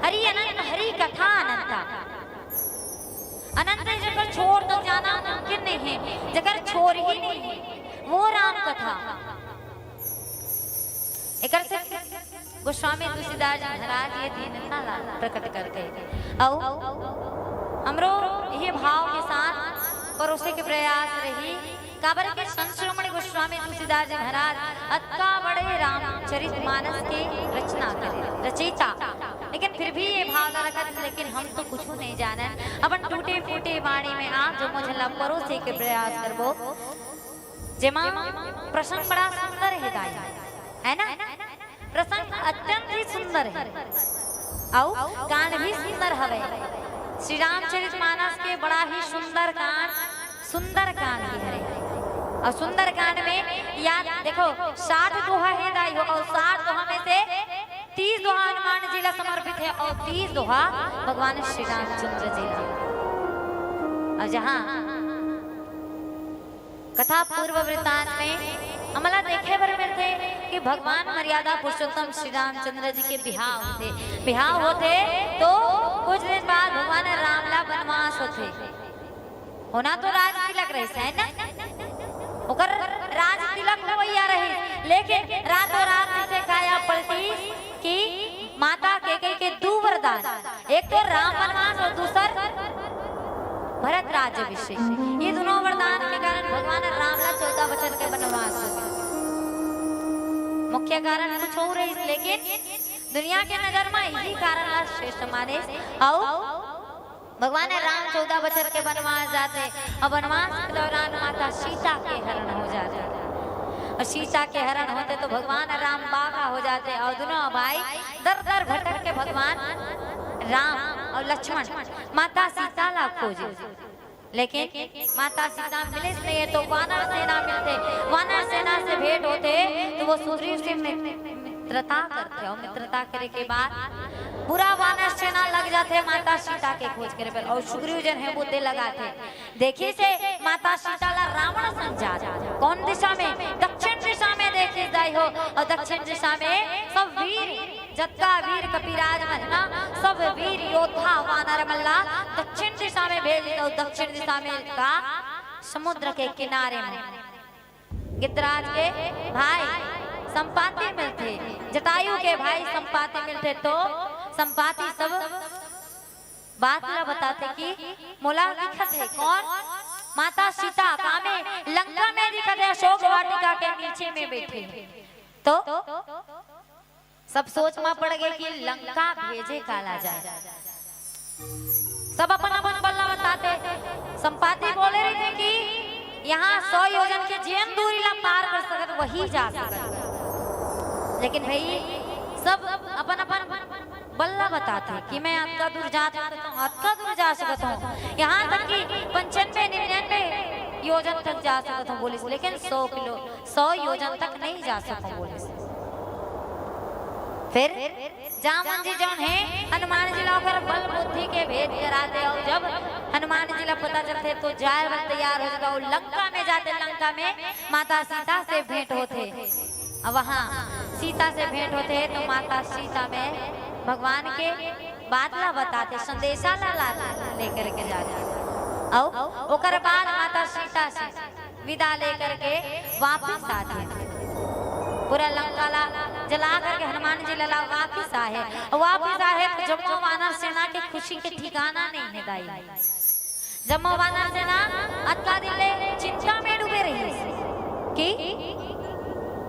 हरि अनंत, हरि कथा अनंत। अनंत हे, जेकर छोर तक जाना मुमकिन नहीं हे, जेकर छोर ही नहीं हे, वो राम कथा। एकर से गोस्वामी तुलसीदास जी महाराज ये दीनता ला प्रकट करथे। अउ हमरो ये भाव के साथ परोसे के प्रयास रही, काबर के संत शिरोमणि गोस्वामी तुलसीदास जी महाराज अतका बड़े रामचरित मानस के रचना करे, रचयिता, लेकिन फिर भी ये भाव ला रखत, लेकिन हम तो कुछू नहीं जानन। अपन टूटे फूटे बाणी में आप जम्मो झन ला परोसे के प्रयास करबो, जेमा प्रसंग बड़ा सुंदर हे दाई, है ना? प्रसंग अत्यंत ही सुंदर हे, अउ कांड भी सुंदर हवे। श्री रामचरित मानस के बड़ा ही सुंदर कांड, सुंदर कांड भी हरे। अउ सुंदर कांड में याद देखो, साठ दोहा हे दाई हो, अउ साठ दोहा में से तीस दोहा हनुमान जी ला समर्पित हे, अउ तीस दोहा भगवान श्री रामचंद्र जी ला। अउ जहाँ कथा पूर्व वृत्तांत में हमला देखे बर मिलथे कि भगवान मर्यादा पुरुषोत्तम श्री रामचंद्र जी के बिहाव होथे। बिहाव होथे तो कुछ दिन बाद भगवान राम ला वनवास होथे। होना तो राज तिलक रहिस, है ना? ओकर राज तिलक होवइया रहिस, लेकिन रातों रात जइसे काया पलटिस कि माता कैकेयी के दू वरदान, एक तो राम वनवास अउ दूसर भरत राज्याभिषेक। ये दूनों वरदान के कारण भगवान राम ला मुख्य कारण कुछ और रहिस, लेकिन दुनिया के नजर म इही कारण ला श्रेष्ठ मानिस। अउ भगवान राम चौदह बछर के वनवास जाथे, अउ वनवास के दौरान माता सीता के हरण हो जाथे। अउ सीता के हरण होथे त भगवान राम बाघा हो जाथे, अउ दुनों भाई दर दर भटक के भगवान राम अउ लक्ष्मण माता सीता ला खोजे। लेकिन माता सीता मिलिस नहीं हे, त वानर सेना मिलथे। वानर सेना से भेंट होथे, त वो सुग्रीव से मित्रता करथे, अउ मित्रता करे के बाद पूरा वानर सेना लग जाथे माता सीता के खोज करे बर, अउ सुग्रीव जन हे वो दे लगाथे। देखिस हे माता सीता ला रावण संग जात, कौन दिशा में? दक्षिण दिशा में देखिस दाई हो, अउ दक्षिण दिशा में सब वीर, जतका वीर कपिराज मन हे ना, सब वीर योद्धा वानर मन ला दक्षिण दिशा में भेज दिस। अउ दक्षिण दिशा में का? समुद्र के किनारे में गिद्धराज के भाई संपाति मिलथे, जटायु के भाई संपाति मिलथे। त संपाति सब बात ला बताथे कि मोला दिखत हे कौन? माता सीता। कामे? लंका में दिखत हे, अशोक वाटिका के नीचे में बइठे हे। त सब सोच म पड़ गे कि लंका भेजे काला जाय। सब अपन अपन बल्ला बताथे। संपाति बोले रहिथे कि यहाँ सौ योजन के जेन दूरी ला पार कर सकत, वही जा सकत। लेकिन भाई, सब अपन अपन बल्ला बताथे कि मैं अतका दूर जा सकत हूँ, अतका दूर जा सकत हूँ। यहाँ तक कि पंचानबे निन्यानबे योजन तक जा सकत हूँ बोलिस, लेकिन सौ किलो, सौ योजन तक नहीं जा सकूँ बोलिस। फिर जामवंत जी जौन हे, हनुमान जी ला ओकर बल बुद्धि के भेद कराथे, अउ जब हनुमान जी ला पता चलथे त जाय बर तैयार हो जाथे, अउ लंका में जाथे। लंका में माता सीता से भेंट होथे। अब वहाँ सीता से भेंट होथे त माता सीता में भगवान के बात ला बताथे, संदेशा ला, ला लेकर के जाथे। अउ ओकर बाद माता सीता से विदा लेकर के वापिस आथे। पूरा लंका ला जला करके हनुमान जी ला, ला वापिस आहे। अउ वापिस आहे त जम्मो वानर सेना के खुशी के ठिकाना नहीं हे दाई। जम्मो वानर सेना अतका दिन ले चिंता में डूबे रहिस कि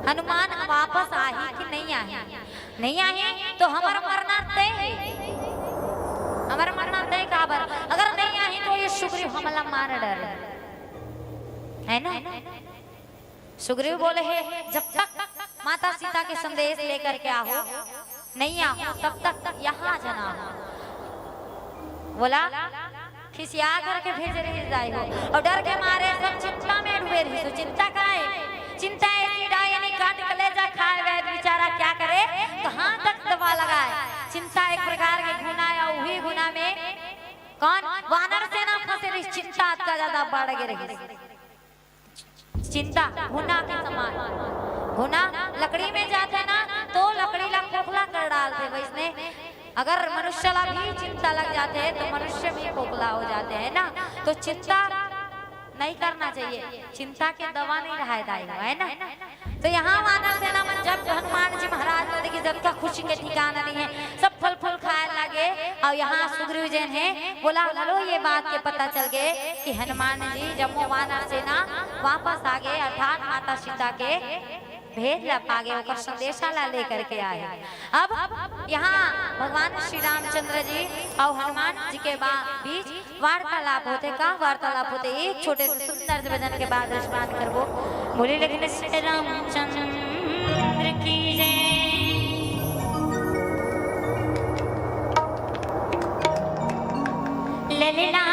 हनुमान वापस आही कि नहीं आही। नहीं आही त हमर मरना तय हे, हमर मरना तय। काबर? अगर नहीं आही त ये सुग्रीव हमला मार डरही, है ना? सुग्रीव बोले हे, जब तक माता सीता के संदेश लेकर के आहो, नहीं आहो, तब तक यहाँ जना हो। बोला, खिसिया करके भेजे रहिस दाई हो, अउ डर के मारे सब चिंता में डूबे रहिस। चिंता काय? चिंता ऐसी डायनी काट कलेजा खाए वैद बेचारा क्या करे, कहाँ तक दवा लगाए। चिंता एक प्रकार के गुना हे, अउ उही गुना में कौन? वानर सेना फंसे रहिस। चिंता अतका ज्यादा बढ़ गे रहिस। चिंता घुना के समान। घुना लकड़ी में जाथे ना, त लकड़ी ला खोखला कर डालथे। वइसने अगर मनुष्य ला भी चिंता लग जाथे त मनुष्य भी खोखला हो जाथे, है ना? त चिंता नहीं करना चाहिए, चिंता के दवा नहीं रहाय दाई, है ना? त यहाँ वानर सेना मन जब हनुमान जी महाराज ला देखिस, जतका खुशी के ठिकाना नहीं हे, सब फल फूल खाए लागे। अउ यहाँ सुग्रीव जन हे, बोला, "हलो, ये बात के पता चल गे कि हनुमान जी जम्मो वानर सेना वापस आ गे, अर्थात माता सीता के भेद ला पा गे, ओकर संदेशा ला लेकर के आए।" अब यहाँ भगवान श्री रामचंद्र जी अउ हनुमान जी के बा-, बीच वार्तालाप होथे। का वार्तालाप होथे? एक छोटे से सुंदर से भजन के बाद रसपान करबो। बोले लखन श्री रामचंद्र की जय। ललना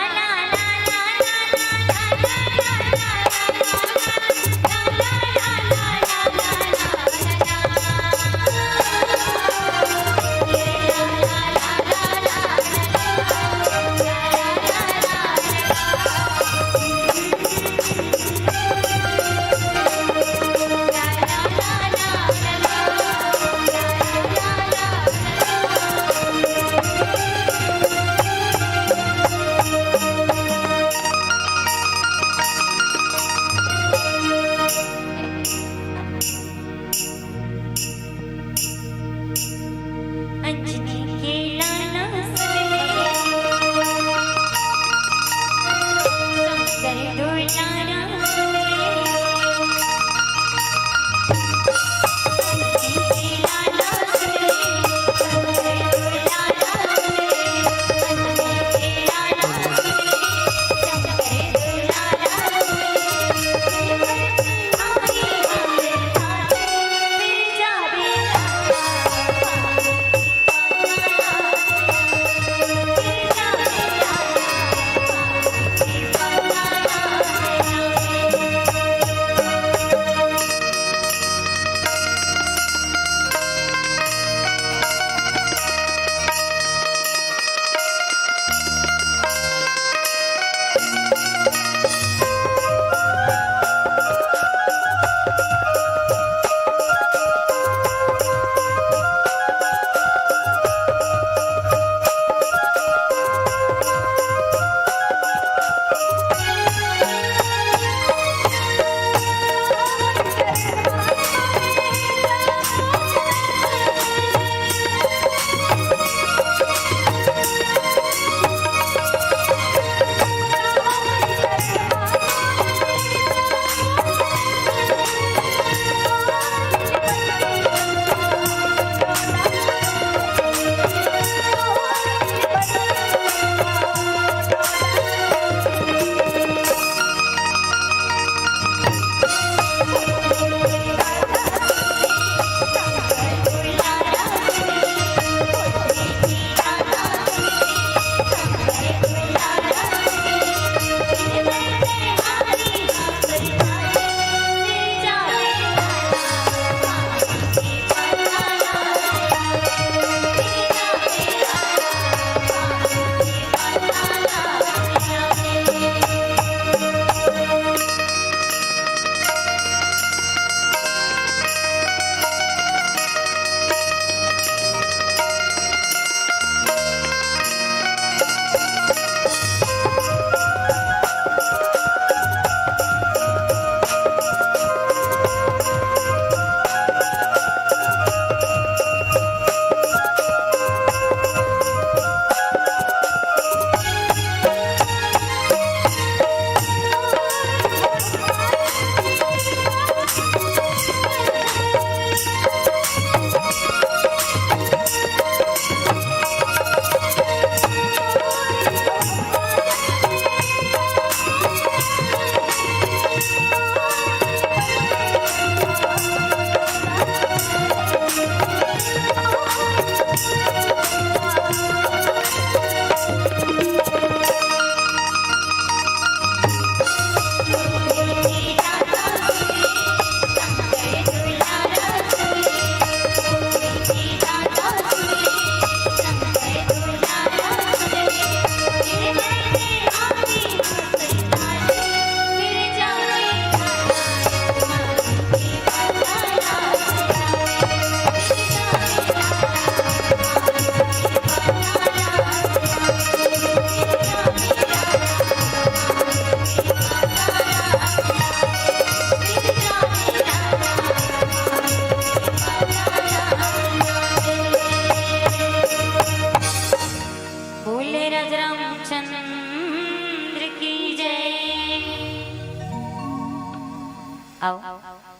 अउ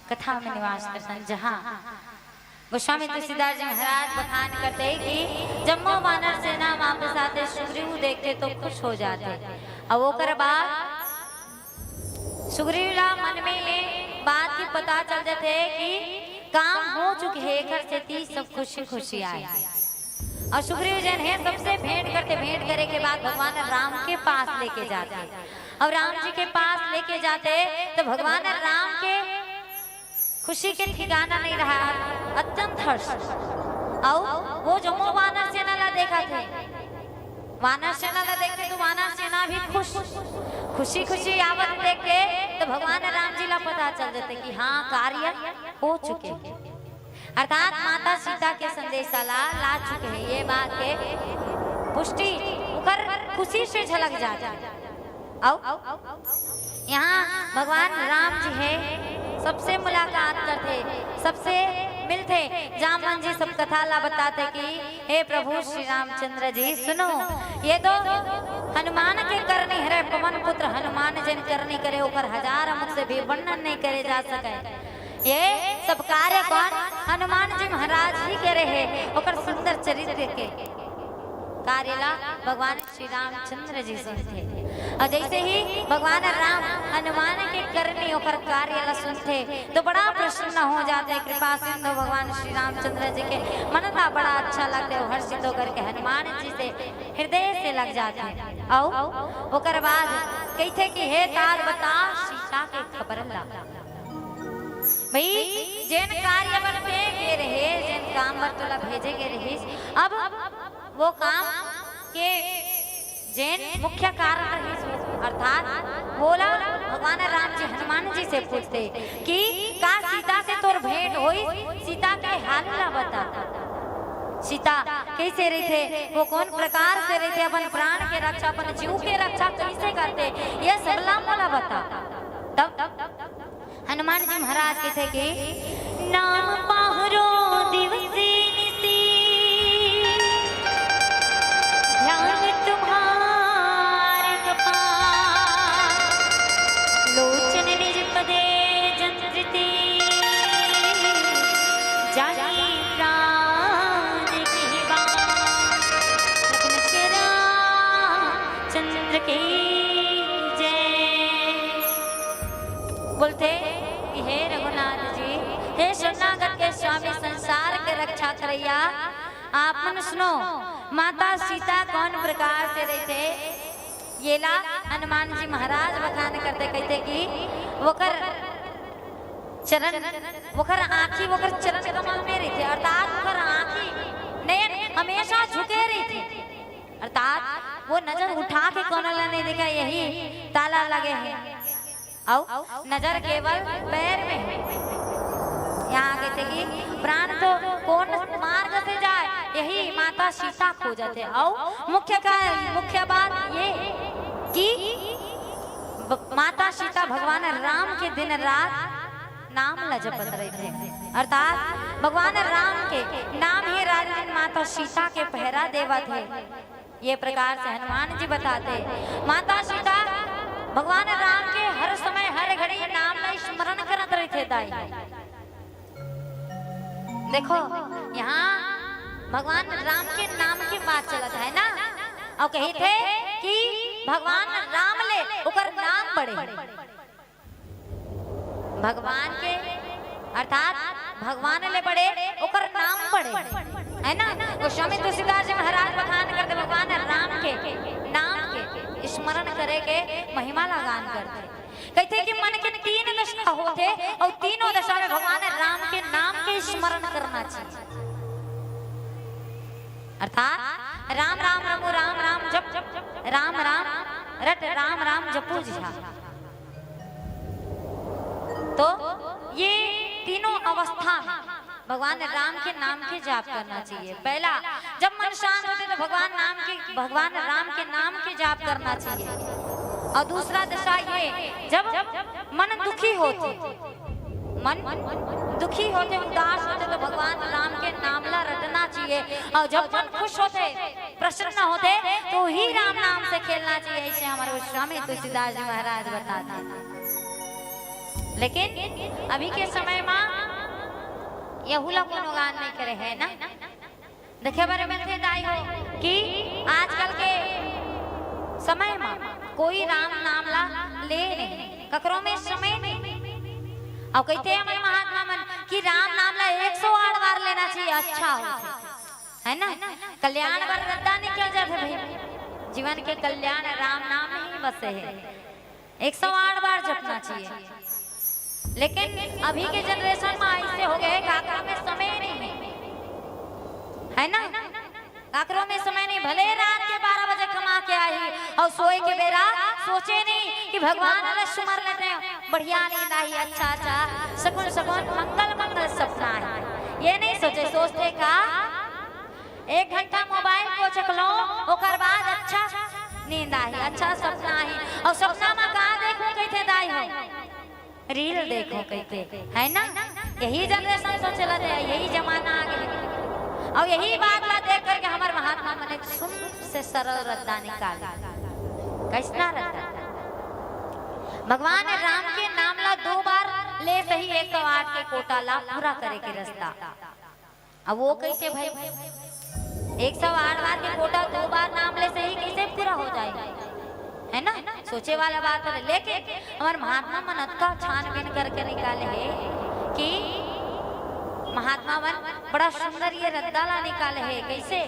कथा में निवास करथन, जहाँ गोस्वामी तुलसीदास जी महाराज बखान करथे कि जम्मो वानर सेना वापस आथे, सुग्रीव देखथे तो खुश हो जाथे। अउ ओकर बाद सुग्रीव ला मन में ये बात की पता चल जाथे कि काम हो चुके हे, एकर सेती सब खुशी खुशी आए। अउ सुग्रीव जन हे, सबसे भेंट करथे, भेंट करे के बाद भगवान राम के पास लेके जाथे। अउ राम जी के पास लेके जाथे तो भगवान राम के खुशी के ठिकाना नहीं रहा, अत्यंत हर्ष। अउ वो जम्मो वानर सेना ला देखथे, वानर सेना ला देखथे तो वानर सेना भी खुश, खुशी खुशी आवत देख के तो भगवान राम जी ला पता चल जाथे कि हाँ, कार्य हो चुके हे, अर्थात माता सीता के संदेशा ला ला चुके हे। ये बात के पुष्टि ओकर खुशी से झलक जाथे। अउ यहाँ भगवान राम जी हे, सबसे मुलाकात करथे, सबसे मिलथे। जामवंत जी सब कथा ला बताथे कि हे प्रभु श्री रामचंद्र जी, सुनो, ये तो हनुमान के करनी हरे, पवन पुत्र हनुमान जेन करनी करे, ओकर हजार मुख से भी वर्णन नहीं करे जा सके। ये सब कार्य कोन? हनुमान जी महाराज ही करे हे, ओकर सुंदर चरित्र के कार्य ला भगवान श्री रामचंद्र जी सुनथे। अउ जैसे ही भगवान राम हनुमान के करनी ओकर कार्य ला सुनथे तो बड़ा प्रसन्न हो जाथे। कृपा सिंधु भगवान श्री रामचंद्र जी के मन ला बड़ा अच्छा लगथे, हर्षित होकर के हनुमान जी से हृदय से लग जाथे। अउ ओकर बाद कहिथे कि हे तात, बता सीता के खबर ला। भाई, जेन कार्य बर ते गे रहे, जेन काम बर तोला भेजे गे रहिस, अब वो काम के जेन मुख्य कारण रहिस, अर्थात वोला भगवान राम जी हनुमान जी से पूछथे कि का सीता से तोर भेंट होइस, सीता के हाल ला बता। सीता कैसे रहिथे, वो कौन प्रकार से रहिथे, अपन प्राण के रक्षा, अपन जीव के रक्षा कैसे करथे, ये सबला मोला बता। तब हनुमान जी महाराज कहिथे कि नाम पाहरो दिवसी निसी, ध्यान तुम्हार कपाल, लोचन निज पदे जंत्रिती, जाहि प्राण की बात। लखन श्री रामचंद्र की जय। बोलथे कि हे रघुनाथ जी, हे शरणागत के स्वामी, संसार के रक्षा करैया, आप मन सुनो, माता सीता कौन प्रकार से रहिथे, येला हनुमान जी महाराज बखान करथे, कहिथे कि ओकर चरण, ओकर आँखी, ओकर चरण कमल में रहिथे, अर्थात ओकर आँखी, नयन हमेशा झुके रहिथे, अर्थात वो नजर उठा के कोनो ला नहीं देखा, यही ताला लगे हे। अउ नजर केवल पैर में हे। यहाँ कहिथे कि प्राण तो कौन मार्ग से जाए, यही माता सीता खोजथे। अउ मुख्य का, मुख्य बात ये कि ब-, माता सीता भगवान राम के दिन रात नाम ला जपत रहिथे, अर्थात भगवान राम के नाम ही रात दिन माता सीता के पहरा देवत हे। ये प्रकार से हनुमान जी बताथे, माता सीता भगवान राम के हर समय हर घड़ी नाम ला स्मरण करत रहिथे दाई। देखो, यहाँ भगवान राम के नाम के बात चलत हे ना, अउ कहिथे कि भगवान राम ले ओकर नाम बड़े। भगवान के, अर्थात भगवान ले बड़े, ओकर नाम बड़े, हे ना? गोस्वामी तुलसीदास जी महाराज बखान करथे भगवान राम के नाम के स्मरण करे के महिमा ला गान करथे। कहिथे कि मन के तीन दशा होथे अउ तीनों दशा में भगवान राम के नाम के स्मरण करना चाहिए। अर्थात राम राम रमो राम राम जप, राम राम रट राम राम जपो जिहा। तो ये तीनों अवस्था में भगवान राम के नाम के जाप करना चाहिए। पहला, जब मन शांत होथे तो भगवान नाम के, भगवान राम के नाम के जाप करना चाहिए। अउ दूसरा दशा ये, जब मन दुखी होथे, मन दुखी होथे, उदास होथे तो भगवान राम के नाम ला रटना चाहिए। अउ जब मन खुश होथे, प्रसन्न होथे, तो ही राम नाम से खेलना चाहिए। ऐसे हमारे गोस्वामी तुलसीदास जी महाराज बताथे। लेकिन अभी के समय मा यहू ला कोनो गान नहीं करे है ना। देखे बर मिलथे दाई हो कि आजकल के समय मा कोई राम नाम ला ले नहीं, ककरो में समय नहीं। अउ कहिथे हमर महात्मा मन कि राम नाम ला एक सौ आठ बार लेना चाहिए, अच्छा होथे, है ना? कल्याण बर रद्दा निकल जाथे भाई, जीवन के कल्याण राम नाम में ही बसे है। एक सौ आठ बार जपना चाहिए। लेकिन अभी के जनरेशन में ऐसे हो गए, काकरो में समय नहीं है, है ना? काकरो में समय नहीं, भले रात के बारह बजे कमा के आही अउ सोए के बेरा सोचे नहीं कि भगवान ला सुमर लेते हैं, बढ़िया नींद आही, अच्छा अच्छा सगुन सगुन मंगल मंगल सपना है, ये नहीं सोचे। सोचथे का एक घंटा मोबाइल को चकलो, ओकर बाद अच्छा नींद आही, अच्छा सपना आही। अउ सपना मा का देखहूं कहिथे दाई हो, रील देखहूं कहिथे, है ना? यही जनरेशन सोचे ला दे, यही जमाना आ गए। अउ यही बात ला देख करके हमर महात्मा मन एक सुंदर से सरल रद्दा निकाले। कैसना रद्दा? भगवान राम के नाम ला दो बार ले सही एक सौ आठ के कोटा ला पूरा करे के रस्ता। अब वो कैसे भाई? एक सौ आठ बार के कोटा दो बार नाम ले सही कैसे पूरा हो जाए, है ना? सोचे वाला बात है। लेकिन हमर महात्मा मन अतका छानबीन करके निकाले है कि महात्मा मन बड़ा सुंदर ये रद्दा ला निकाले है। कैसे?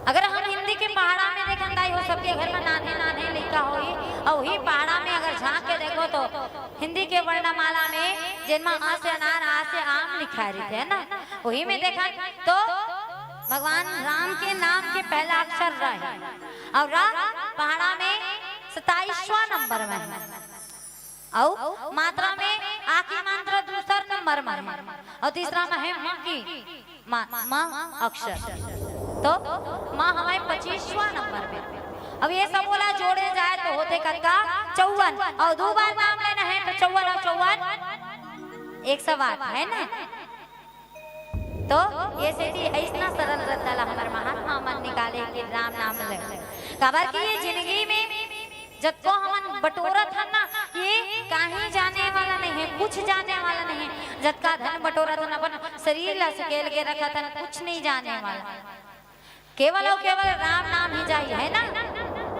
अगर हम हिंदी के पहाड़ा में देखन दाई हो, सबके घर में नान्हे नान्हे लइका होई, अउ वही पहाड़ा में अगर झांक के देखो तो हिंदी के वर्णमाला में जेन मा अ से अनार, आ से आम लिखा रहिथे, है ना? वही में देखन तो भगवान राम के नाम के पहला अक्षर र है, अउ र पहाड़ा में सताईसवां नंबर में है, अउ मात्रा में आ की मात्रा दूसर नंबर में है, अउ तीसरा में है म की मा, म अक्षर। तो म हवय पच्चीसवां नंबर में। अब ये सबो ला जोड़े जाए तो होथे कतका? चौवन। अउ दू बार नाम लेना है तो चौवन अउ चौवन एक सौ आठ, है ना? तो ये सेती अइसना सरल रद्दा ला हमर महात्मा मन निकाले कि राम नाम ले। काबर कि ये जिंदगी में जतको हमन बटोरत हन ना, ये काहीं जाने वाला नहीं है, कुछ जाने वाला नहीं है। जतका धन बटोरत हन, अपन शरीर ला सकेल के रखत हन, कुछ नहीं जाने वाला। केवल अउ केवल राम नाम ही जाही, है ना?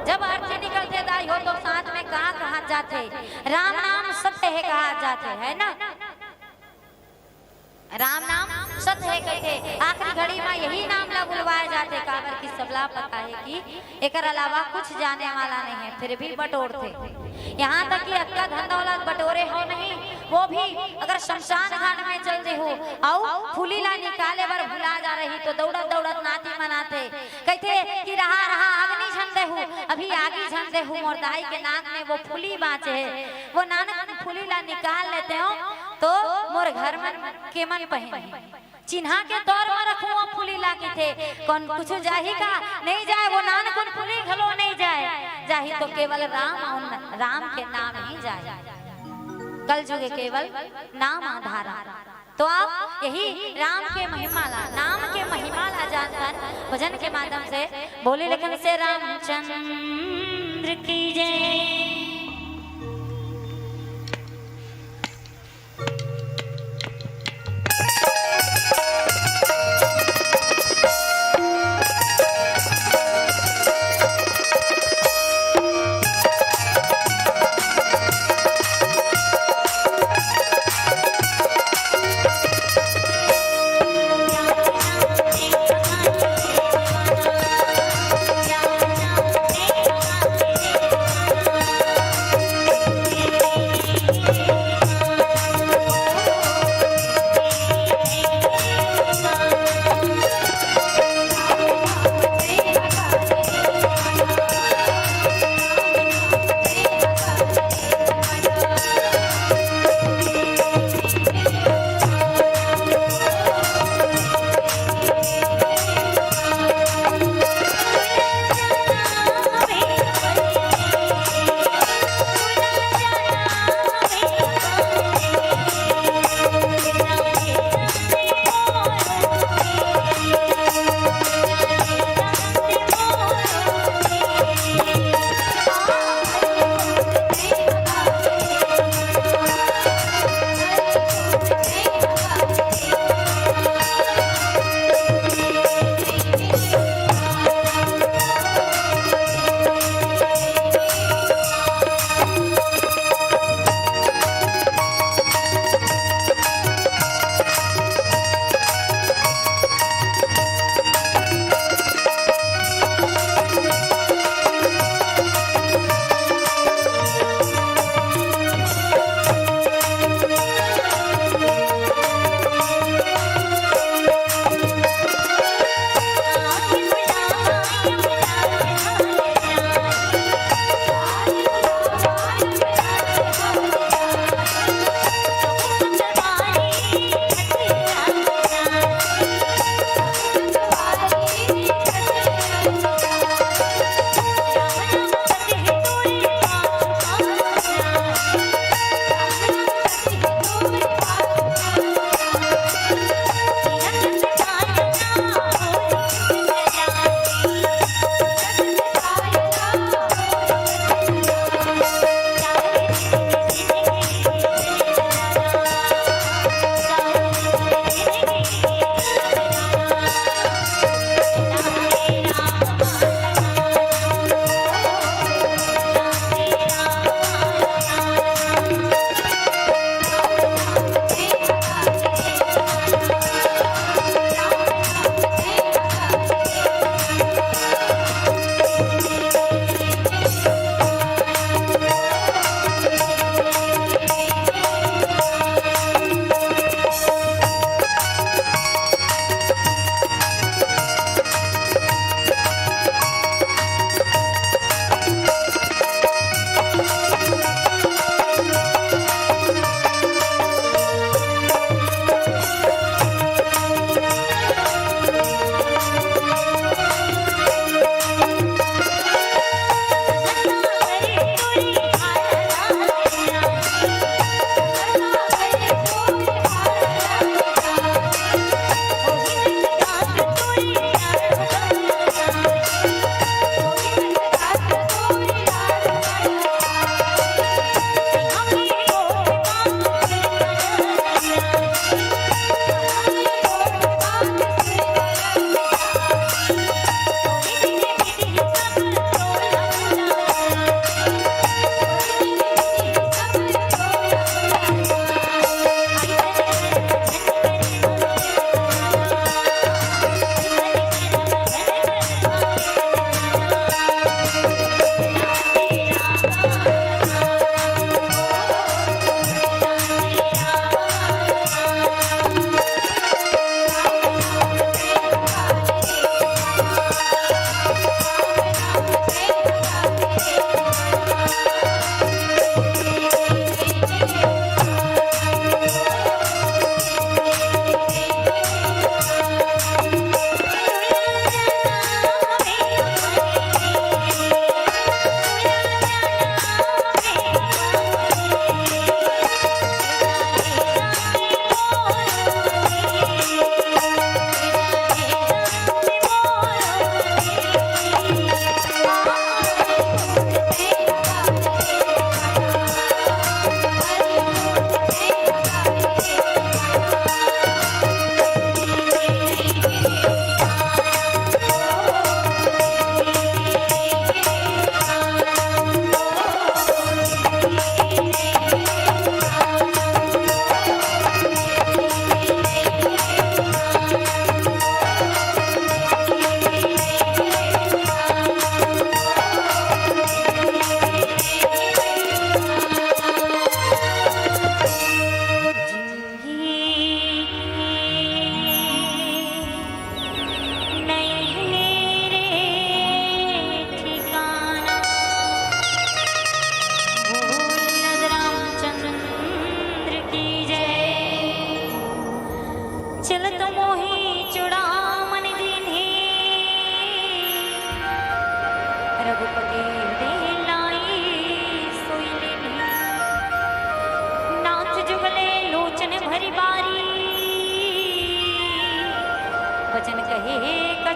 जब अर्थी निकलथे दाई हो, तो साथ में का कहा जाथे? राम नाम सत्य है कहा जाथे, है ना? राम नाम सत्य है कहिथे, आखिरी घड़ी मा यही नाम ला बुलवाए जाथे, काबर कि सबला पता है कि एकर अलावा कुछ जाने वाला नहीं है, फिर भी बटोरथे। यहाँ तक कि अतका धन दौलत बटोरे हो नहीं, वो भी अगर शमशान घाट में चल देहू अउ फूली ला निकाले बर भुला जा रही, तो दौड़त दौड़त नाती मनाथे, कहिथे कि रहा रहा अग्नि झन देहू, अभी आगी झन देहू, मोर दाई के नाक में वो फूली बाँचे है, वो नानक फूली ला निकाल लेते हो तो मोर घर मन के मन पहिन चिन्हा के तौर म रखहूं फूली ला कहिथे। कौन कुछ जाही का? नहीं जाए। वो नानकुन फूली घलो नहीं जाए। जाही तो केवल राम अउ राम के नाम ही जाए। कल जुगे केवल नाम आधार। तो आप यही राम के महिमा ला, नाम के महिमा ला जानथन भजन के माध्यम से। बोले लेकिन से रामचंद्र की जय।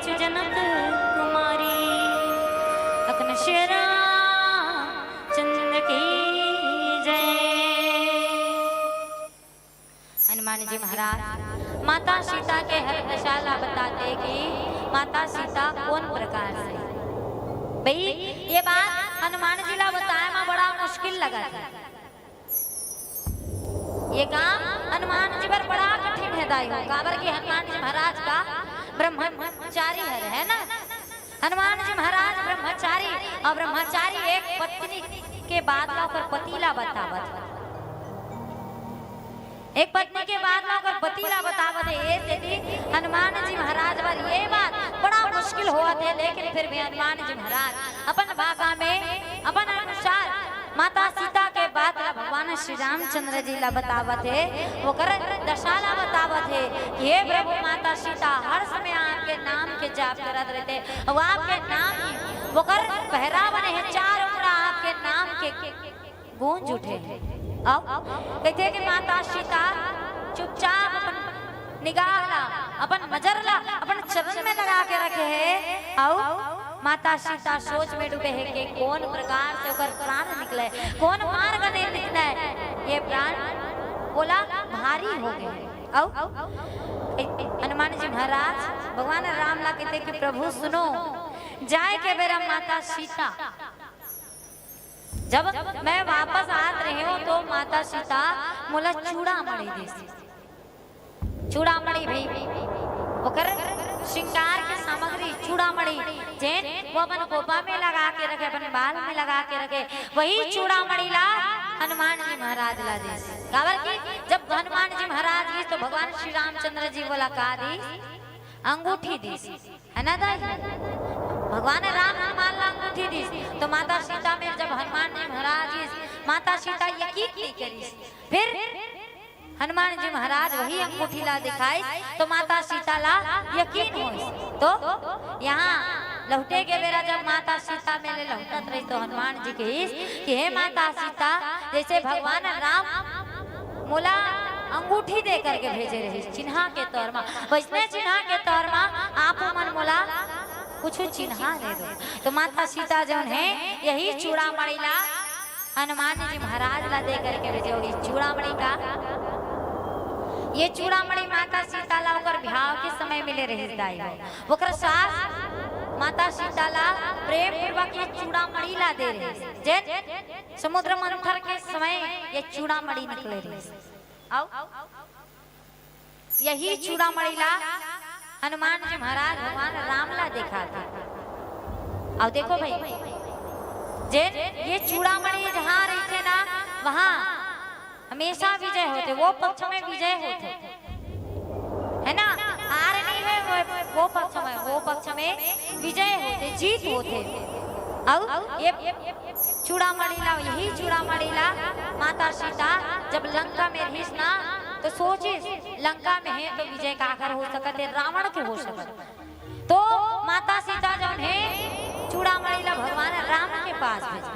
जनक कुमारी, अकन श्री रामचंद्र की जय। हनुमान जी महाराज माता सीता के हर दशा ला बताथे कि माता सीता कोन प्रकार से। भई, ये बात हनुमान जी ला बताए मा बड़ा मुश्किल लगथे। ये काम हनुमान जी बर बड़ा कठिन हे दाई हो, काबर कि हनुमान जी महाराज का ब्रह्मचारी हरे, है ना? हनुमान जी महाराज ब्रह्मचारी, अउ ब्रह्मचारी एक पत्नी के बात ला ओकर पति ला बतावत हे। एक पत्नी के बात ला ओकर पति ला बतावत हे। ये सेती हनुमान जी महाराज बर ये बात बड़ा मुश्किल होवत हे, लेकिन फिर भी हनुमान जी महाराज अपन भाषा में, अपन अनुसार माता सीता के बात ला भगवान श्री रामचंद्र जी ला बतावत हे, ओकर दशा ला बतावत हे कि हे प्रभु, माता सीता हर समय आपके नाम के जाप करत रहिथे, अउ आपके नाम ही ओकर पहरा बने हे, चारों मुड़ा आपके नाम के गूंज उठे हे। अउ कहिथे कि माता सीता चुपचाप अपन निगाह ला, अपन नजर ला अपन चरण में लगा के रखे हे, अउ माता सीता सोच में डूबे हे कि कोन प्रकार से ओकर प्राण निकले, कोन मार्ग ले निकले, ये प्राण ओला भारी हो गे। अउ हनुमान जी महाराज भगवान राम ला कहिथे कि प्रभु सुनो, जाए के बेरा माता सीता, जब मैं वापस आत रहेंव तो माता सीता मोला चूड़ामणि देस। चूड़ामणि भई ओकर श्रृंगार के सामग्री चूड़ामणि, जेन वो अपन खोपा में लगा के रखे, अपन बाल में लगा के रखे, वही चूड़ामणि ला हनुमान जी महाराज ला देस। काबर कि जब हनुमान जी महाराज गिस तो भगवान श्री रामचंद्र जी ओला का दिस? अंगूठी दिस, है ना दाई? भगवान राम हनुमान ला अंगूठी दिस, तो माता सीता में जब हनुमान जी महाराज गिस, माता सीता यकीन नहीं करिस। फिर हनुमान जी महाराज वही अंगूठी ला दिखाइस, तो माता सीता ला यकीन होइस। तो यहाँ लहुटे के बेरा जब माता सीता मेर ले लहुटत रहिस, तो हनुमान जी कहिस कि हे माता सीता, जैसे भगवान राम मोला अंगूठी दे करके भेजे रहिस चिन्हा के तौर मा, वैसने चिन्हा के तौर मा आप मन मोला कुछ चिन्हा दे दो। तो माता सीता जौन हे, यही चूड़ामणि ला हनुमान जी महाराज ला दे करके भेजे होही। चूड़ामणि का, ये चूड़ामणि माता सीता ला ओकर बिहाव के समय मिले रहिस दाई हो। ओकर सास माता सीता ला प्रेम पूर्वक ये चूड़ामणि ला दे रहिस, जेन समुद्र मंथन के समय ये चूड़ामणि निकले रहिस। अउ यही चूड़ामणि ला हनुमान जी महाराज भगवान राम ला देखाथे। अउ देखो भई, जेन ये चूड़ामणि जहाँ रहिथे ना, वहाँ हमेशा विजय होथे, वो पक्ष में विजय होथे, है ना? हार नहीं हे वो, वो पक्ष में, वो पक्ष में विजय होथे, जीत होथे। अउ ये चूड़ामणि ला, यही चूड़ामणि ला माता सीता जब लंका में रहिस ना, तो सोचिस लंका में हे तो विजय काकर हो सकत हे? रावण के हो सकत। तो माता सीता जौन हे, चूड़ामणि ला भगवान राम के पास भेजे।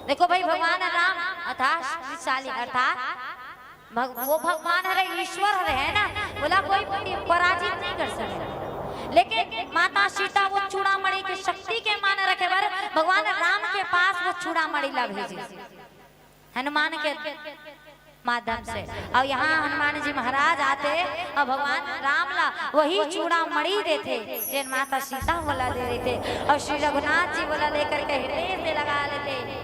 देखो भई, भगवान राम अथाह शक्तिशाली, अर्थात भग-, वो भगवान हरे, ईश्वर हरे, है ना, ओला कोई पराजित नहीं कर सके। लेकिन माता सीता वो चूड़ामणि के शक्ति के मान रखे बर भगवान राम के पास वो चूड़ामणि ला भेजे हनुमान के माध्यम से। अउ यहाँ हनुमान जी महाराज आथे अउ भगवान राम ला वही चूड़ामणि देथे, जेन माता सीता ओला दे देथे, अउ श्री रघुनाथ जी ओला लेकर के हृदय से लगा लेथे।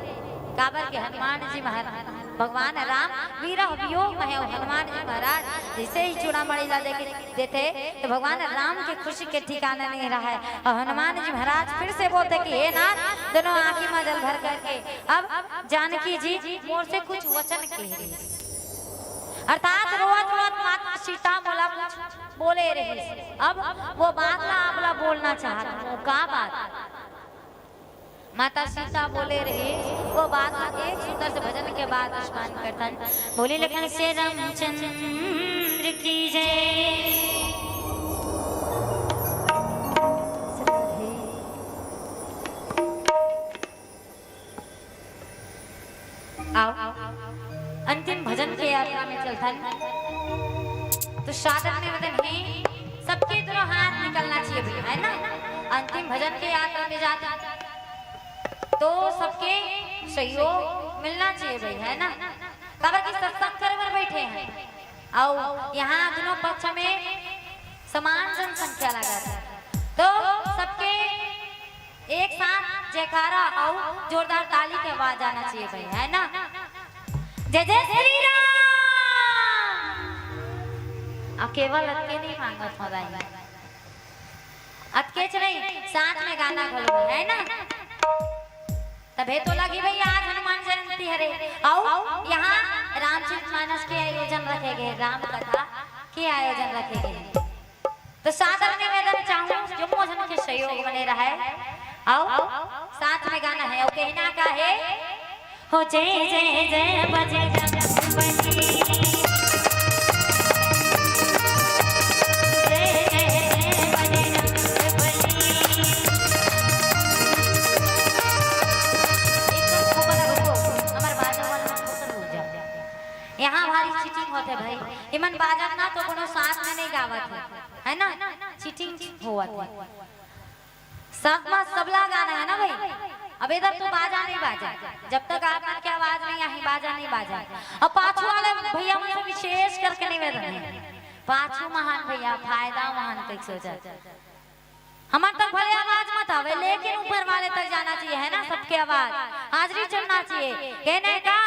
काबर के हनुमान जी महाराज, भगवान राम विरह वियोग में हे, अउ हनुमान जी महाराज जैसे ही चूड़ामणि ला देखे, देथे, तो भगवान राम के खुशी के ठिकाना नहीं रहा हे। अउ हनुमान जी महाराज फिर से बोलथे कि हे नाथ, दोनों आँखी में जल भर करके, अब जानकी जी मोर से कुछ वचन कह रही, अर्थात रोवत रोवत माता सीता मोला कुछ बोले रही, अब वो बात ला आप ला बोलना चाहत हूँ। का बात? माता सीता बोले रही, वो बात ला एक सुंदर से भजन के बाद स्मरण करथन। बोले लखन से रामचंद्र की जय। आओ, अंतिम भजन के यात्रा में चलथन। तो साधन में वतन हे, सब के दोनों हाथ निकलना चाहिए भाई, है ना? अंतिम भजन के यात्रा में जाते तो सबके सहयोग मिलना चाहिए भाई, है ना? काबर कि सत्संग करे बर बैठे हैं, अउ यहाँ दोनों पक्ष में समान जनसंख्या लगा है, तो सबके एक साथ जयकारा अउ जोरदार ताली के आवाज आना चाहिए भाई, है ना? जय जय श्री राम। अउ केवल अतके नहीं मांगत हो भाई, अतकेच नहीं, साथ में गाना घलो है ना, तभे तो लगी भाई आज हनुमान जयंती हरे। अउ यहाँ रामचरित मानस के आयोजन रखे गए, राम कथा के आयोजन रखे गए। तो सादर निवेदन चाहूँ, जम्मो झन के सहयोग बने रहे। अउ साथ में गाना है, अउ कहना का है, हो जय जय जय बजरंग बली, जय जय जय बजरंग बली। एक तो खूब रुको, हमारे बाजा वाला मन खूब रुक जाओ। यहाँ भारी चीटिंग होते भाई, इमन बाजत ना तो कोनो साथ में नहीं गावत है, है ना? चीटिंग होवत है। सब में सबला गाना है ना भाई। अब इधर तो बाजा नहीं बाजा, जब तक आप मन के आवाज नहीं आही, बाजा नहीं बाजा। अब पाछू वाले भैया मन से विशेष करके निवेदन है, पाछू महान भैया, फायदा महान कह सोचा। हमार तक भले आवाज मत आवे, लेकिन ऊपर वाले तक जाना चाहिए, है ना? सबके आवाज हाजिरी चढ़ना चाहिए। कहने का,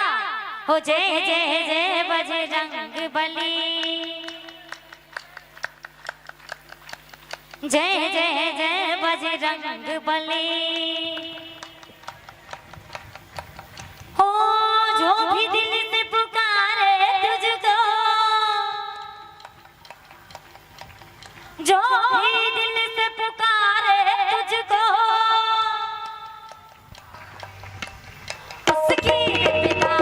हो जय जय जय बजरंग बली, जय जय जय बजरंग बली। हो, जो भी दिल से पुकारे तुझको, जो भी दिल से पुकारे तुझको, उसकी विदा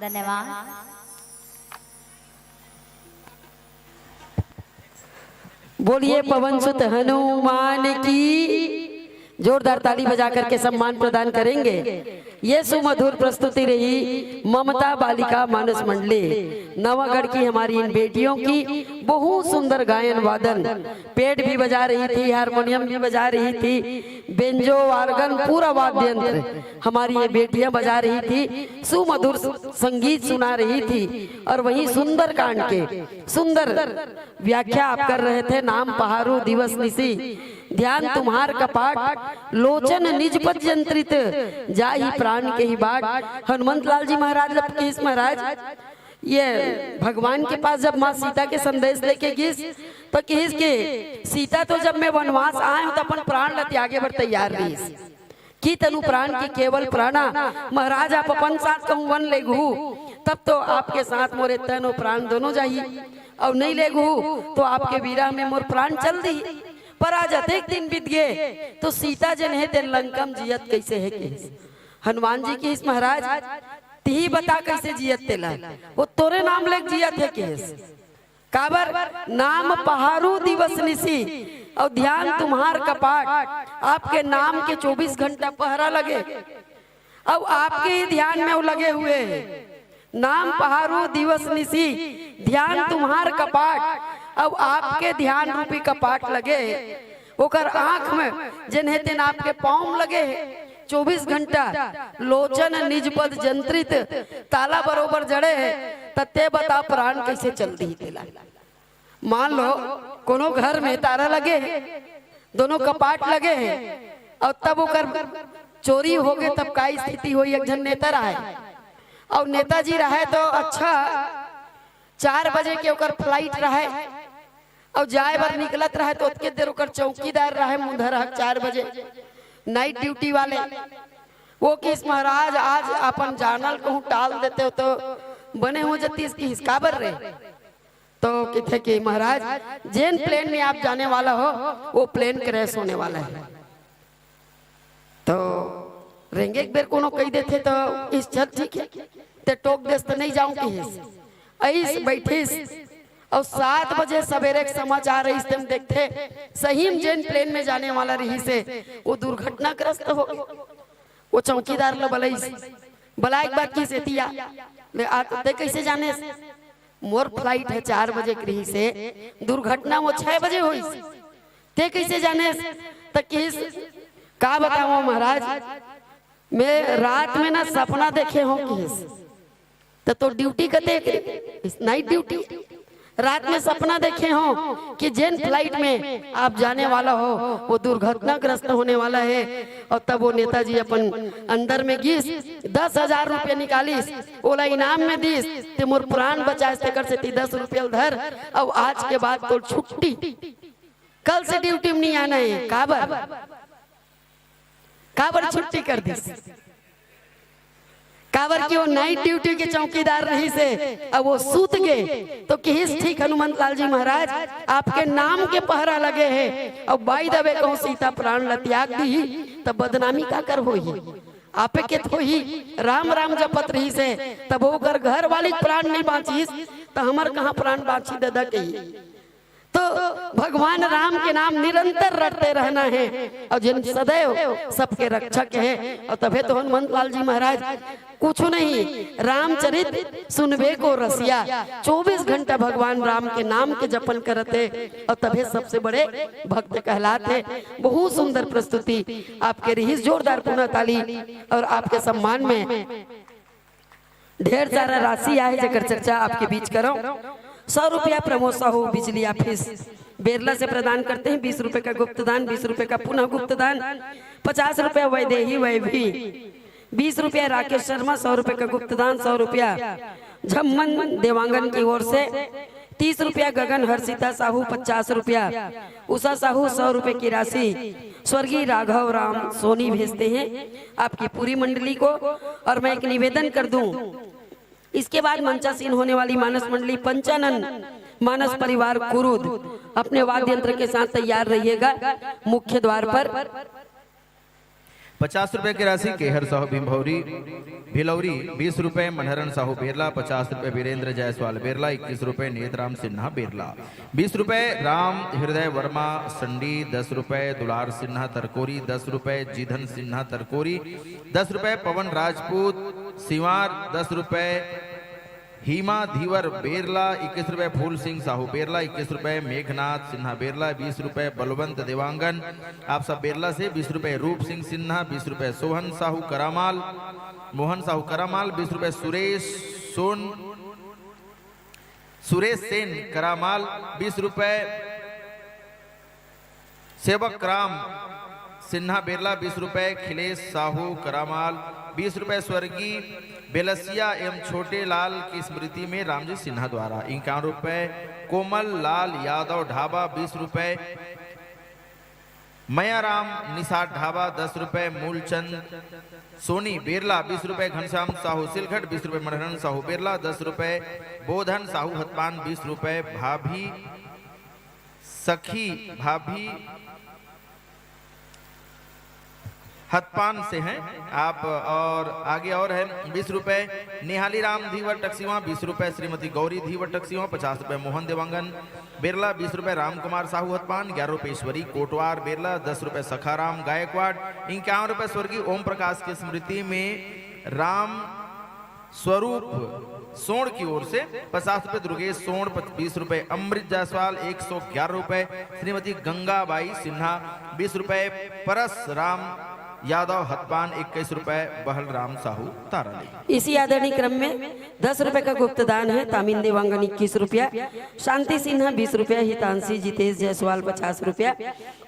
धन्यवाद। बोलिए पवन सुत हनुमान की। जोरदार ताली बजा करके सम्मान प्रदान करेंगे। ये सुमधुर प्रस्तुति रही ममता बालिका मानस मंडली नवागढ़ की हमारी इन बेटियों की। बहुत सुंदर गायन वादन, पैड भी बजा रही थी, हारमोनियम भी बजा रही थी, बेंजो, ऑर्गन, पूरा वाद्य यंत्र हमारी ये बेटियां बजा रही थी। सुमधुर संगीत सुना रही थी और वहीं सुंदरकांड के सुंदर व्याख्या आप कर रहे थे। नाम पहारू दिवस निसी, ध्यान तुम्हार कपाट, लोचन निज पद जंत्रित, जाहि प्राण के ही बाट। हनुमंत लाल जी महाराज ल कहिस, महाराज, ये भगवान के पास जब माँ सीता के संदेश लेके गिस, तो कहिस के सीता तो जब मैं वनवास आए हूँ तो अपन प्राण ल त्यागे बर तैयार रहिस। कि तनु प्राण के केवल प्राणा, महाराज आप अपन साथ कहूँ वन लेगहू, तब तो आपके साथ मोरे तन और प्राण दोनों जाही, और नहीं लेगहू तो आपके विरह में मोर प्राण चल दी। पर आज अतेक दिन बीत गए, तो सीता जन हे ते लंकम जियत कैसे हे कहिस। हनुमान जी कहिस, महाराज, तिही बता कैसे जियत तेला, वो तोरे नाम लेके जियत हे कहिस। काबर? नाम पहारू दिवस निसी, और ध्यान तुम्हार कपाट, आपके नाम के चौबीस घंटा पहरा लगे, और आपके ही ध्यान में वो लगे हुए हैं। नाम पहारू दिवस निसी, ध्यान तुम्हार कपाट, और आपके ध्यान रूपी कपाट लगे, ओकर आंख में जेन हे तेन आपके पाँव में लगे हे। चौबीस घंटा लोचन निज पद जंत्रित, ताला बरोबर जड़े हे, त ते बता प्राण कैसे चल दी तेला। मान लो कोनो घर में ताला लगे हे, दोनों कपाट लगे हे, और तब ओकर चोरी हो गए, तब का स्थिति होई? एक झन नेता रहे, और नेताजी रहे तो अच्छा चार बजे के ओकर फ्लाइट रहे, और जाए बर निकलत रहे तो ओतके देर ओकर चौकीदार रहे मुंधरहक चार बजे नाइट ड्यूटी वाले। वो किस महाराज आज अपन जानल कहूँ टाल देते हो तो बने हो जतीस किस काबर रे। तो किथे कि महाराज जेन प्लेन में आप जाने वाला हो वो प्लेन क्रैश होने वाला है। तो रेंगे एक बेर कोनो कही देथे तो इस चल ठीक है, ते टोक देस तो नहीं जाऊं किहिस। अइस बैठिस और सात बजे सवेरे के समाचार अइस तेम देखथे सही में जेन प्लेन में जाने वाला रहिस हे वो दुर्घटनाग्रस्त हो गे। वो चौकीदार ल बलइस, बलाए के बाद किहिस एती आ, मैं आ, ते कैसे जानेस? मोर फ्लाइट हे चार बजे के रहिस हे, दुर्घटना वो छह बजे होइस, ते कैसे जानेस? त किहिस का बतावं महाराज, मैं रात में ना सपना देखे हों किहिस। त तोर ड्यूटी कते? Night duty. रात में सपना देखे हों कि जेन फ्लाइट में आप जाने वाला हो वो दुर्घटनाग्रस्त होने वाला है, और तब वो नेताजी अपन अंदर में गिस, दस हजार रुपया निकालिस, ओला इनाम में दिस, ते मोर प्राण बचाइस, तेकर सेती दस रुपया ल धर, अउ आज के बाद तोर छुट्टी, कल से ड्यूटी में नहीं आना है। काबर? काबर छुट्टी कर दिस? काबर कि वो नाइट ड्यूटी के चौकीदार रहिस हे, अब वो सूत गे तो किहिस, ठीक हनुमंत लाल जी महाराज, आपके नाम के पहरा लगे हे, अब by the way कहूँ सीता प्राण ल त्याग दिही त बदनामी काकर होही? आपे के तो होही। राम राम जपत रहिस हे, तब ओकर घर वाली के प्राण नहीं बाँचिस त हमर कहाँ प्राण बाँची ददा कही। तो भगवान राम के नाम निरंतर रटते रहना है, और जिन सदैव सबके रक्षक है। और तभे तो हनुमंत लाल जी महाराज कुछ नहीं, रामचरित सुनबे को रसिया, चौबीस घंटा भगवान राम के नाम के जपन करत हे, और तभे सबसे बड़े भक्त कहलात हे। बहुत सुंदर प्रस्तुति आपके रहिस, जोरदार पुनः ताली। और आपके सम्मान में ढेर सारा राशि आए, जेकर चर्चा आपके बीच करौं। सौ रुपया प्रमोद साहू बिजली ऑफिस बेरला से प्रदान करते हैं, बीस रुपए का गुप्तदान, बीस रुपए का पुनः गुप्तदान, पचास रुपया वैदेही वैभी, बीस रुपया राकेश शर्मा, सौ रुपए का गुप्तदान, सौ रुपया झम्मन देवांगन की ओर से, तीस रुपया गगन हर्षिता साहू, पचास रुपया उषा साहू, सौ रुपए की राशि स्वर्गीय राघव राम सोनी भेजते हैं आपकी पूरी मंडली को। और मैं एक निवेदन कर दूं, इसके बाद मंचासीन होने वाली मानस मंडली पंचानन मानस परिवार कुरुद अपने वाद्य यंत्र के साथ तैयार रहिएगा मुख्य द्वार पर। पचास रुपए की राशि केहर साहू भिंभौरी भिलौरी, बीस रुपए मनहरन साहू बेरला, पचास रुपए वीरेंद्र जायसवाल बेरला, इक्कीस रुपए नेतराम सिन्हा बेरला, बीस रुपए राम हृदय वर्मा संडी, दस रुपए दुलार सिन्हा तरकोरी, दस रुपए जीधन सिन्हा तरकोरी, दस रुपए पवन राजपूत सिवार, दस रुपए हीमा धीवर बेरला, इक्कीस रुपए फूल सिंह साहू बेरला, इक्कीस रुपए मेघनाथ सिन्हा बेरला, बीस रुपए बलवंत देवांगन आप सब बेरला से, बीस रुपए रूप सिंह सिन्हा, बीस रुपए सोहन साहू करामाल, मोहन साहू करामाल, बीस रुपए सुरेश सोन, सुरेश सेन करामाल, बीस रुपए सेवक राम सिन्हा बेरला, बीस रुपए खिलेश साहू करामाल, बीस रुपए स्वर्गीय बेलसिया एम छोटे लाल की स्मृति में रामजी सिन्हा द्वारा, इक्यावन रुपए कोमल लाल यादव ढाबा, बीस रुपए मयाराम निषाद ढाबा, दस रुपए मूलचंद सोनी बेरला, बीस रुपए घनश्याम साहू सिलघट, बीस रुपए मनहरन साहू बेरला, दस रुपए बोधन साहू हतपान, बीस रुपए भाभी सखी भाभी हतपान से हैं आप। और आगे और है बीस रुपए निहाली राम धीवर टकसिवा, बीस रुपए श्रीमती गौरी धीवर टकसिवा, पचास रुपए मोहन देवांगन बेरला, बीस रुपए राम कुमार साहू हतपान, ग्यारह रुपए ईश्वरी कोटवार बेरला, दस रुपए सखाराम गायकवाड़, इक्यावन रुपए स्वर्गीय ओम प्रकाश की स्मृति में राम स्वरूप सोंड की ओर से पचास रुपए, दुर्गेश सोंड पच-, बीस रुपए, अमृत जायसवाल एक सौ ग्यारह रुपए, श्रीमती गंगाबाई सिन्हा बीस रुपए, परस राम यादव हतपान इक्कीस रुपए, बहलराम साहू ताराली। इसी आदरणीय क्रम में दस रुपए का गुप्त दान है। तामिन देवांगन इक्कीस रुपया, शांति सिन्हा बीस रुपया, हितांशी जितेश जायसवाल पचास रुपया,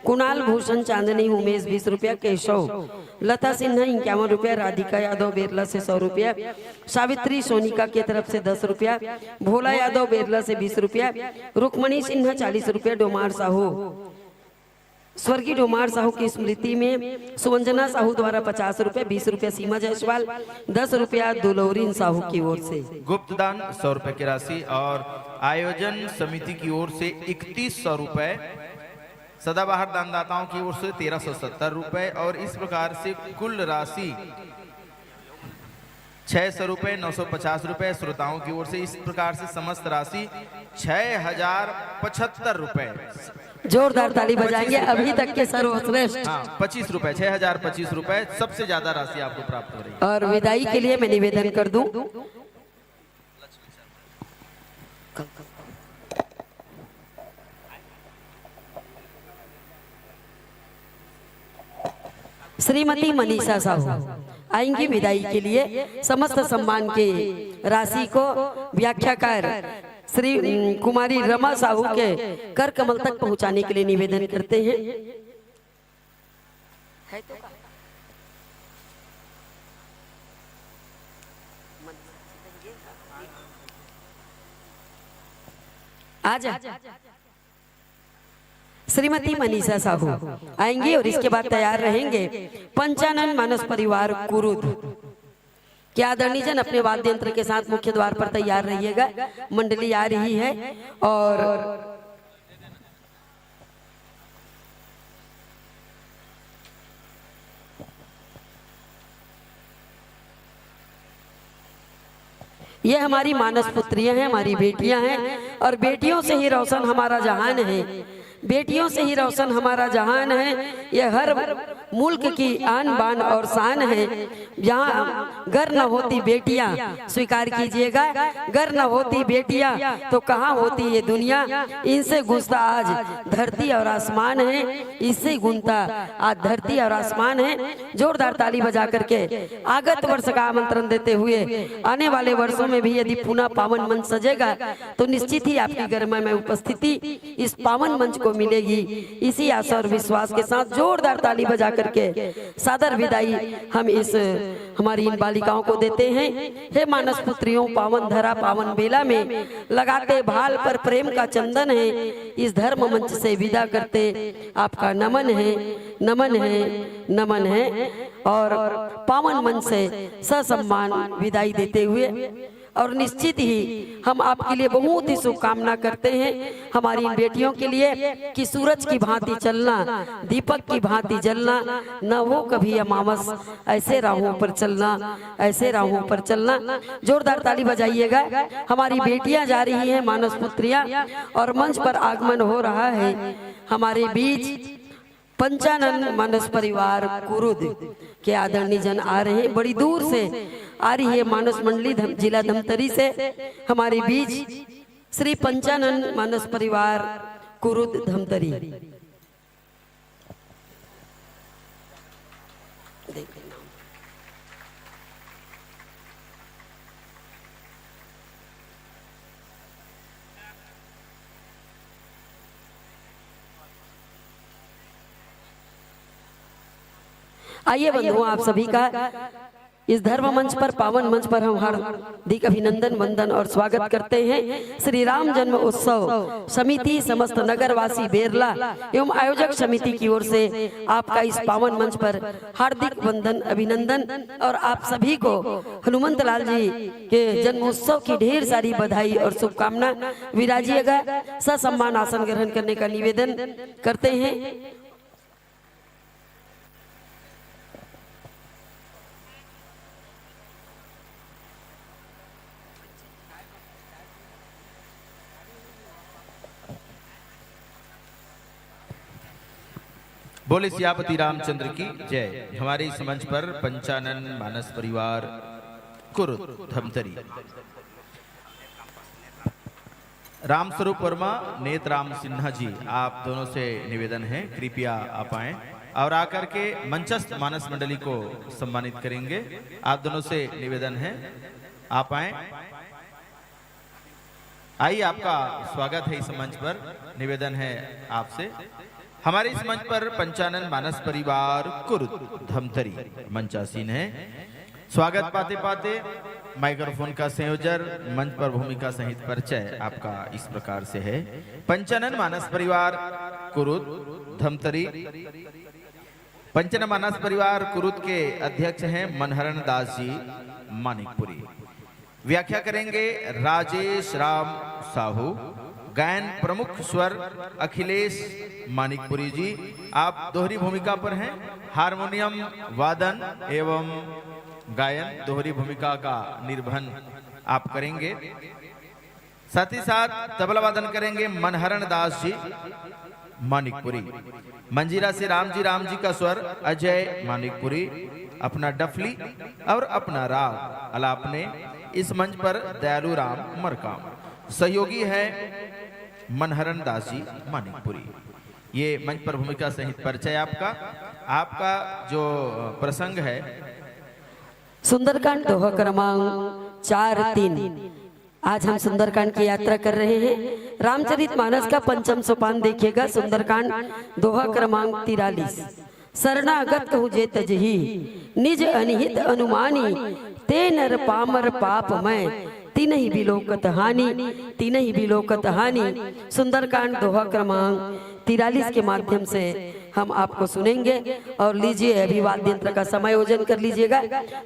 कुणाल भूषण चांदनी उमेश बीस रुपया, केशव लता सिन्हा इक्यावन रुपया, राधिका यादव बेरला से सौ रुपया, सावित्री सोनिका के तरफ से दस रुपया, भोला यादव बेरला से बीस रुपया, रुक्मणी सिन्हा चालीस रुपया, डोमार साहू, स्वर्गीय डोमार साहू की स्मृति में सुवंजना साहू द्वारा पचास रुपया, बीस रुपया सीमा जायसवाल, दस रुपया दुलौरिन साहू की ओर से। गुप्तदान सौ रुपए की राशि और आयोजन समिति की ओर से इकतीस सौ रुपए, सदाबहार दानदाताओं की ओर से तेरह सौ सत्तर रुपए और इस प्रकार से कुल राशि छह सौ रुपए, नौ सौ पचास रुपए श्रोताओं की ओर से, इस प्रकार से समस्त राशि छह हजार पचहत्तर रुपए। जोरदार ताली बजाएंगे, अभी तक के सर्वश्रेष्ठ। हाँ, पच्चीस रुपए, छह हजार पच्चीस रुपए सबसे ज्यादा राशि आपको प्राप्त हो रही है। और विदाई के लिए मैं निवेदन कर दूं, श्रीमती मनीषा साहू आएंगी विदाई के लिए। समस्त सम्मान के राशि को व्याख्याकार श्री, उम, कुमारी रमा साहू के कर कमल तक पहुंचाने के लिए निवेदन करते हैं। आजा। श्रीमती मनीषा साहू आएंगी और इसके बाद तैयार रहेंगे पंचानन मानस परिवार कुरुद। क्या आदरणीय जन अपने वाद्य यंत्र के साथ मुख्य द्वार पर तैयार रहिएगा, मंडली आ रही है। और ये हमारी मानस पुत्रियां हैं, हमारी बेटियां हैं, और बेटियों से ही रोशन हमारा जहान है, बेटियों से ही रोशन हमारा जहान है। ये हर मुल्क की आन, बान और शान है। यहाँ गर न होती बेटियां, स्वीकार कीजिएगा, गर न होती बेटियां तो कहाँ होती ये दुनिया। इनसे गूंजता आज धरती और आसमान है, इससे गूंजता आज धरती और आसमान है। जोरदार ताली बजा करके आगत वर्ष का आमंत्रण देते हुए आने वाले वर्षों में भी यदि पुनः पावन मंच सजेगा तो निश्चित ही आपकी गरिमा में उपस्थिति इस पावन मंच को मिलेगी। इसी आशा और विश्वास के साथ जोरदार ताली बजा करके सादर विदाई हम इस, हमारी इन बालिकाओं को देते हैं। हे मानस पुत्रियों, पावन धरा पावन बेला में लगाते भाल पर प्रेम का चंदन है। इस धर्म मंच से विदा करते आपका नमन है, नमन है, नमन है। और पावन मंच से ससम्मान विदाई देते हुए और निश्चित ही हम आपके लिए बहुत ही शुभकामना करते हैं, हमारी इन बेटियों के लिए, कि सूरज की भांति चलना, दीपक की भांति जलना, न हो कभी अमावस, ऐसे राहों पर चलना, ऐसे राहों पर चलना। जोरदार ताली बजाइएगा। हमारी बेटियां जा रही हैं, मानस पुत्रियां, और मंच पर आगमन हो रहा है हमारे बीच पंचानन मानस परिवार कुरुद के आदरणीय जन आ रहे हैं, बड़ी दूर से आ रही है मानस मंडली धम-, जिला धमतरी से हमारे बीच श्री पंचानन मानस परिवार कुरुद धमतरी। आइए बंधुओं, आप सभी का इस धर्म मंच पर, पावन मंच पर हम हार्दिक अभिनंदन, वंदन और स्वागत करते हैं। श्री राम जन्म उत्सव समिति, समस्त नगरवासी बेरला एवं आयोजक समिति की ओर से आपका इस पावन मंच पर हार्दिक वंदन, अभिनंदन और आप सभी को हनुमंत लाल जी के जन्मोत्सव की ढेर सारी बधाई और शुभकामना। विराजिएगा, ससम्मान आसन ग्रहण करने का निवेदन करते हैं। बोले सियापति रामचंद्र की जय। हमारे इस मंच पर पंचानन मानस परिवार कुरुद धमतरी, राम स्वरूप वर्मा, नेत राम सिन्हा जी, आप दोनों से निवेदन है, कृपया आप आएं और आकर के मंचस्थ मानस मंडली को सम्मानित करेंगे। आप दोनों से निवेदन है, आप आएं। आइए, आपका स्वागत है इस मंच पर। निवेदन है आपसे, हमारे इस मंच पर पंचानन मानस परिवार कुरुद धमतरी मंचासीन है। स्वागत पाते पाते माइक्रोफोन का संयोजन, मंच पर भूमिका सहित परिचय आपका इस प्रकार से है। पंचानन मानस परिवार कुरुद धमतरी, पंचानन मानस परिवार कुरुद के अध्यक्ष हैं मनहरण दास जी मानिकपुरी। व्याख्या करेंगे राजेश राम साहू। गायन प्रमुख स्वर अखिलेश मानिकपुरी जी, आप दोहरी भूमिका पर हैं, हारमोनियम वादन एवं गायन दोहरी भूमिका का निर्वहन आप करेंगे। साथ ही साथ तबला वादन करेंगे मनहरण दास जी मानिकपुरी। मंजीरा से राम जी, राम जी का स्वर अजय मानिकपुरी, अपना डफली और अपना राग अलाप ने इस मंच पर दयालू राम मरकाम। सहयोगी है मनहरण दास जी मानिकपुरी। ये मंच पर भूमिका सहित परिचय आपका। आपका जो प्रसंग है, सुंदरकांड दोहा क्रमांक चार तीन। आज हम सुंदरकांड की यात्रा कर रहे हैं। रामचरित मानस का पंचम सोपान देखिएगा, सुंदरकांड दोहा क्रमांक तिरालीस। शरणागत कहूँ जे तजही, निज अनहित अनुमानी, ते नर पामर पाप मैं, तिनहि बिलोकत हानि, तिनहि बिलोकत हानि। सुंदरकांड दोहा क्रमांक तिरालीस के माध्यम से हम आपको सुनेंगे। और लीजिए, अभी वाद्य यंत्र का समायोजन कर लीजिएगा।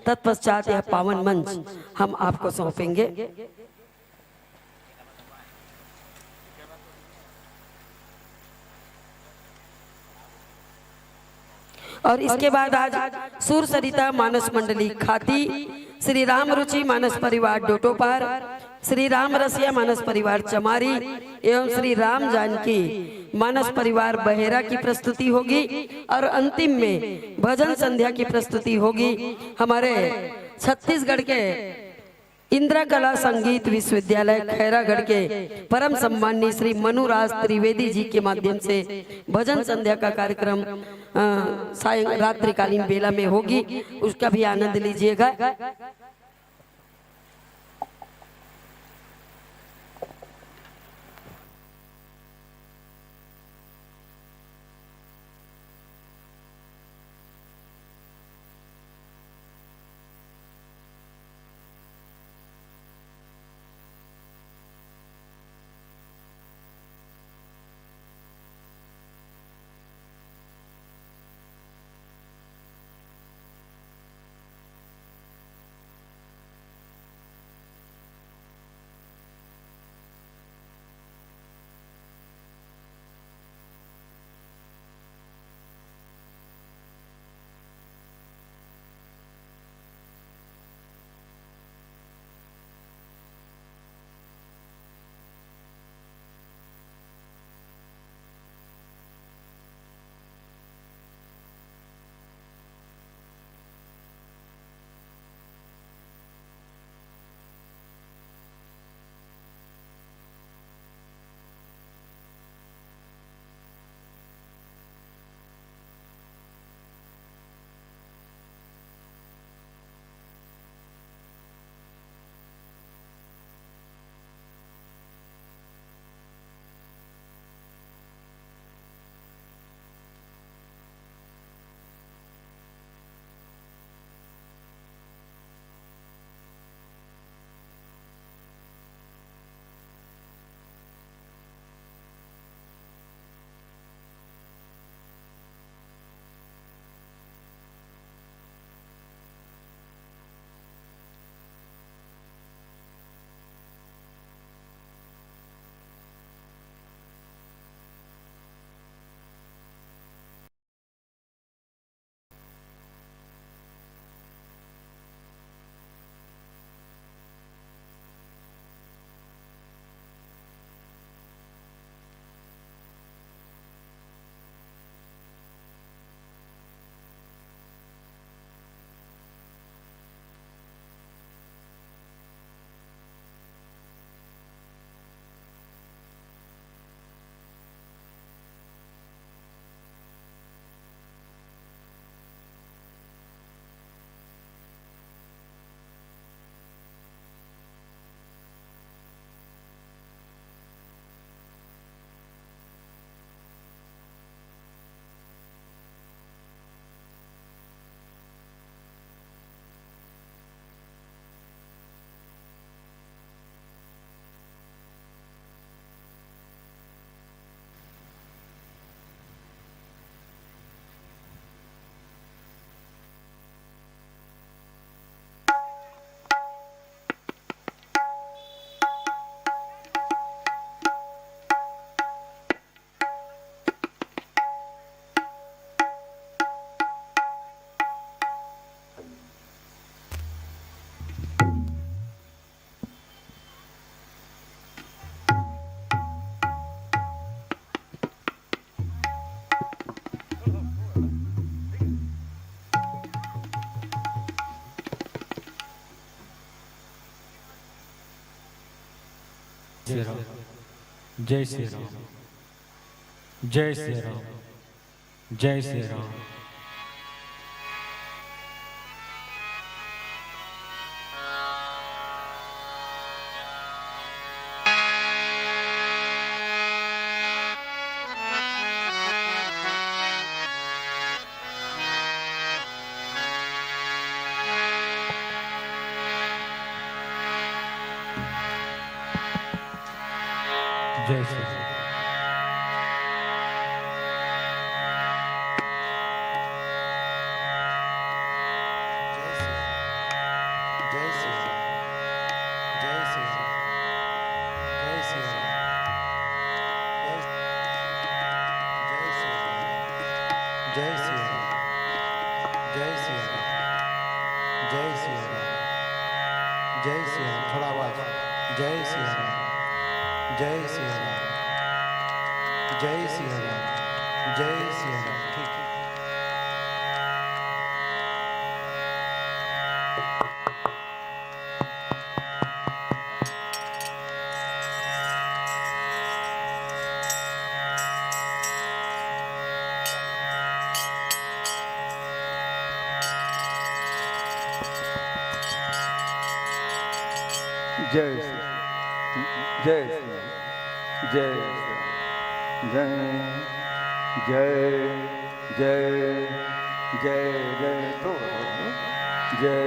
तत्पश्चात यह पावन मंच हम आपको सौंपेंगे। और इसके बाद आज सूर सरिता मानस मंडली खाती, श्री राम रुचि मानस परिवार डोटोपार, श्री राम रसिया मानस परिवार चमारी एवं श्री राम जानकी मानस परिवार बहेरा की प्रस्तुति होगी और अंतिम में भजन संध्या की प्रस्तुति होगी। हमारे छत्तीसगढ़ के इंदिरा कला संगीत विश्वविद्यालय खैरागढ़ के परम सम्माननीय श्री मनुराज त्रिवेदी जी के माध्यम से भजन संध्या का कार्यक्रम, अ, सायं रात्रिकालीन बेला में होगी, उसका भी आनंद लीजिएगा। श्री राम, जय श्री राम, जय श्री राम, जय श्री राम। जय श्री राम। जय श्री राम। जय श्री राम। जय श्री राम। जय श्री राम। जय श्री राम। जय श्री राम। जय श्री राम। जय श्री राम। जय श्री राम। जय श्री राम। थोड़ा आवाज। जय श्री राम। जय श्री राम। जय श्री राम। जय श्री राम। ठीक। जय श्री, जय श्री, जय श्री, जय, जय, जय, जय, जय, तो जय।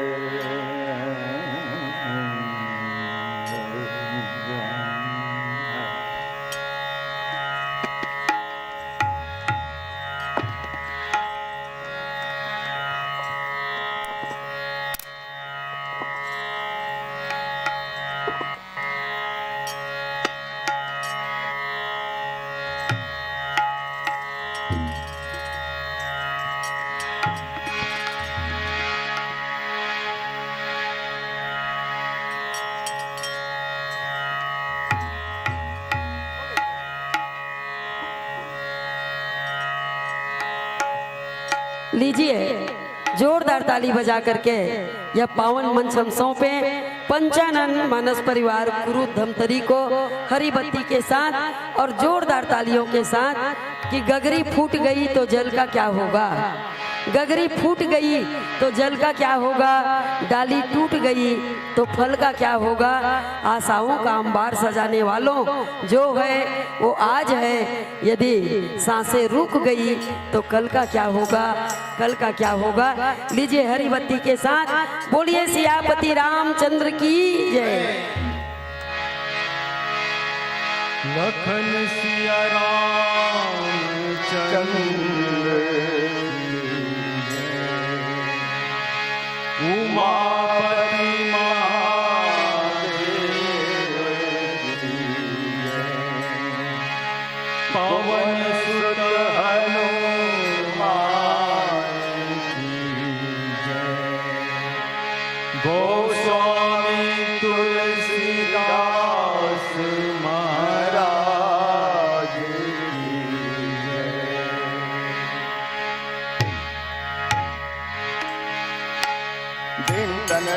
लीजिए, जोरदार ताली बजा करके यह पावन मंच हम सौंपे पंचानन मानस परिवार कुरु धमतरी को हरी बत्ती के साथ और जोरदार तालियों के साथ कि गगरी फूट गई तो जल का क्या होगा, गगरी फूट गई तो जल का क्या होगा, डाली टूट गई तो फल का क्या होगा। आशाओं का अंबार सजाने वालों, जो है वो आज है, यदि सांसें रुक गई तो कल का क्या होगा, कल का क्या होगा। लीजिए हरी बत्ती के साथ बोलिए सियापति रामचंद्र की जय। लखन सिया राम चंद्र की जय। उमापति महादेव की जय। पवन सुत हनुमान की जय। गोस्वामी तुलसीदास महाराज की जय। दिन तन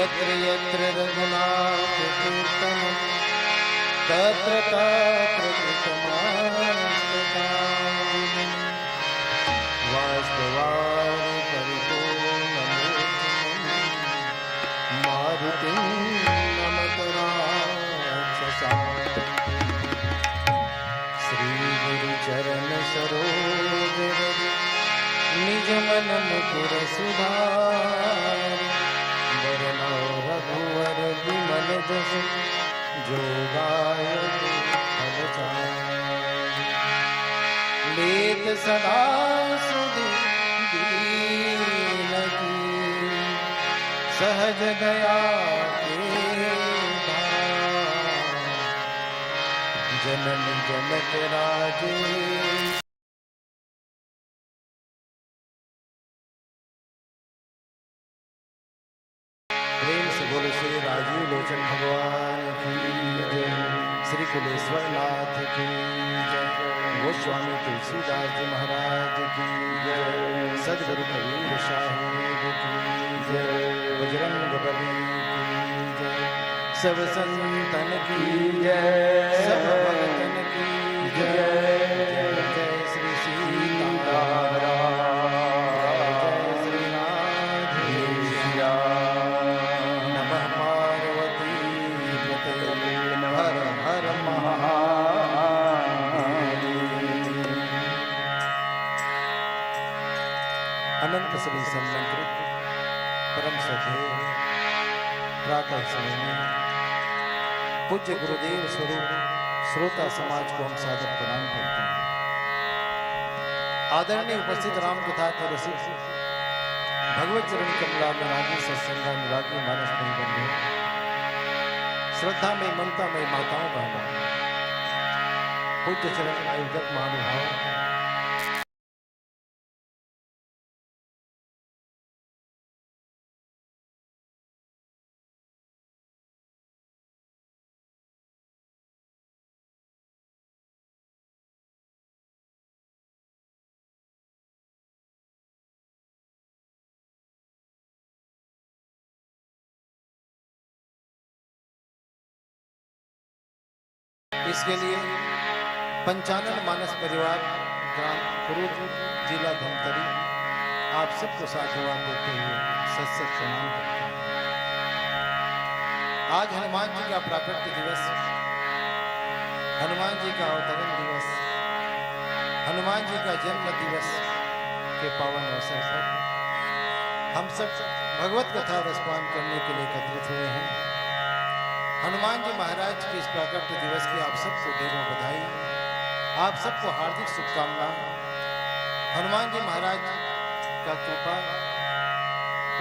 यत्र यत्र रघुनाथ कीर्तनम् तत्र तत्र कृतमस्तकाञ्जलिम्। वास्तवारि परिपूर्णलोचनम् मारुतिं नमत राक्षसान्तकम्। श्री गुरु चरण सरोज रज निज मन मुकुर सुधारि। बरनउँ रघुवर बिमल जसु जो दायक फल चारि। लेत सदा सुधि दीन की सहज दया के धाम। जनन जनक राजेश। प्रेम से बोलो श्री राजीव लोचन भगवान की जय, श्री कुलेश्वर नाथ की जय, गोस्वामी तुलसीदास जी महाराज की जय, सदगुरु कबीर साहिब की जय, बजरंग बली की जय, सब संतन की जय, सब भक्तन की जय। जय जय श्री सीताराम, जय श्री राधे श्याम। नमः पार्वती पते, नमः हर हर महादेव। अनंत श्री संलंकृत परम श्रद्धेय प्रातः समय में पूज्य गुरुदेव स्वरूप श्रोता समाज को हम सादर प्रणाम करते हैं। आदरणीय उपस्थित राम कथा के रसिक, भगवत चरण कमलानुरागी, सत्संगानुरागी मानस प्रेमी बंधुओं, श्रद्धा में ममता में माताओं बहनों, पूज्य चरण आयोजक महानुभाव, इसके लिए पंचानन मानस परिवार, ग्राम कुरुद, जिला धमतरी, आप सबको साधुवाद देते हुए सत सत प्रणाम करते हैं। आज हनुमान जी का प्राकट्य दिवस, हनुमान जी का अवतरण दिवस, हनुमान जी का जन्म दिवस के पावन अवसर पर हम सब भगवत कथा रसपान करने के लिए एकत्रित हुए हैं। हनुमान जी महाराज के इस प्राकट्य दिवस की आप सबको ढेरों बधाई, आप सबको हार्दिक शुभकामना। हनुमान जी महाराज का कृपा,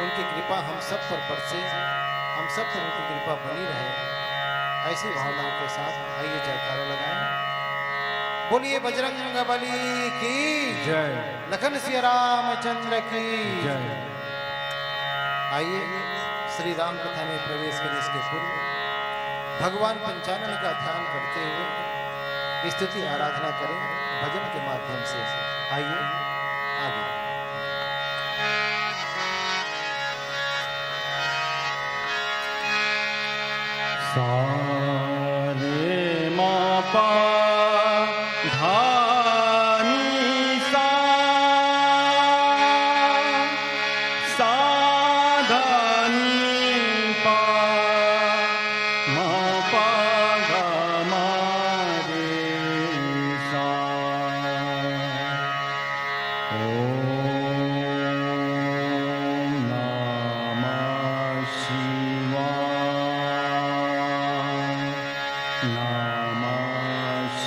उनकी कृपा हम सब पर बरसे, हम सब पर उनकी कृपा बनी रहे, ऐसी भावनाओं के साथ आइए जयकारा लगाएं। बोलिए बजरंग बली की जय। लखन सिया रामचंद्र की जय। आइए, श्री राम कथा में प्रवेश करें, इसके पूर्व भगवान पंचानन का ध्यान करते हुए स्तुति आराधना करें भजन के माध्यम से। आइए आगे। सारे मा पा धा नी सा, सा धा नी पा, मा पा गा मा रे सा। ॐ नमः शिवाय, नमः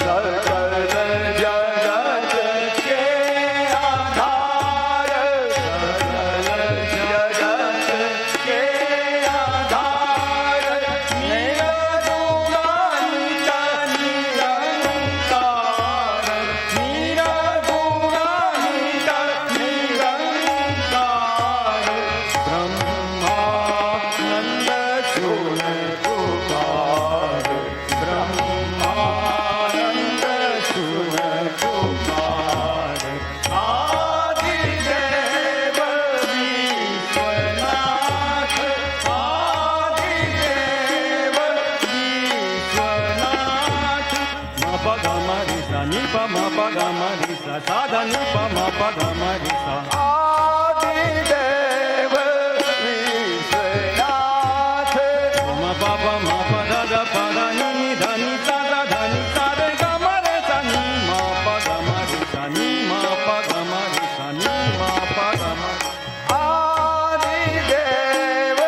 सकल जगत के आधार, सकल जगत के आधार, निर्गुणानित निरंकार, निर्गुणानित निरंकार, ब्रह्मानंद सुन पुकार। ब्रह्मानंद सुन पुकार। आदिदेव विश्वनाथ, आदिदेव विश्वनाथ। म प ग म रि सा, नि प म प ग म रि सा, सा ध नि प म प ग म रि सा। आदिदेव विश्वनाथ। म प प म प ध ध प ध नि नि ध नि सा ध ध नि सा रे ग म रे सा नि म प ग म रे सा नि म प ग म रे सा नि म प ग म। आदिदेव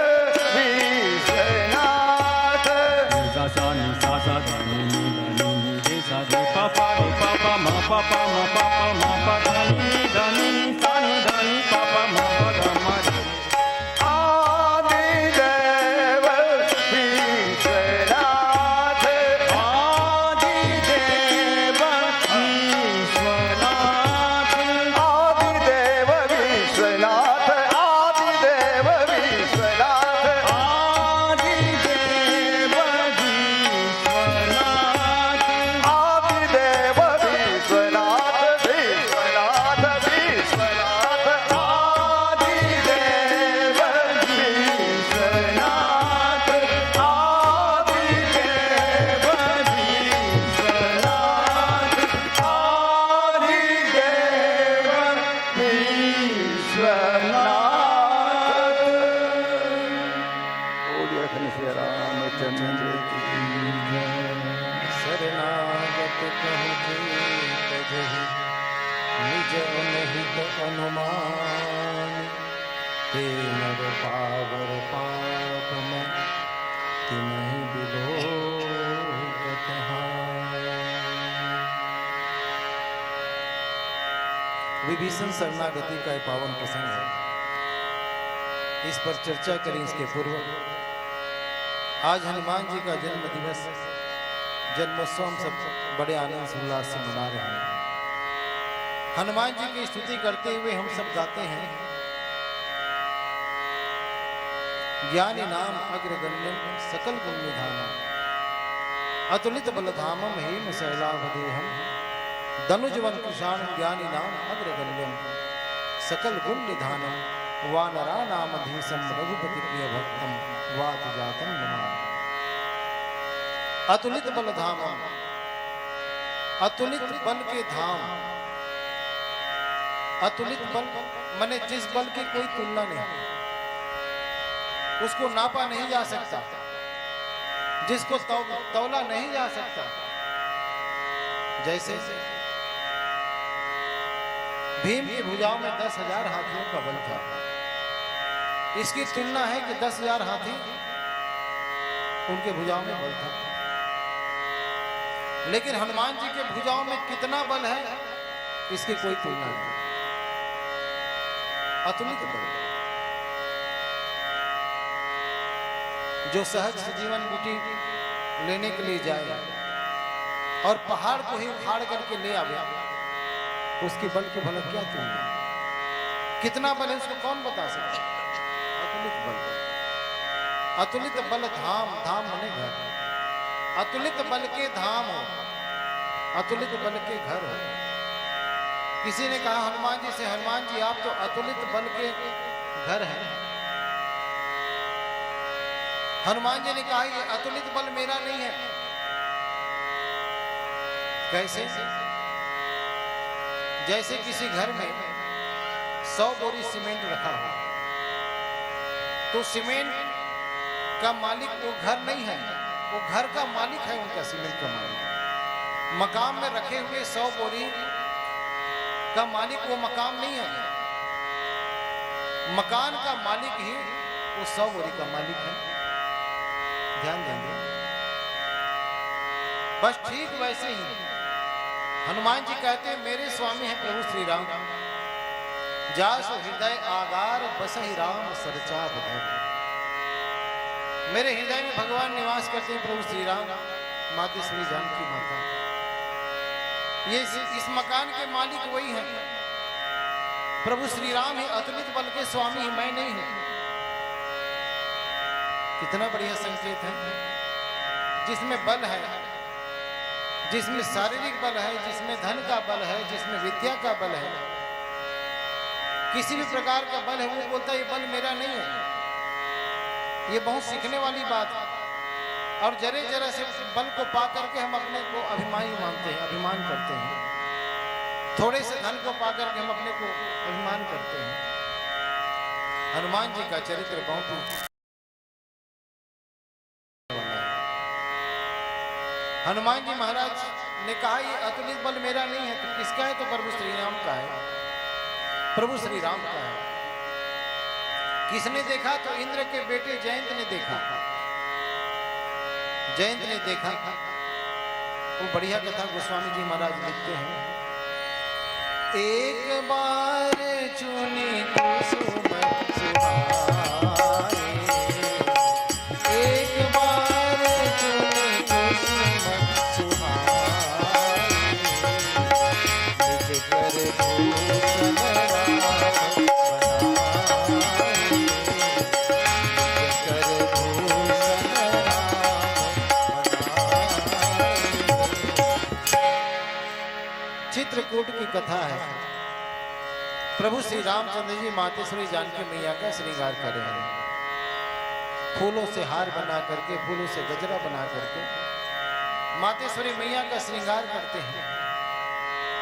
विश्वनाथ। नि सा सा नि सा सा ध नि नि ध नि नि रे सा रे प प रे प प म प प म प प म प ध नि नि ध नि नि सा नि ध नि प प म प ग म रे। आदिदेव विश्वनाथ। आदिदेव विश्वनाथ। आदिदेव विश्वनाथ। आदिदेव विश्वनाथ। आदिदेव विश्वनाथ। आदिदेव विश्वनाथ, विश्वनाथ, विश्वनाथ। आदिदेव विश्वनाथ, आदिदेव विश्वनाथ, आदिदेव विश्वनाथ। बोलिए घनश्याम रामचंद्र की जय। शरणागत कहु जे तजहि निज अनहित अनुमान। ते नर पावर पाप में तिनहि बिलोकत हाय। विभीषण शरणागति का ये पावन प्रसंग है। इस पर चर्चा करें, इसके पूर्व आज हनुमान जी का जन्म दिवस, जन्मोत्सव हम सब बड़े आनंद उल्लास से मना रहे हैं। हनुमान जी की स्तुति करते हुए हम सब गाते हैं, ज्ञानी नाम अग्रगण्यम सकल गुण निधानम, अतुलित बल धामम हेम शैलाभ देहम, दनुजवन कृशाण ज्ञानी नाम अग्रगण्यम सकल गुण निधानम, वानरा नाम धीसम रघुपति प्रिय भक्तम, वात जातम नमामि। अतुलित बल धामम, अतुलित बल के धाम। अतुलित बल माने जिस बल की कोई तुलना नहीं, उसको नापा नहीं जा सकता, जिसको तौ-, तौला नहीं जा सकता। जैसे भीम की भुजाओं में दस हजार हाथियों का बल था, इसकी तुलना है कि दस हजार हाथी उनके भुजाओं में बल था, लेकिन हनुमान जी के भुजाओं में कितना बल है, इसकी कोई तुलना नहीं। अतुलित बल। जो सहज से जीवन बूटी लेने के लिए जाए और पहाड़ को ही उखाड़ करके ले आवे, उसकी बल की भला क्या तुलना? कितना बल है, उसको कौन बता सकता? अतुलित बल। अतुलित बल धाम, धाम माने घर। अतुलित बल के धाम हो, अतुलित बल के घर हो। किसी ने कहा हनुमान जी से, "हनुमान जी, आप तो अतुलित बल के घर हैं।" हनुमान जी ने कहा, "ये अतुलित बल मेरा नहीं है।" कैसे? जैसे किसी घर में सौ बोरी सीमेंट रखा हो, तो सीमेंट का मालिक वो घर नहीं है, वो घर का मालिक है उनका, सीमेंट का मालिक। मकान में रखे हुए सौ बोरी का मालिक वो मकान नहीं है, मकान का मालिक ही वो सौ बोरी का मालिक है। ध्यान देंगे। बस ठीक वैसे ही हनुमान जी कहते हैं, मेरे स्वामी हैं प्रभु श्री राम, जासु हृदय आगार बसहि राम सरचाप धर। मेरे हृदय में भगवान निवास करते हैं प्रभु श्री राम, मातेश्वरी जानकी माता। ये इस, इस मकान के मालिक वही हैं। प्रभु श्री राम ही अतुलित बल के स्वामी ही, मैं नहीं हूं। कितना बढ़िया संकेत है। जिसमें बल है, जिसमें शारीरिक बल है, जिसमें धन का बल है, जिसमें विद्या का बल है, किसी भी प्रकार का बल है, वो बोलता है, "ये बल मेरा नहीं है।" ये बहुत सीखने वाली बात है। और जरे जरा से बल को पा करके हम अपने को अभिमानी मानते हैं, अभिमान करते हैं। थोड़े से धन को पा करके हम अपने को अभिमान करते हैं। हनुमान जी का चरित्र बहुत ही हनुमान जी महाराज ने कहा, "ये अतुलित बल मेरा नहीं है, तो किसका है?" तो प्रभु श्री राम का है, प्रभु श्री राम का है। किसने देखा? तो इंद्र के बेटे जयंत ने देखा। जयंत ने देखा। वो बढ़िया कथा गोस्वामी जी महाराज लिखते हैं, एक बार चुनी कुसुम सुहाए, एक बार चुनी कुसुम सुहाए, निज कर भूषण राम बनाए, निज कर भूषण राम बनाए। चित्रकूट की कथा है। प्रभु श्री रामचंद्र जी मातेश्वरी जानकी मैया का श्रृंगार कर रहे हैं। फूलों से हार बना करके, फूलों से गजरा बना करके मातेश्वरी मैया का श्रृंगार करते हैं।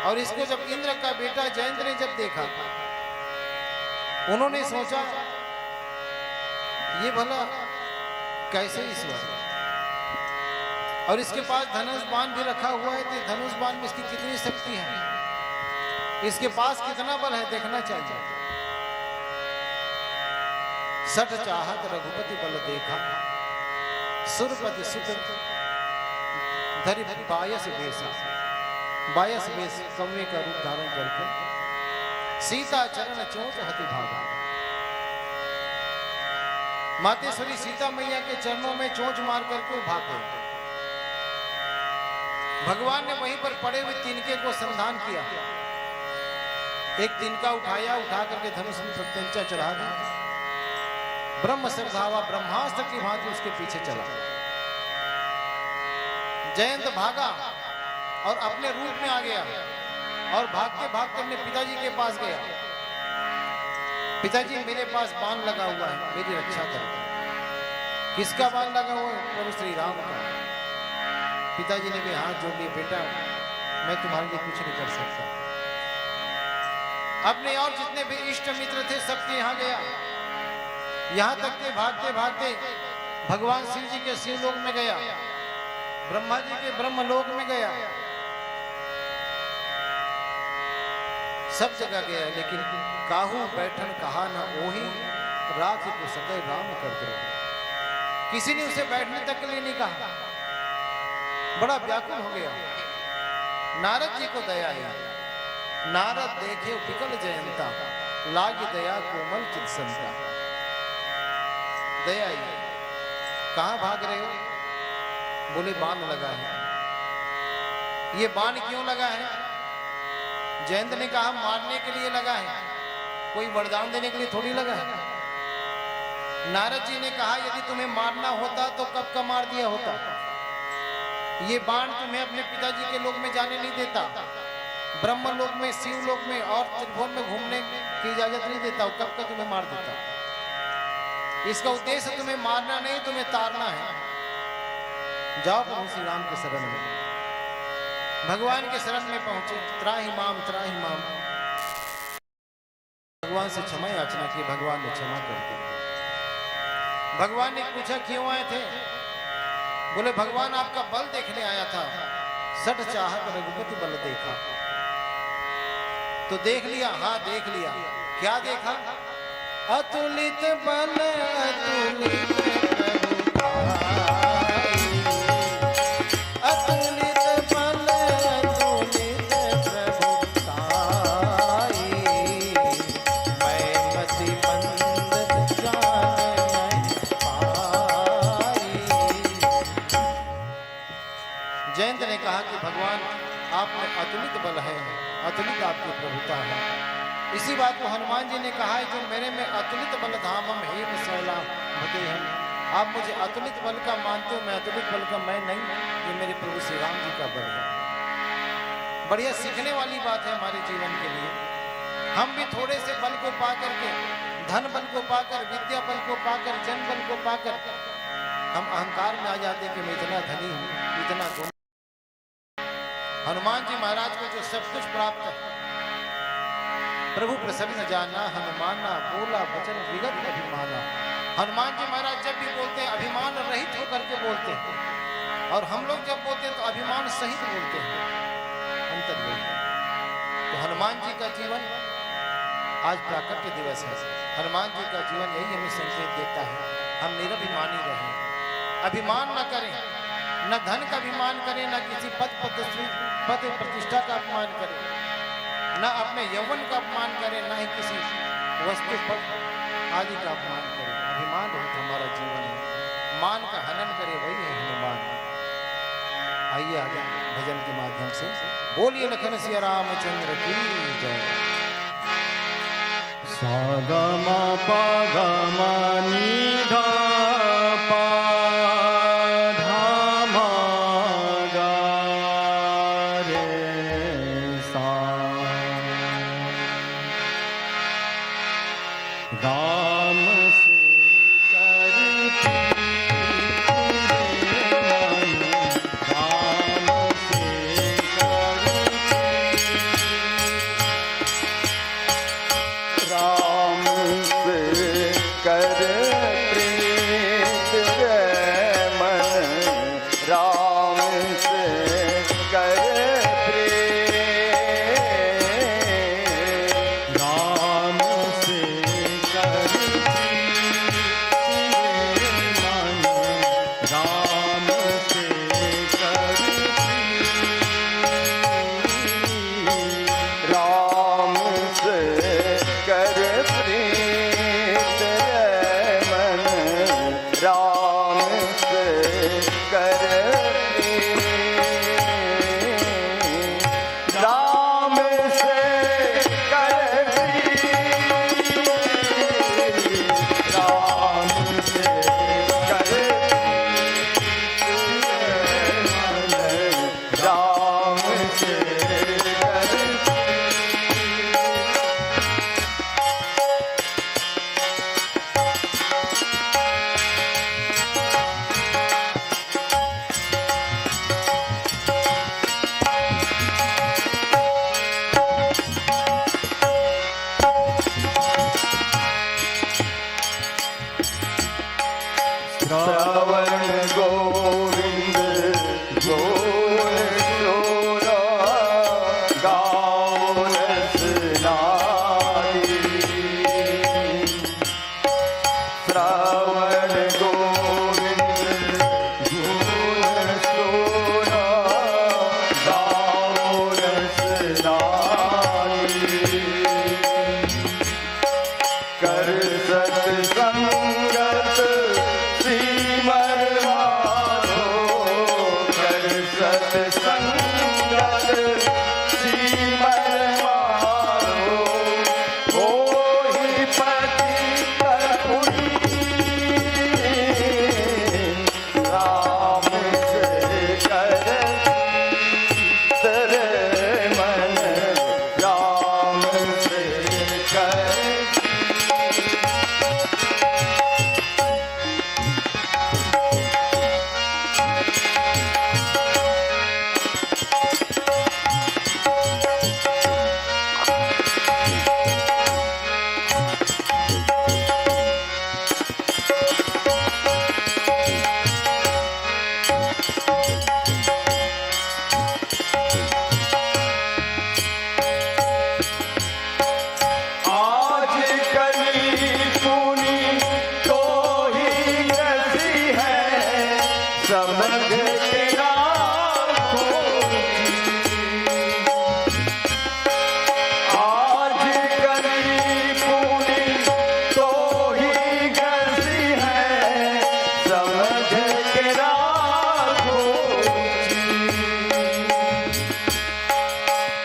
और इसको जब इंद्र का बेटा जयंत ने जब देखा, उन्होंने सोचा, "ये भला कैसे ईश्वर?" और इसके पास धनुष बाण भी रखा हुआ है, तो धनुष बाण में इसकी कितनी शक्ति है, इसके पास कितना बल है, देखना चाहिए। सठ चाहत रघुपति बल देखा, सुरपति सुत धरि बायस बेसा। बायस बेस, कौवे का रूप धारण करके सीता चरण चोंच हति भागा। मातेश्वरी सीता मैया के चरणों में चोंच मार करके वो भाग गए। भगवान ने वहीं पर पड़े हुए तिनके को संधान किया। एक तिनका उठाया, उठा करके धनुष में प्रत्यंचा चढ़ा दी। ब्रह्म श्रद्धावा ब्रह्मास्त्र की भांति उसके पीछे चला। जयंत भागा और अपने रूप में आ गया और भागते भागते अपने पिताजी के पास गया। "पिताजी, मेरे पास बाण लगा हुआ है, मेरी रक्षा करो।" "किसका बाण लगा हुआ है?" "प्रभु श्री राम का।" पिताजी ने भी हाथ जोड़ लिए, "बेटा, मैं तुम्हारे लिए कुछ नहीं कर सकता।" अपने और जितने भी इष्ट मित्र थे, सबके यहाँ गया। यहाँ तक के भागते भागते भगवान शिव जी के शिवलोक में गया, ब्रह्मा जी के ब्रह्मलोक में गया, सब जगह गया, लेकिन "काहू बैठन कहा न ओही, राखि को सकै राम कर द्रोही।" किसी ने उसे बैठने तक के लिए नहीं कहा, बड़ा व्याकुल हो गया। नारद जी को दया आई। नारद देखे विकल जयंता, लागी दया कोमल चित संता। दया आई, "कहाँ भाग रहे हो?" बोले, "बाण लगा है।" "ये बाण क्यों लगा है?" जयंत ने कहा, "मारने के लिए लगा है, कोई वरदान देने के लिए थोड़ी लगा है।" नारद जी ने कहा, "यदि तुम्हें मारना होता तो कब का मार दिया होता। ये बाण तुम्हें अपने पिताजी के लोक में जाने नहीं देता, ब्रह्म लोक में, शिव लोक में और त्रिभुवन में घूमने की इजाजत नहीं देता, वो कब का तुम्हें मार देता। इसका उद्देश्य तुम्हें मारना नहीं, तुम्हें तारना है। जाओ प्रभु श्री राम के शरण में।" भगवान के शरण में पहुंचे, "त्राहि माम, त्राहि माम।" भगवान से क्षमा याचना की, भगवान ने क्षमा कर दी। भगवान ने पूछा, "क्यों आए थे?" बोले, "भगवान, आपका बल देखने आया था, सठ चाहत रघुपति बल देखा।" तो देख लिया? हाँ, देख लिया। क्या देखा? अतुलित बल अतुलित प्रभु भाई, अतुलित बल अतुलित कि भगवान, आप में अतुलित बल है, अतुलित आपकी प्रभुता है। इसी बात को हनुमान जी ने कहा है, जो मेरे में अतुलित बल धामम हेम शैला भते हैं। आप मुझे अतुलित बल का मानते हो, मैं अतुलित बल का मैं नहीं, ये मेरे प्रभु श्री राम जी का बल है। बढ़िया सीखने वाली बात है हमारे जीवन के लिए। हम भी थोड़े से बल को पा करके, धन बल को पाकर, विद्या बल को पाकर, जन बल को पाकर हम अहंकार में आ जाते हैं कि मैं इतना धनी हूँ, इतना गुणी। हनुमान जी महाराज को जो सब कुछ प्राप्त है, प्रभु प्रसन्न जाना हनुमाना, बोला वचन विगत अभिमाना। हनुमान जी महाराज जब भी बोलते हैं, अभिमान रहित होकर के बोलते हैं, और हम लोग जब बोलते हैं, तो अभिमान सहित बोलते हैं। अंतर यही है। तो हनुमान जी का जीवन आज प्राकट्य दिवस है। हनुमान जी का जीवन यही हमें संकेत देता है, हम निरभिमानी रहें, अभिमान न करें, न धन का अभिमान करें, न किसी पद पदस्वी, पद प्रतिष्ठा का अपमान करें, न अपने यौवन का अपमान करें, न ही किसी वस्तु पद आदि का अपमान करें। अभिमान रहित हमारा जीवन है, मान का हनन करे, वही है हनुमान। आइए आगे भजन के माध्यम से। बोलिए लखन सिया रामचंद्र की जय। सा गा मा पा गा मा नी धा पा धा मा गा रे सा। राम से कर प्रीत रे मन, राम से कर प्रीत। राम से कर प्रीत रे मन, राम से कर प्रीत। राम से कर प्रीत रे मन, राम से कर प्रीत। राम से कर प्रीत रे मन, राम से कर प्रीत। राम से कर प्रीत, राम से कर प्रीत, राम से कर प्रीत। श्रवण गोविंद गोल सोरा।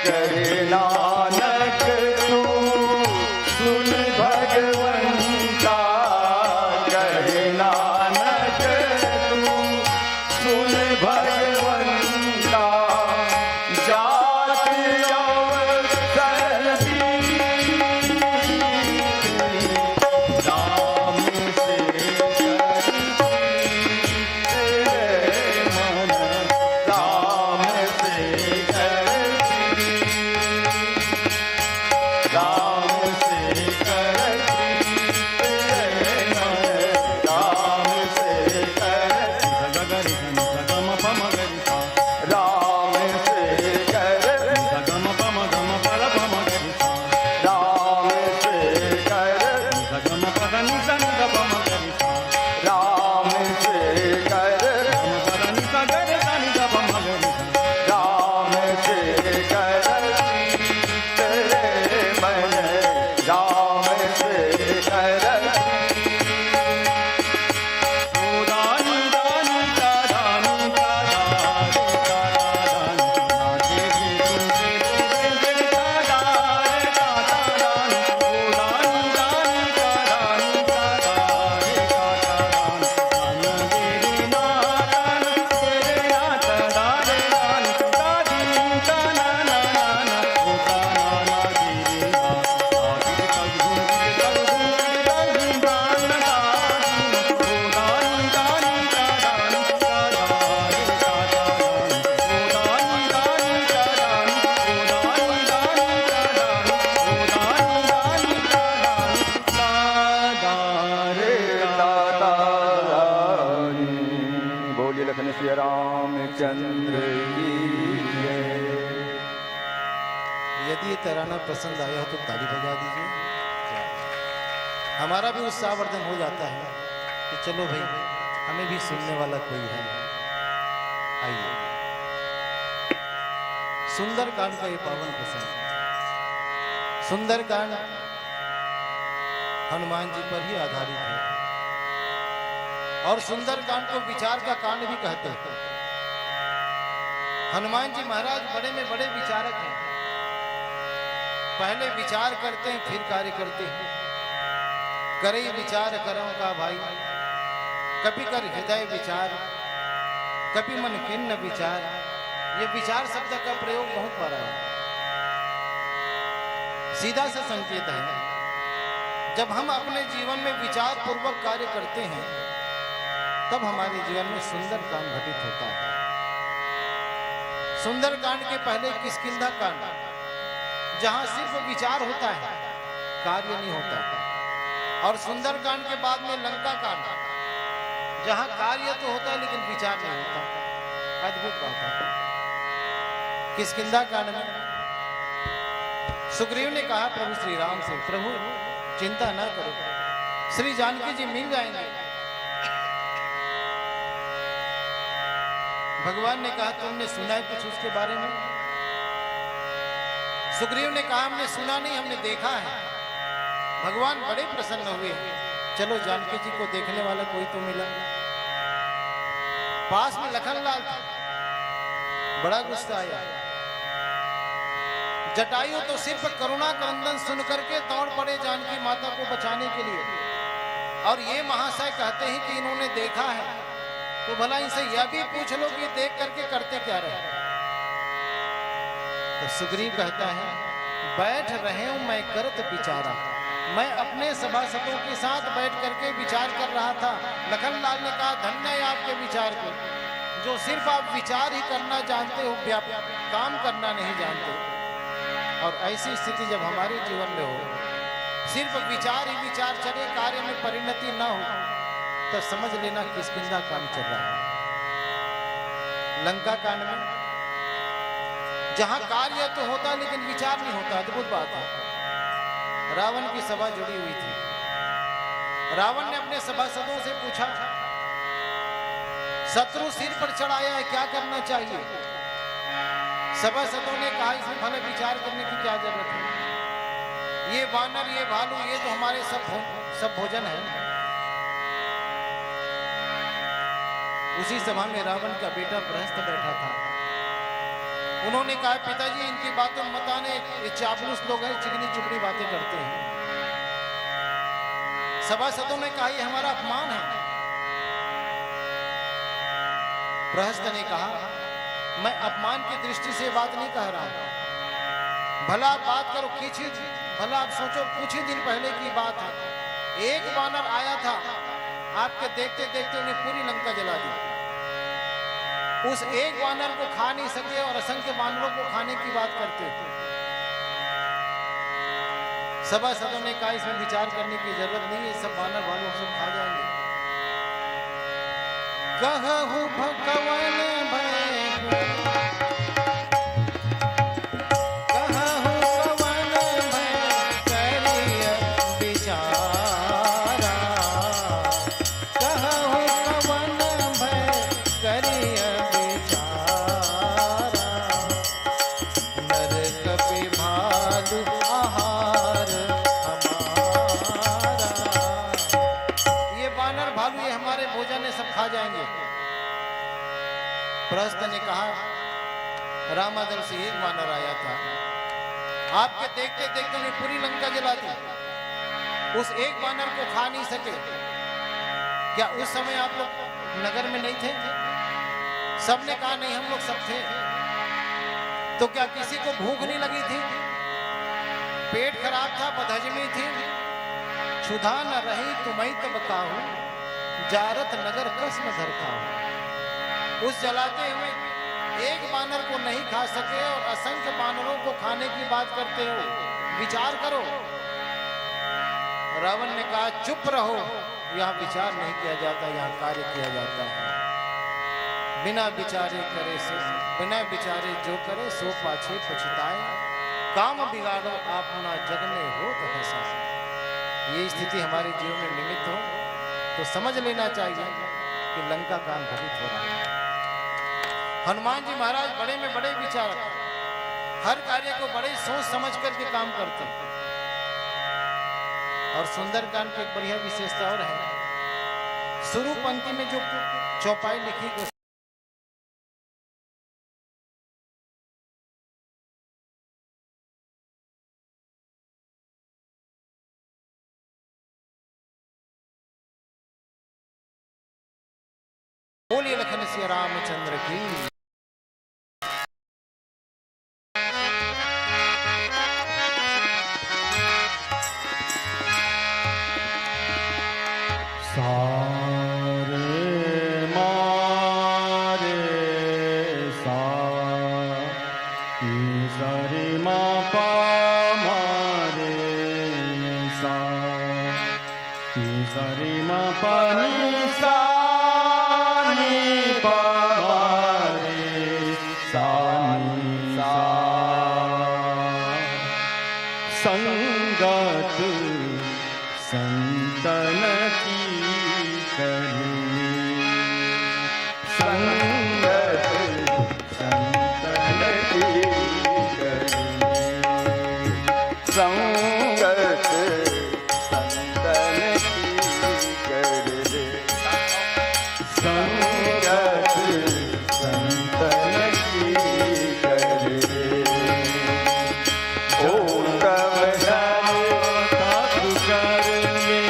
कहे नानक तू सुन भगवंता, कहे नानक तू सुन भगवंता, जाति अवसर की राम से करती, तेरे मन राम से करती। राम से करती, तेरे मन राम से करती। राम से करती, राम से करती। राम से कर, राम से कर, तेरे मन राम से कर। बोलिए लखन सिया रामचंद्र की जय। यदि ये तराना पसंद आया हो तो ताली बजा दीजिए। हमारा भी उत्साहवर्धन हो जाता है कि चलो भाई, हमें भी सुनने वाला कोई है। आइए, सुंदरकांड का ये पावन प्रसंग। सुंदरकांड हनुमान जी पर ही आधारित है और सुंदरकांड को विचार का कांड भी कहते हैं। हनुमान जी महाराज बड़े में बड़े विचारक हैं। पहले विचार करते हैं, फिर कार्य करते हैं। करे विचार करम का भाई, कपि कर हृदय विचार, कपि मन खिन्न विचार। ये विचार शब्द का प्रयोग बहुत बार आया। सीधा सा संकेत है, जब हम अपने जीवन में विचार पूर्वक कार्य करते हैं, तब हमारे जीवन में सुंदरकांड घटित होता है। सुंदरकांड के पहले किष्किंधा कांड, जहां सिर्फ विचार होता है, कार्य नहीं होता। और सुंदरकांड के बाद में लंका कांड, जहां कार्य तो होता है लेकिन विचार नहीं होता। अद्भुत बात है। किष्किंधा कांड में सुग्रीव ने कहा प्रभु श्री राम से, "प्रभु, चिंता न करो, श्री जानकी जी मिल जाएंगे।" भगवान ने कहा, "तुमने सुना है कुछ उसके बारे में?" सुग्रीव ने कहा, "हमने सुना नहीं, हमने देखा है।" भगवान बड़े प्रसन्न हुए, "चलो, जानकी जी को देखने वाला कोई तो मिला।" पास में लखनलाल था, बड़ा गुस्सा आया। जटायु तो सिर्फ करुणा क्रंदन सुन करके दौड़ पड़े जानकी माता को बचाने के लिए, और ये महाशय कहते हैं कि इन्होंने देखा है, तो भला इनसे यह भी पूछ लो कि देख करके करते क्या रहे। तो सुग्रीव कहता है, "बैठ रहे हूं मैं करत विचारा।" मैं अपने सभासदों के साथ बैठ करके विचार कर रहा था। लखनलाल ने कहा, "धन्य है आपके विचार को, जो सिर्फ आप विचार ही करना जानते हो, व्याप-, काम करना नहीं जानते।" और ऐसी स्थिति जब हमारे जीवन में हो, सिर्फ विचार ही विचार चले, कार्य में परिणति ना हो, तो समझ लेना किष्किंधा कांड चल रहा है। लंका कांड में जहां कार्य तो होता है लेकिन विचार नहीं होता, अद्भुत बात है। रावण की सभा जुड़ी हुई थी। रावण ने अपने सभासदों से पूछा, "शत्रु सिर पर चढ़ाया है, क्या करना चाहिए?" सभासदों ने कहा, "इसमें भले विचार करने की क्या जरूरत है? ये वानर, ये भालू, ये तो हमारे सब भो-, सब भोजन है।" उसी सभा में रावण का बेटा बृहस्थ बैठा था। उन्होंने कहा, "पिताजी, इनकी बातों में मत आने, ये चापलूस लोग हैं, चिकनी चुपड़ी बातें करते हैं।" सभासदों ने कहा, "ये हमारा अपमान है।" प्रहस्त ने कहा, "मैं अपमान की दृष्टि से बात नहीं कह रहा हूं। भला आप बात करो, कुछ ही, भला आप सोचो, कुछ ही दिन पहले की बात है, एक बानर आया था, आपके देखते देखते उन्हें पूरी लंका जला दी। उस एक बानर को खा नहीं सके और असंख्य बानरों को खाने की बात करते।" सभासदों ने कहा, "इसमें विचार करने की जरूरत नहीं है, सब बानर भालू हम सब खा जाएंगे।" कहु भगवन भय, कहु कवन भय करिय विचारा, कहु कवन भय करिय विचारा, नर कपि भालु आहार हमारा। ये बानर भालू, ये हमारे भोजन है, सब खा जाएंगे। प्रहस्त ने कहा, "रामादल से एक बानर आया था, आपके देखते देखते उन्हें पूरी लंका जला दी, उस एक बानर को खा नहीं सके। क्या उस समय आप लोग नगर में नहीं थे?" सबने कहा, "नहीं, हम लोग सब थे।" "तो क्या किसी को भूख नहीं लगी थी? पेट खराब था, बदहजमी थी?" "क्षुधा न रही तुम्हें तब काहू, जारत नगर कस न धर खाहू।" उस जलाते हुए एक बानर को नहीं खा सके और असंख्य बानरों को खाने की बात करते हो, विचार करो। रावण ने कहा, "चुप रहो, यहाँ विचार नहीं किया जाता, यहाँ कार्य किया जाता है। बिना विचारे करे से, बिना विचारे जो करे सो पाछे पछताए। काम बिगाड़ो अपना जग में होत हँसाए।" ये स्थिति हमारे जीवन में निमित्त हो तो समझ लेना चाहिए कि लंका कांड घटित हो रहा है। हनुमान जी महाराज बड़े में बड़े विचारक, हर कार्य को बड़े सोच समझ करके काम करते हैं। और सुंदरकांड की एक बढ़िया विशेषता और है, शुरू पंक्ति में जो चौपाई लिखी गई, बोलिए लखन सिया रामचंद्र की। सारे मारे सा, ई सारे मा पा मारे सा, ई सारे मा पा नी सा, नी पा मारे सा, नी सा। संगत संतन की करनी, संगत संतन की करनी, संगत संतन की करनी। संगत संतन की करनी। ओ तब जाए तब करनी,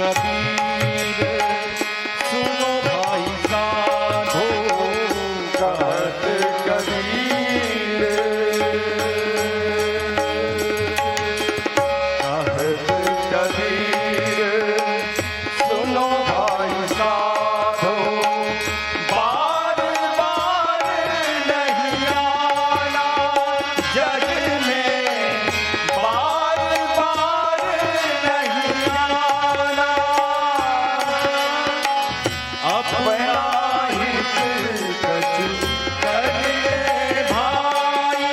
कबीर, सुनो भाई साधो, कहत कबीर, कहत कबीर, सुनो भाई साधो, बार बार नहीं आना जग में, बार बार नहीं आना। अपना हित कछु कर ले भाई,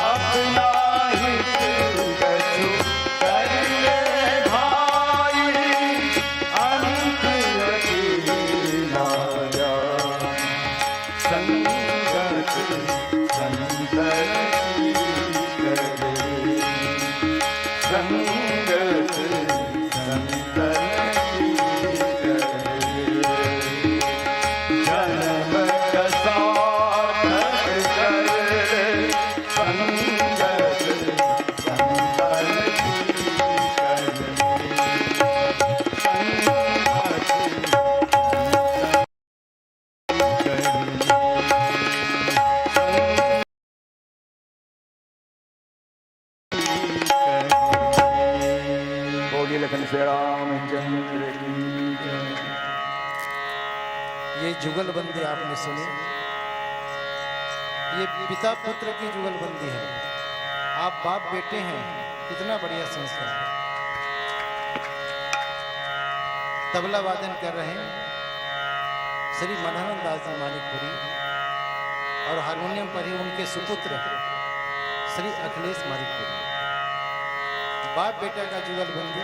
अपना हित कछु कर ले भाई, अंत अकेला संगत संतन की करे, संगत संतन की करे। जन्म का सार्थक करे, संगत संतन की करे। संगत बोलिए लखन श्री रामचंद्र की जय। ये जुगलबंदी आपने सुनी, ये पिता पुत्र की जुगलबंदी है। आप बाप बेटे हैं, कितना बढ़िया संस्कार। तबला वादन कर रहे हैं श्री मनोहरन दास जी मानिकपुरी और हारमोनियम पर ही उनके सुपुत्र श्री अखिलेश मानिकपुरी। बाप बेटा का जुगलबंदी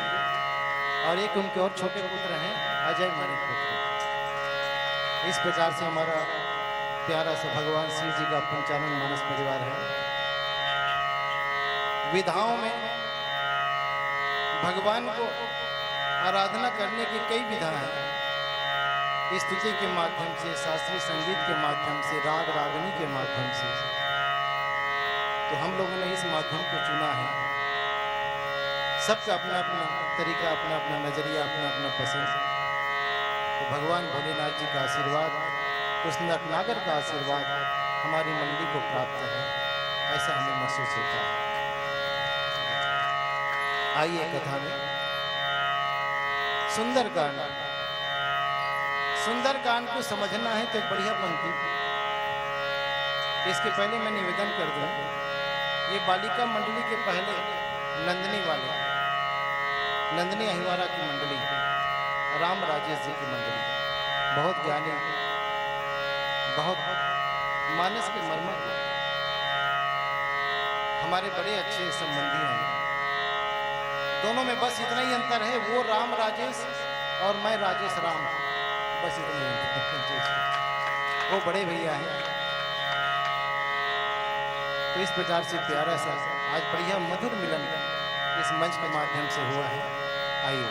और एक उनके और छोटे पुत्र हैं अजय मानिकपुरी। इस प्रकार से हमारा प्यारा सा भगवान शिव जी का पंचानन मानस परिवार है। विधाओं में भगवान को आराधना करने की कई विधा हैं। स्तुति के माध्यम से, शास्त्रीय संगीत के माध्यम से, राग रागनी के माध्यम से, तो हम लोगों ने इस माध्यम को चुना है। सबका अपना अपना तरीका, अपना अपना नजरिया, अपना अपना पसंद। तो भगवान भोलेनाथ जी का आशीर्वाद, उस नटनागर का आशीर्वाद हमारी मंडली को प्राप्त है, ऐसा हमें महसूस होता है। आइए कथा में। सुंदरकांड। सुंदरकांड को समझना है तो एक बढ़िया पंक्ति। इसके पहले मैं निवेदन कर दूं, ये बालिका मंडली के पहले नंदिनी वाले, नंदिनी अहिवारा की मंडली, राम राजेश जी की मंडली, बहुत ज्ञानी, बहुत मानस के मर्मज्ञ, हमारे बड़े अच्छे संबंधी हैं। दोनों में बस इतना ही अंतर है, वो राम राजेश और मैं राजेश राम, बस इतना ही अंतर है। वो बड़े भैया हैं। तो इस प्रकार से प्यारा सा आज बढ़िया मधुर मिलन इस मंच के माध्यम से हुआ है। आइए,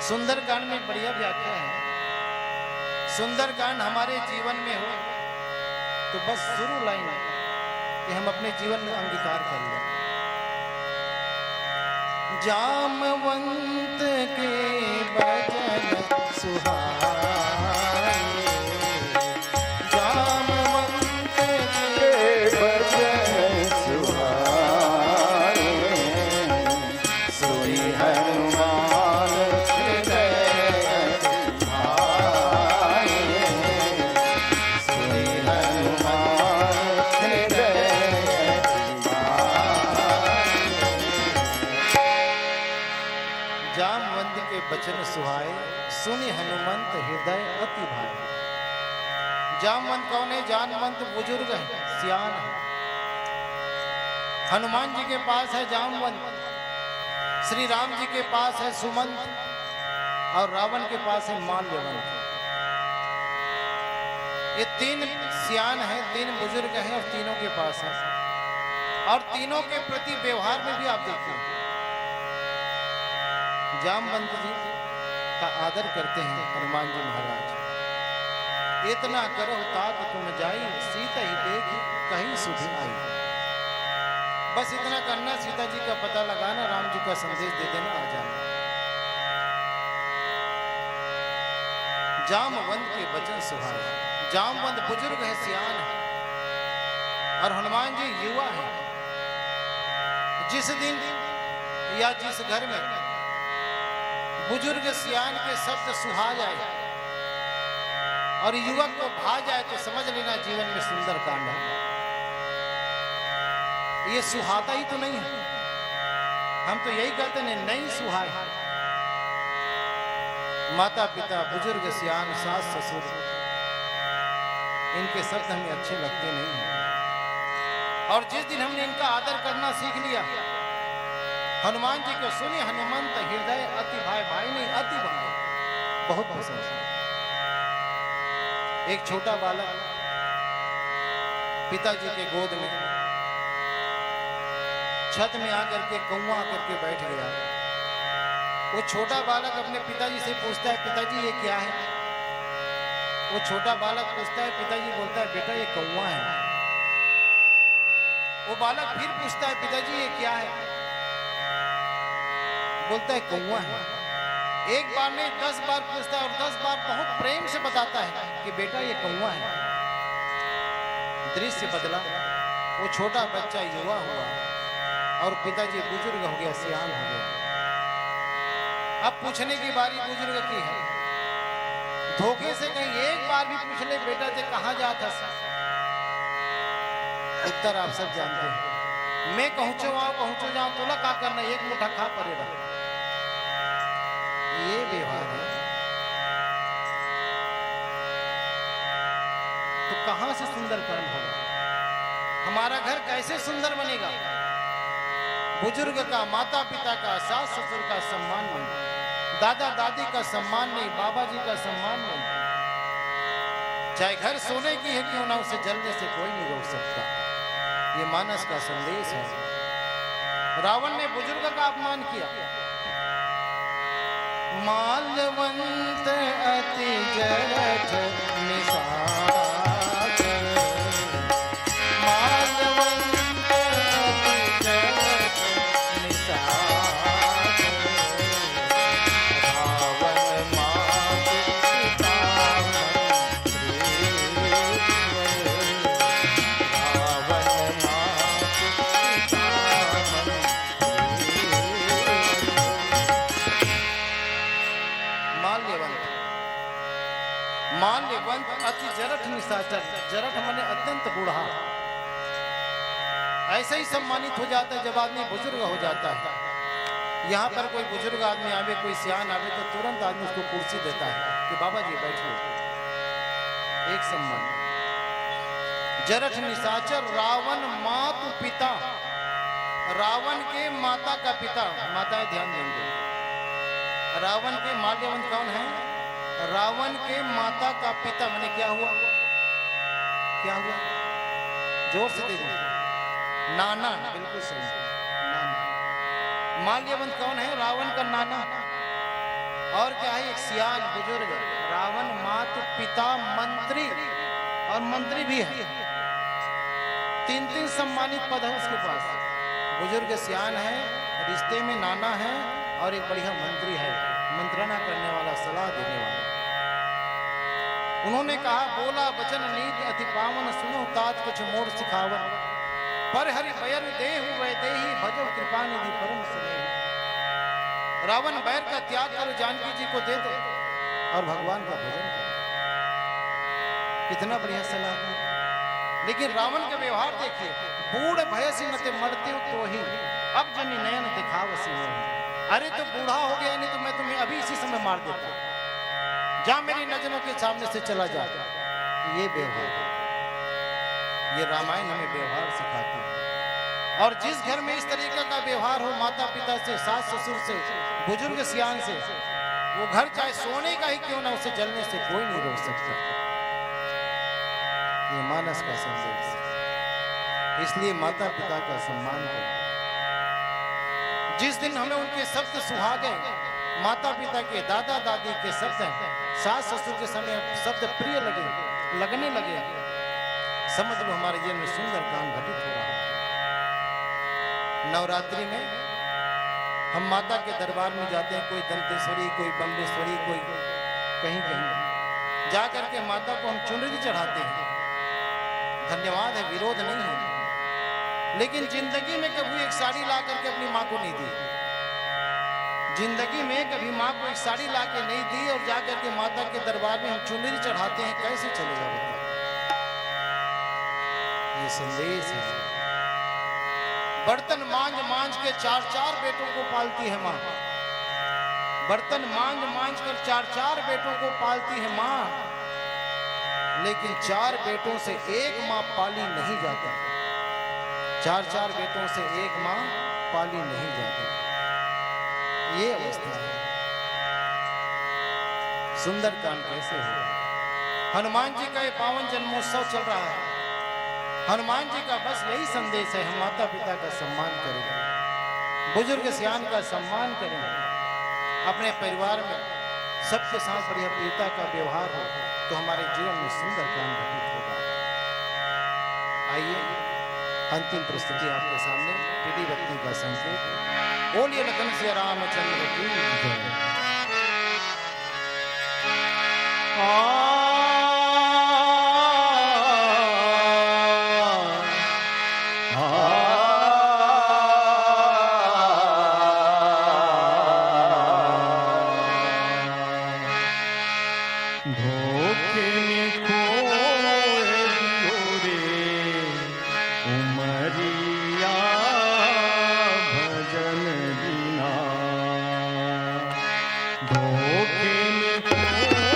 सुंदरकांड में एक बढ़िया व्याख्या है। सुंदरकांड हमारे जीवन में हो तो बस शुरू लाइन कि हम अपने जीवन में अंगीकार कर लें। जामवंत के बचन सुहाए, जामवंत के बचन सुहाए, सुनि हनुमान हृदय भाए, सुनि हनुमान हृदय भाए। जामवंत के बचन सुहाए, सुनि हनुमंत हृदय अति भाए। जामवंत कौन है? जामवंत बुजुर्ग है, सियान है। हनुमान जी के पास है जामवंत, श्री राम जी के पास है सुमंत और रावण के पास है माल्यवंत। ये तीन सियान हैं, तीन बुजुर्ग हैं और तीनों के पास है, और तीनों के प्रति व्यवहार में भी आप देखिए, जामवंत जी का आदर करते हैं हनुमान जी महाराज। इतना करो तात तुम जाई, सीता ही देखि कही सुधि आई। बस इतना करना, सीता जी का पता लगाना, राम जी का संदेश दे देना, आ जाना। जामवंत के वचन सुहाए। जामवंत बुजुर्ग है, सियान है, और हनुमान जी युवा है। जिस दिन या जिस घर में बुजुर्ग सियान के शब्द सुहा जाए और युवक को भा जाए, तो समझ लेना जीवन में सुंदर कांड है। ये सुहाता ही तो नहीं है, हम तो यही कहते हैं, नहीं सुहाए। माता पिता, बुजुर्ग सियान, सास ससुर, इनके शब्द हमें अच्छे लगते नहीं हैं। और जिस दिन हमने इनका आदर करना सीख लिया, हनुमान जी को सुने हनुमंत हृदय अति भाए, भाई नहीं, अति भाए, बहुत पसंद है। एक छोटा बालक पिताजी के गोद में छत में आकर के, कौवा आकर के बैठ गया। वो छोटा बालक अपने पिताजी से पूछता है, "पिताजी, ये क्या है?" वो छोटा बालक पूछता है, पिताजी बोलता है, "बेटा, ये कौवा है।" वो बालक फिर पूछता है, "पिताजी, ये क्या है?" बोलता है, "कौवा है।" एक बार नहीं, दस बार पूछता है और दस बार बहुत प्रेम से बताता है कि, "बेटा, ये कौवा है।" दृश्य बदला, वो छोटा बच्चा युवा हुआ और पिताजी बुजुर्ग हो गया, सियान हो गया। अब पूछने की बारी बुजुर्ग की है। धोखे से कहीं एक बार भी पूछ ले, "बेटा, ते कहाँ जात हस?" उत्तर आप सब जानते हैं, "मैं कहूँचो आऊँ, कहूँचो जाऊँ, तोला का करना, एक मुठा खा परे रह।" ये व्यवहार है, तो कहाँ से सुंदर कर्म होगा? हमारा घर कैसे सुंदर बनेगा? बुजुर्ग का, माता पिता का, सास ससुर का सम्मान नहीं, दादा दादी का सम्मान नहीं, बाबा जी का सम्मान नहीं। चाहे घर सोने की है क्यों ना, उसे जलने से कोई नहीं रोक सकता। ये मानस का संदेश है। रावण ने बुजुर्ग का अपमान किया। माल्यवंत अति जरठ निशाचर। माल्यवंत अति जरठ निशाचर। रावण मात पिता मंत्री। रावण मात पिता मंत्री। माल्यवंत, माल्यवंत अति जरठ निशाचर, जरठ माने अत्यंत बूढ़ा, ऐसे ही सम्मानित हो जाता है जब आदमी बुजुर्ग हो जाता है। यहाँ पर कोई बुजुर्ग आदमी आवे, कोई सियान आवे, तो तुरंत आदमी उसको कुर्सी देता है कि बाबा जी बैठिए। एक सम्मान। जरठ निशाचर रावण मातु पिता, रावण के माता का पिता, माताएं ध्यान देंगे। रावण के माल्यवंत कौन है? रावण के माता का पिता, माने क्या हुआ? क्या हुआ? जोर से देखो। नाना, बिल्कुल सही। नाना। माल्यवंत कौन है? रावण का नाना। और क्या है? एक सियान बुजुर्ग, रावण मात पिता मंत्री, और मंत्री भी है। तीन तीन सम्मानित पद है उसके पास। बुजुर्ग सियान है, रिश्ते में नाना है, और एक बढ़िया मंत्री है, मंत्रणा करने वाला, सलाह देने वाला। उन्होंने कहा, बोला वचन नीत अति पावन, सुनो तात कुछ मोर सिखावन। पर हरि बैर देहु वैदेही, भजो कृपा निधि परम स्नेही। रावण बैर का त्याग करो, जानकी जी को दे दो और भगवान का भजन करो। कितना बढ़िया सलाह है। लेकिन रावण का व्यवहार देखिए, बूढ़ भयसि नते मरतेउ तोही, अब जनि नयन देखावसि मोही। अरे, तो बूढ़ा हो गया, नहीं तो मैं तुम्हें अभी इसी समय मार देता। जा, मेरी नजरों के सामने से चला जा। ये व्यवहार, ये रामायण हमें व्यवहार सिखाती है। और जिस घर में इस तरीके का व्यवहार हो माता पिता से, सास ससुर से, बुजुर्ग सियान से, वो घर चाहे सोने का ही क्यों ना, उसे जलने से कोई नहीं रोक सकता। ये मानस का संदेश है। इसलिए माता पिता का सम्मान करो। जिस दिन हमें उनके शब्द सुहा गए, माता पिता के, दादा दादी के शब्द, सास ससुर के समय शब्द प्रिय लगे, लगने लगे, समझ लो हमारे जीवन में सुंदर काम घटित हो रहा है। नवरात्रि में हम माता के दरबार में जाते हैं, कोई दंतेश्वरी, कोई बम्लेश्वरी, कोई कहीं कहीं। जा करके माता को हम चुनरी चढ़ाते हैं, धन्यवाद है, विरोध नहीं है, लेकिन जिंदगी में कभी एक साड़ी ला करके अपनी माँ को नहीं दी। जिंदगी में कभी माँ को एक साड़ी ला के नहीं दी और जा करके माता के दरबार में हम चुनरी चढ़ाते हैं, कैसे चलेगा बताओ? ये संदेश है। बर्तन मांज मांज के चार चार बेटों को पालती है माँ। बर्तन मांज मांज कर चार चार बेटों को पालती है माँ, लेकिन चार बेटों से एक माँ पाली नहीं जाती। चार चार बेटों से एक माँ पाली नहीं जाती। ये अवस्था है। सुंदरकांड कैसे होगा? हनुमान जी का ये पावन जन्मोत्सव चल रहा है। हनुमान जी का बस यही संदेश है, हम माता पिता का सम्मान करें, बुजुर्ग सियान का सम्मान करें, अपने परिवार में सबके साथ बढ़िया प्रियता का व्यवहार हो, तो हमारे जीवन में सुंदर काम घटित होगा। आइए, अंतिम प्रस्तुति आपके सामने, पीढ़ी रत्न का संकेत। बोलिए लखन सिया रामचंद्र की जय। धोखे में खोए दियो रे उमरिया भजन बिना। धोखे में खोए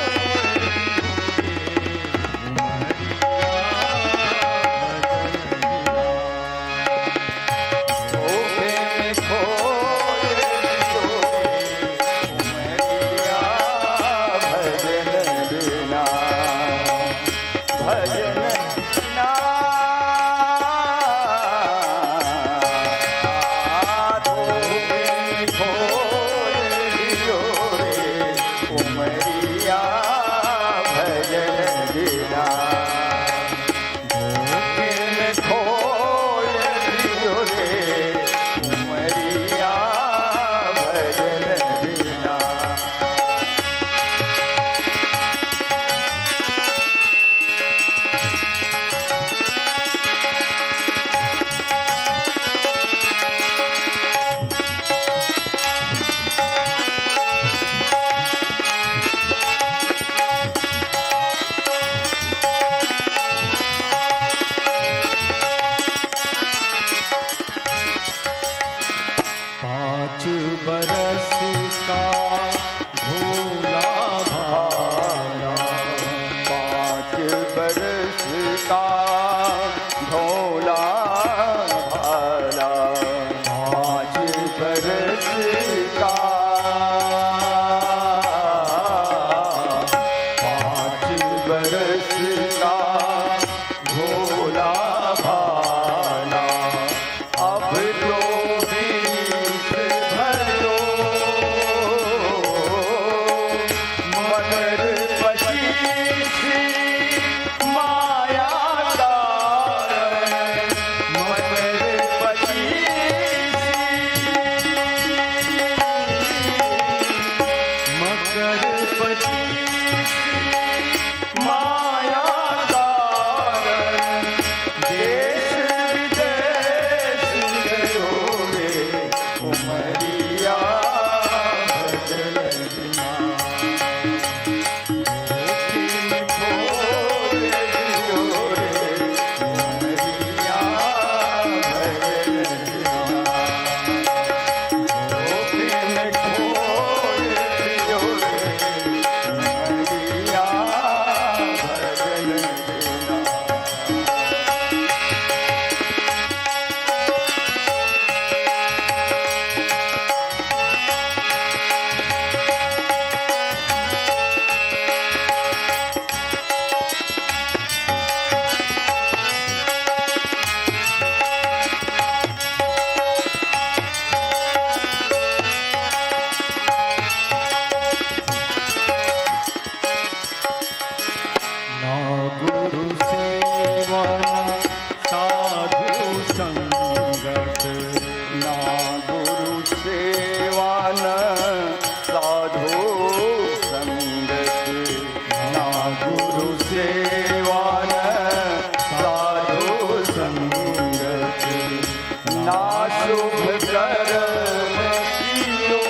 ना शुभ कर्म कियो।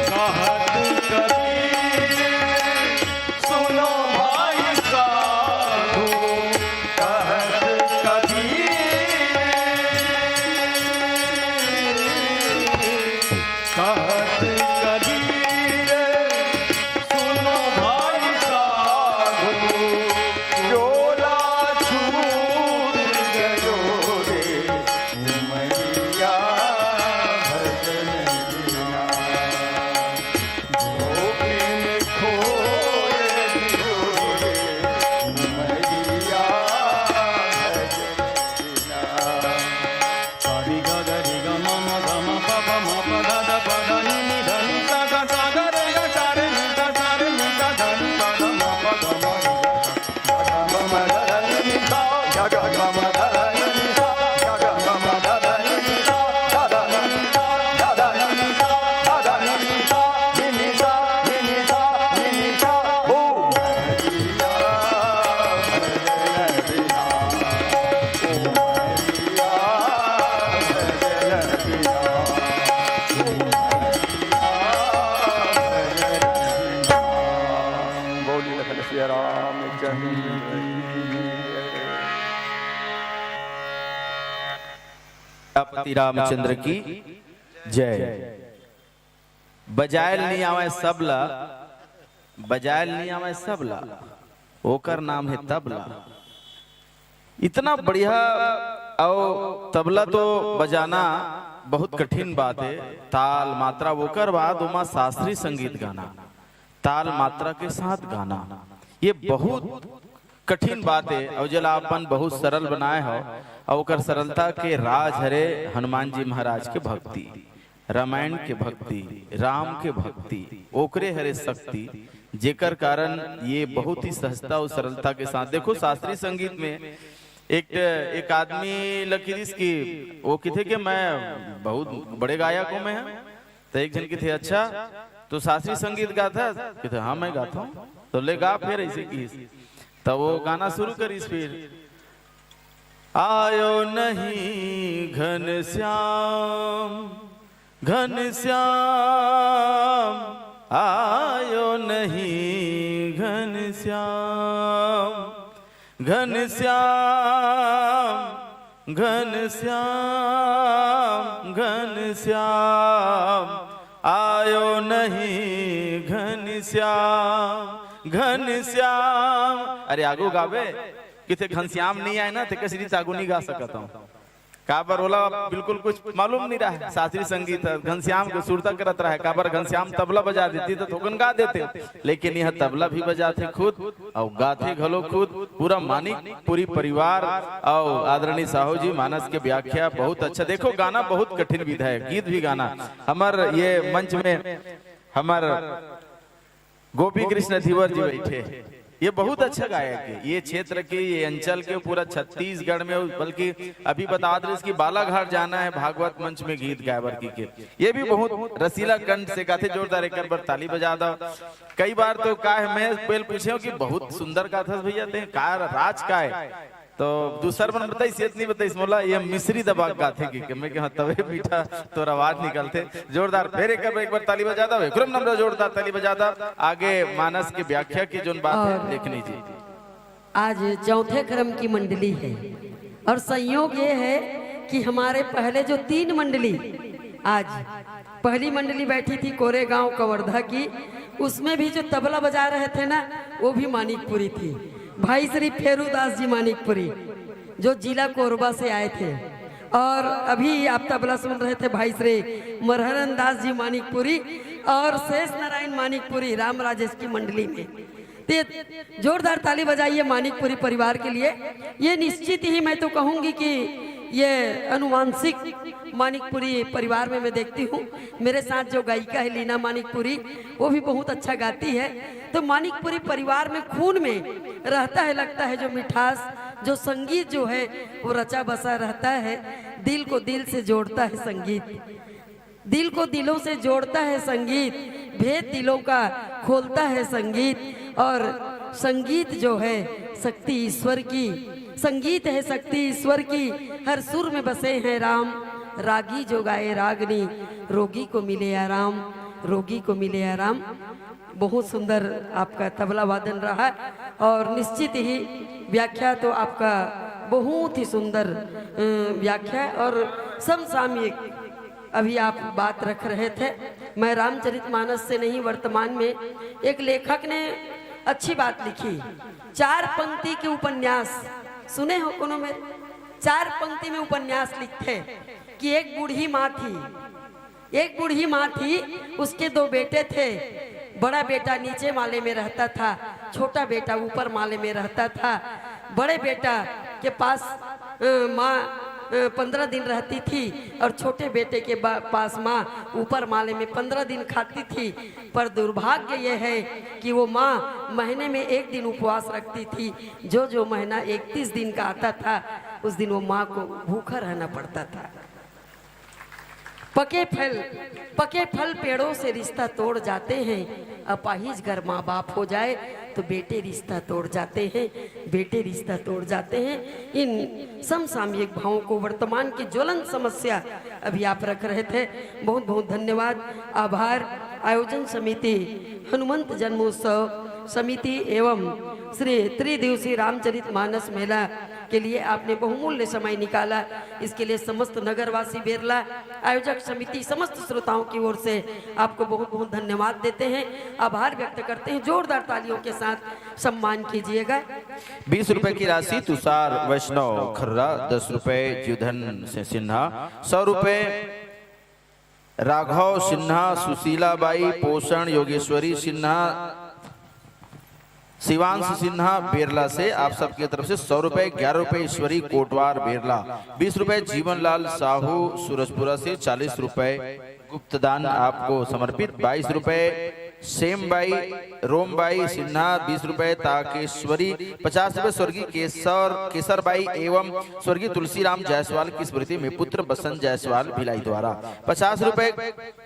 कहत कबीर, सुनो भाई साधु, कहत कबीर, कहत कबीर, सुनो भाई साधु, चोला छूट गयो रे, उमरिया भजन बिना। धोखे में खोए दियो रे, उमरिया भजन बिना। सारी गा गा रे गा मा मा गा मा पा पा मा पा गा दा पा दा नी नी धा नी सा गा सा गा रे गा सा रे नी सा सा रे नी सा धा नी पा गा मा रे गा सा गा गा मा मा गा धा नी नी सा गा गा गा मा गा धा नी नी सा गा गा गा मा गा धा नी नी सा गा गा गा नी सा गा धा नी नी सा गा गा गा नी सा नी नी सा नी नी सा नी नी सा। ओ बोली लखन सिया रामचंद्र की। सीतापति रामचंद्र की जय। बजायल नइ आवय सबला, बजायल नइ आवय सबला, ओकर नाम हे तबला। इतना बढ़िया। अउ तबला तो बजाना बहुत कठिन बात हे। ताल, मात्रा, ओकर बाद ओमा शास्त्रीय संगीत गाना, ताल, मात्रा के साथ गाना, ये बहुत कठिन बात हे। अउ जेला आप मन बहुत सरल बनाए हव, अउ ओकर सरलता के राज हरे हनुमान जी महाराज के भक्ति, रामायण के भक्ति, राम के भक्ति, ओकरे हरे शक्ति, जेकर कारण ये बहुत ही सहजता अउ सरलता के साथ। देखो, शास्त्रीय संगीत में एक, एक आदमी ल किहिस कि वो किथे कि मैं बहुत बड़े गायक हूँ मैं, त एक झन किथे, "अच्छा, तो शास्त्रीय संगीत गाथस?" किथे, "हाँ, मैं गाता हूँ।" तो ले गा फेर, अइसे किहिस। त वो गाना शुरू करिस फिर, "आयो नहीं घनश्याम, घनश्याम, आयो नहीं घनश्याम, घनश्याम, घनश्याम, घनश्याम, आयो नहीं घनश्याम, घनश्याम।" अरे आगू गाबे, किथे घनश्याम नइ आय ना, तेकर सेती आगू नइ गा सकत हंव। काबर ओला बिल्कुल कुछ मालूम नइ रहय। शास्त्रीय संगीत ह, घनश्याम के सुरता करत रहय। काबर घनश्याम तबला बजा देतिस त थोकन गा देतेंव, लेकिन यह तबला भी बजाथे खुद अउ गाथे घलो खुद। पूरा मानिकपुरी परिवार अउ आदरणीय साहू जी, मानस के व्याख्या बहुत अच्छा। देखो, गाना बहुत कठिन विधा हे, गीत भी गाना। हमर ये मंच में हमर गोपी कृष्ण धीवर जी बइठे हे, ये बहुत अच्छा गायक हे। ये क्षेत्र के, ये अंचल के, पूरा छत्तीसगढ़ में, बल्कि अभी बतात रहिस कि बालाघाट जाना हे भागवत मंच में गीत गाए बर कहिके। ये भी बहुत रसीला कंठ से गाथे, जोरदार एक बार ताली बजा दव। कई बार तो का हे, मैं पहले पूछेंव कि बहुत सुंदर गाथस भैया तें, का राज का हे? तो दूसर मन बताइस, ये नइ बताइस मोला, ये मिश्री दबा के गाथे कहिके। मैं कहेंव, "हाँ, तभे मीठा तोर आवाज निकलथे।" जोरदार, फेर एक बार, एक बार ताली बजा दव, एकरो नम्र जोरदार ताली बजा दव। आगे मानस के व्याख्या के जोन बात हे, और लेखनी जी। आज चौथे क्रम की मंडली है और संयोग ये है कि हमारे पहले जो तीन मंडली, आज पहली मंडली बैठी थी कोरेगांव कवर्धा की, उसमें भी जो तबला बजा रहे थे ना, वो भी मानिकपुरी थी, भाई श्री फेरूदास जी मानिकपुरी, जो जिला कोरबा से आए थे। और अभी आप तबला सुन रहे थे भाई श्री मरहरन दास जी मानिकपुरी और शेष नारायण मानिकपुरी, राम राजेश की मंडली में। तो ये जोरदार ताली बजाइए मानिकपुरी परिवार के लिए। ये निश्चित ही मैं तो कहूँगी कि ये अनुवांशिक मानिकपुरी परिवार में मैं देखती हूँ। मेरे साथ जो गायिका है लीना मानिकपुरी, वो भी बहुत अच्छा गाती है। तो मानिकपुरी परिवार में, खून में रहता है, लगता है जो मिठास, जो संगीत जो है, वो रचा बसा रहता है, दिल को दिल से जोड़ता है संगीत, दिल को दिलों से जोड़ता है संगीत, भेद दिलों का खोलता है संगीत। और संगीत जो है शक्ति ईश्वर की, संगीत है शक्ति ईश्वर की, हर सुर में बसे हैं राम। रागी जो गाए रागनी, रोगी को मिले आराम, रोगी को मिले आराम। बहुत सुंदर आपका तबला वादन रहा और निश्चित ही व्याख्या तो आपका बहुत ही सुंदर, अ, व्याख्या और समसामयिक अभी आप बात रख रहे थे। मैं रामचरितमानस से नहीं, वर्तमान में एक लेखक ने अच्छी बात लिखी, चार पंक्ति के उपन्यास सुने हो कोनो मेर? चार पंक्ति में उपन्यास लिखथे कि एक बूढ़ी माँ थी, एक बूढ़ी माँ थी, उसके दो बेटे थे। बड़ा बेटा नीचे माले में रहता था, छोटा बेटा ऊपर माले में रहता था। बड़े बेटा के पास, अ, माँ, अ, पंद्रह दिन रहती थी और छोटे बेटे के बा-, पास माँ ऊपर माले में पंद्रह दिन खाती थी। पर दुर्भाग्य ये है कि वो माँ महीने में एक दिन उपवास रखती थी। जो जो महीना इकतीस दिन का आता था, उस दिन वो माँ को भूखा रहना पड़ता था। पके फल, पके फल पेड़ों से रिश्ता तोड़ जाते हैं। अपाहिज घर माँ बाप हो जाए तो बेटे रिश्ता तोड़ जाते हैं, बेटे रिश्ता तोड़ जाते हैं। इन समसामयिक भावों को, वर्तमान की ज्वलंत समस्या अभी आप रख रहे थे। बहुत बहुत धन्यवाद, आभार। आयोजन समिति, हनुमंत जन्मोत्सव समिति एवं श्री त्रिदिवसीय रामचरित मानस मेला के लिए आपने बहुमूल्य समय निकाला, इसके लिए समस्त नगरवासी बेरला आयोजक समिति समस्त श्रोताओं की ओर से आपको बहुत बहुत धन्यवाद देते हैं, आभार व्यक्त करते हैं। जोरदार तालियों के साथ सम्मान कीजिएगा। बीस रुपए की राशि तुषार वैष्णव खर्रा, दस रुपए जीवधन सिन्हा, सौ रुपए राघव सिन्हा, सुशीला बाई, पोषण, योगेश्वरी सिन्हा, शिवांश सिन्हा बेरला से आप सबकी तरफ से सौ रुपए, ग्यारह रुपए ईश्वरी कोटवार बेरला, बीस रुपए जीवनलाल साहू सूरजपुरा से, चालीस रुपए गुप्तदान आपको समर्पित, बाईस रुपए सेम बाई, रोम बाई सिन्हा, बीस रुपए ताकेश्वरी, पचास रुपए स्वर्गीय केसर, केसर बाई एवं स्वर्गीय तुलसीराम जायसवाल की स्मृति में पुत्र बसंत जायसवाल भिलाई द्वारा, पचास रुपए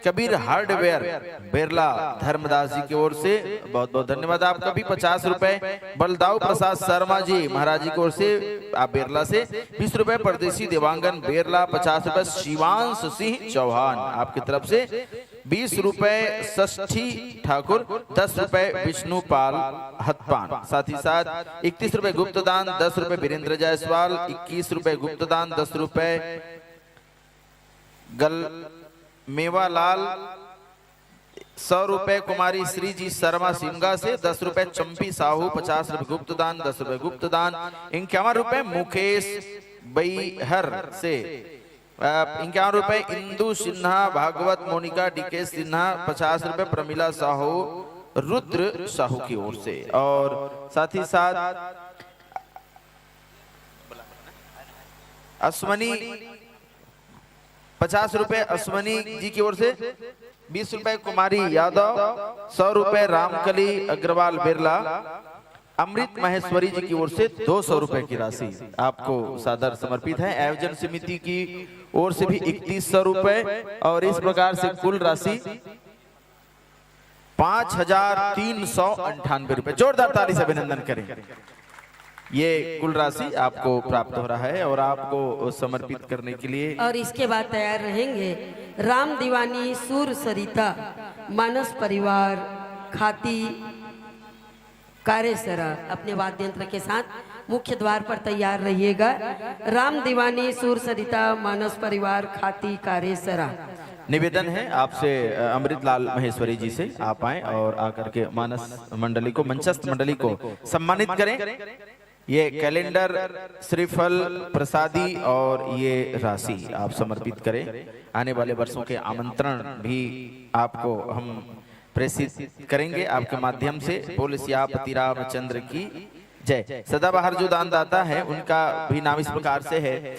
कबीर हार्डवेयर बेरला धर्मदास जी की ओर से बहुत बहुत धन्यवाद आपका भी, पचास रुपए बलदाऊ प्रसाद शर्मा जी महाराज जी की ओर से आप बेरला से, बीस रुपए परदेसी देवांगन बेरला, पचास रुपए शिवांश सिंह चौहान आपकी तरफ से, बीस रुपए षष्ठी ठाकुर, दस रुपए विष्णुपाल हतपान, साथ ही साथ इकतीस रुपए गुप्तदान, दस रुपए वीरेंद्र जायसवाल, इक्कीस रुपए गुप्तदान, दस रुपए गल मेवालाल, सौ रुपए कुमारी श्री जी शर्मा सिमगा से, दस रुपए चंपी साहू, पचास रुपए गुप्तदान, दस रुपए गुप्तदान, इक्यावन रुपए मुकेश बैहर से, अ, इक्यावन रुपए इंदु सिन्हा, भागवत मोनिका, डीके सिन्हा, पचास रुपए प्रमिला साहू, रुद्र साहू की ओर से, और साथ ही साथ अश्वनी, पचास रुपए अश्वनी जी की ओर से, बीस रुपए कुमारी यादव, सौ रुपए रामकली अग्रवाल बिरला, अमृत महेश्वरी जी की ओर से दो सौ रुपए की राशि आपको सादर समर्पित है। आयोजन समिति की ओर से भी इकतीस सौ रुपए और इस प्रकार से कुल राशि पाँच हजार तीन सौ अंठानवे रुपए। जोरदार ताली से अभिनंदन करें। ये कुल राशि आपको प्राप्त हो रहा है और आपको समर्पित करने के लिए और इसके बाद तैयार रहेंगे राम दीवानी सूर सरिता मानस परिवार खाती कार्यसरा अपने वाद्य यंत्र के साथ मुख्य द्वार पर तैयार रहिएगा। राम दीवानी सूर सरिता मानस परिवार खाती कार्यसरा। निवेदन है आपसे, अ, अमृतलाल महेश्वरी जी से, आप आएं और आकर के मानस मंडली को, मंचस्थ मंडली को सम्मानित करें। ये कैलेंडर, श्रीफल, प्रसादी और ये राशि आप समर्पित करें। आने वाले वर्षों के आमंत्रण भी आपको हम प्रेषित करेंगे आपके माध्यम से। बोल सियापति रामचंद्र की जय। सदाबहार जो दानदाता है, उनका भी नाम इस प्रकार से है।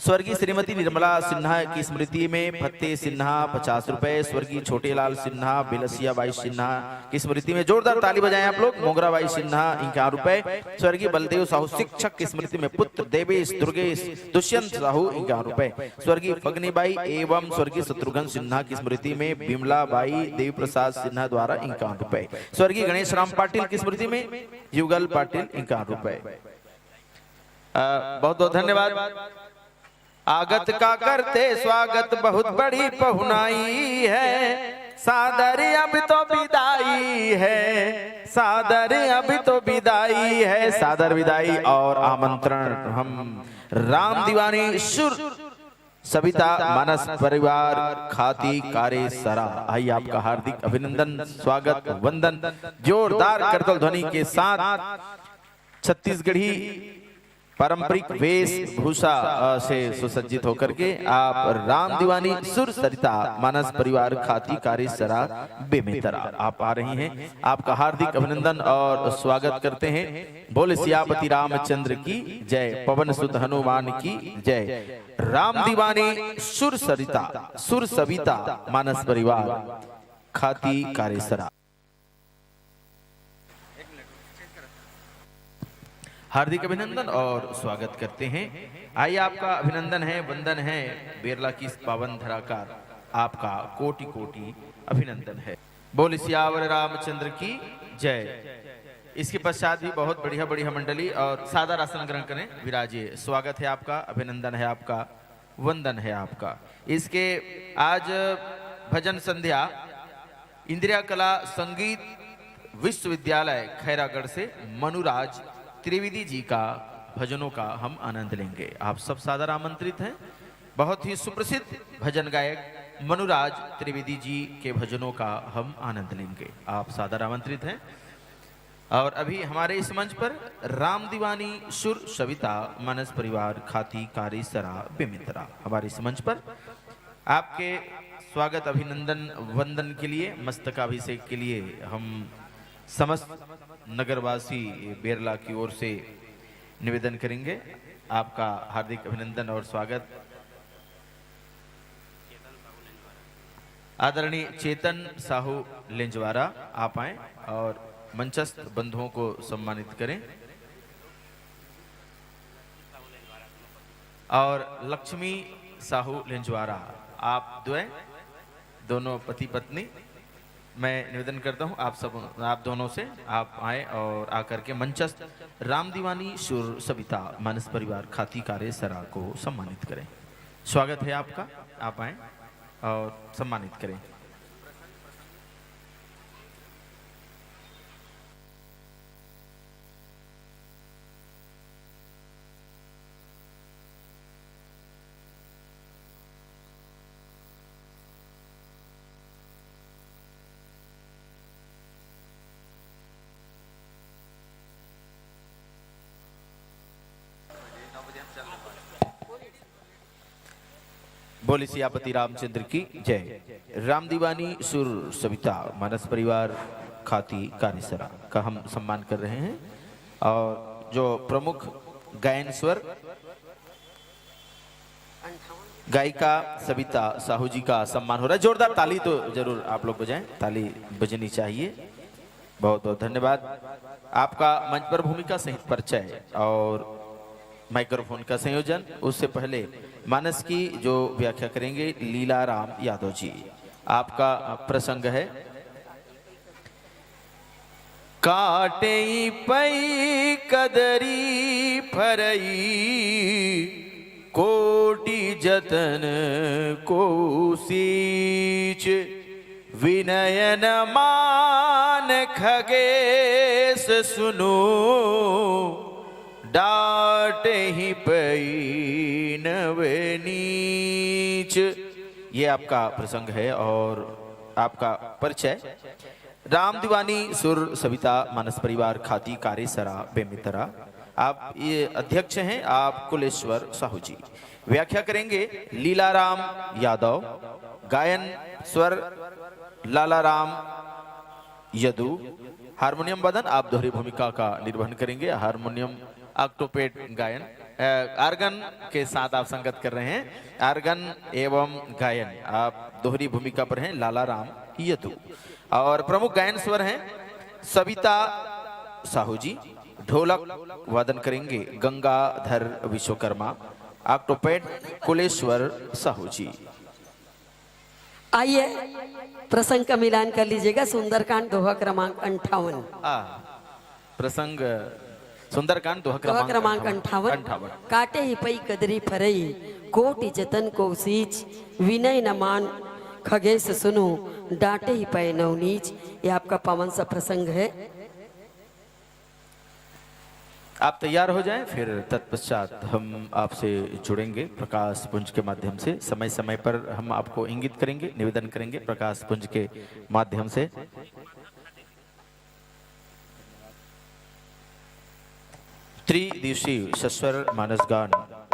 स्वर्गीय श्रीमती निर्मला सिन्हा की स्मृति में फतेह सिन्हा पचास रुपए, स्वर्गीय छोटेलाल सिन्हा, बिलसिया बाई सिन्हा की स्मृति में जोरदार ताली बजाएं आप लोग। मोगरा बाई सिन्हा इक्यावन रुपए, स्वर्गीय बलदेव साहू शिक्षक की स्मृति में पुत्र देवेश, दुर्गेश, दुष्यंत साहू इक्यावन रुपए, स्वर्गीय फगनी बाई एवं स्वर्गीय शत्रुघ्न सिन्हा की स्मृति में बिमला बाई देवी प्रसाद सिन्हा द्वारा इक्यावन रुपए, स्वर्गीय गणेश राम पाटिल की स्मृति में युगल पाटिल इक्यावन रुपए। बहुत बहुत धन्यवाद। आगत का करते स्वागत, बहुत बड़ी पहुनाई है। सादर अब तो विदाई है, सादर अब तो विदाई है। सादर विदाई और आमंत्रण हम राम दीवानी सुर सविता मानस परिवार खाती कारेसरा। आई आपका हार्दिक अभिनंदन, स्वागत, वंदन। जोरदार करतल ध्वनि के साथ छत्तीसगढ़ी पारंपरिक वेशभूषा से सुसज्जित होकर के आप राम दीवानी सुर सरिता मानस परिवार खाती कारेसरा बेमेतरा आप आ रही हैं। आपका हार्दिक अभिनंदन और स्वागत करते हैं। बोल सियापति रामचंद्र की जय, पवन सुत हनुमान की जय। राम दीवानी सुर सरिता सुर सविता मानस परिवार खाती कारेसरा। हार्दिक अभिनंदन और स्वागत करते हैं। आइए, आपका अभिनंदन है, वंदन है, बेरला की इस पावन धरा का आपका कोटि कोटि अभिनंदन है। बोल सियावर रामचंद्र की जय। इसके पश्चात भी बहुत बढ़िया बढ़िया मंडली और सादर आसन ग्रहण करें, विराजिए। स्वागत है आपका, अभिनंदन है आपका, वंदन है आपका। इसके आज भजन संध्या इंदिरा कला संगीत विश्वविद्यालय खैरागढ़ से मनुराज त्रिवेदी जी का भजनों का हम आनंद लेंगे। आप सब सादर आमंत्रित हैं। बहुत ही सुप्रसिद्ध भजन गायक मनुराज त्रिवेदी जी के भजनों का हम आनंद लेंगे। आप सादर आमंत्रित हैं। और अभी हमारे इस मंच पर राम दीवानी सुर सविता मानस परिवार खाती कारेसरा बेमेतरा हमारे इस मंच पर आपके स्वागत, अभिनंदन, वंदन के लिए, मस्तकाभिषेक के लिए हम समस्त नगरवासी बेरला की ओर से निवेदन करेंगे। आपका हार्दिक अभिनंदन और स्वागत। आदरणीय चेतन साहू लेंजवारा, आप आएं और मंचस्थ बंधुओं को सम्मानित करें। और लक्ष्मी साहू लेंजवारा, आप द्वय, दोनों पति पत्नी, मैं निवेदन करता हूं आप सब, आप दोनों से, आप आए और आकर के मंचस्थ राम दीवानी सुर सविता मानस परिवार खाती कारेसरा को सम्मानित करें। स्वागत है आपका, आप आए और सम्मानित करें। बोले सियापति रामचंद्र की जय। राम दीवानी सुर सविता मानस परिवार खाती कारेसरा का हम सम्मान कर रहे हैं और जो प्रमुख गायन स्वर गायिका सविता साहू जी का सम्मान हो रहा है। जोरदार ताली तो जरूर आप लोग बजाएं, ताली बजनी चाहिए। बहुत बहुत धन्यवाद। आपका मंच पर भूमिका सहित परिचय और माइक्रोफोन का संयोजन। उससे पहले मानस की जो व्याख्या करेंगे लीला राम यादव जी, आपका प्रसंग है। काटे पई कदरी फरई कोटि जतन कोसीच, विनयन मान खगेश सुनो, डाटहि पई नवनीच। ये आपका प्रसंग है और आपका परिचय। राम दीवानी सुर सविता मानस परिवार खाती कारेसरा बेमेतरा। आप ये अध्यक्ष हैं, आप कुलेश्वर साहू जी। व्याख्या करेंगे लीलाराम यादव। गायन स्वर लालाराम यदु। हारमोनियम वादन आप दोहरी भूमिका का निर्वहन करेंगे। हारमोनियम ऑक्टोपेड गायन, अ, आर्गन के साथ आप संगत कर रहे हैं। आर्गन एवं गायन आप दोहरी भूमिका पर हैं, लालाराम यदु। और प्रमुख गायन स्वर हैं सविता साहू जी। ढोलक वादन करेंगे गंगाधर विश्वकर्मा। ऑक्टोपेड कुलेश्वर साहू जी। आइए, प्रसंग का मिलान कर लीजिएगा। सुंदरकांड दोहा क्रमांक अंठावन। आ, प्रसंग सुंदरकांड दोहा दोहा क्रमांक क्रमांक अंठावन। अंठावन। काटे ही पई कदरी फरई, कोटि जतन कोसिस, विनय न मान खगेस सुनु, डांटे ही पए नवनीच। ये आपका पावन सा प्रसंग है। आप तैयार हो जाएं, फिर तत्पश्चात हम आपसे जुड़ेंगे प्रकाश पुंज के माध्यम से। समय समय पर हम आपको इंगित करेंगे, निवेदन करेंगे प्रकाश पुंज के माध्यम से। त्रिदिवसीय सस्वर मानस गान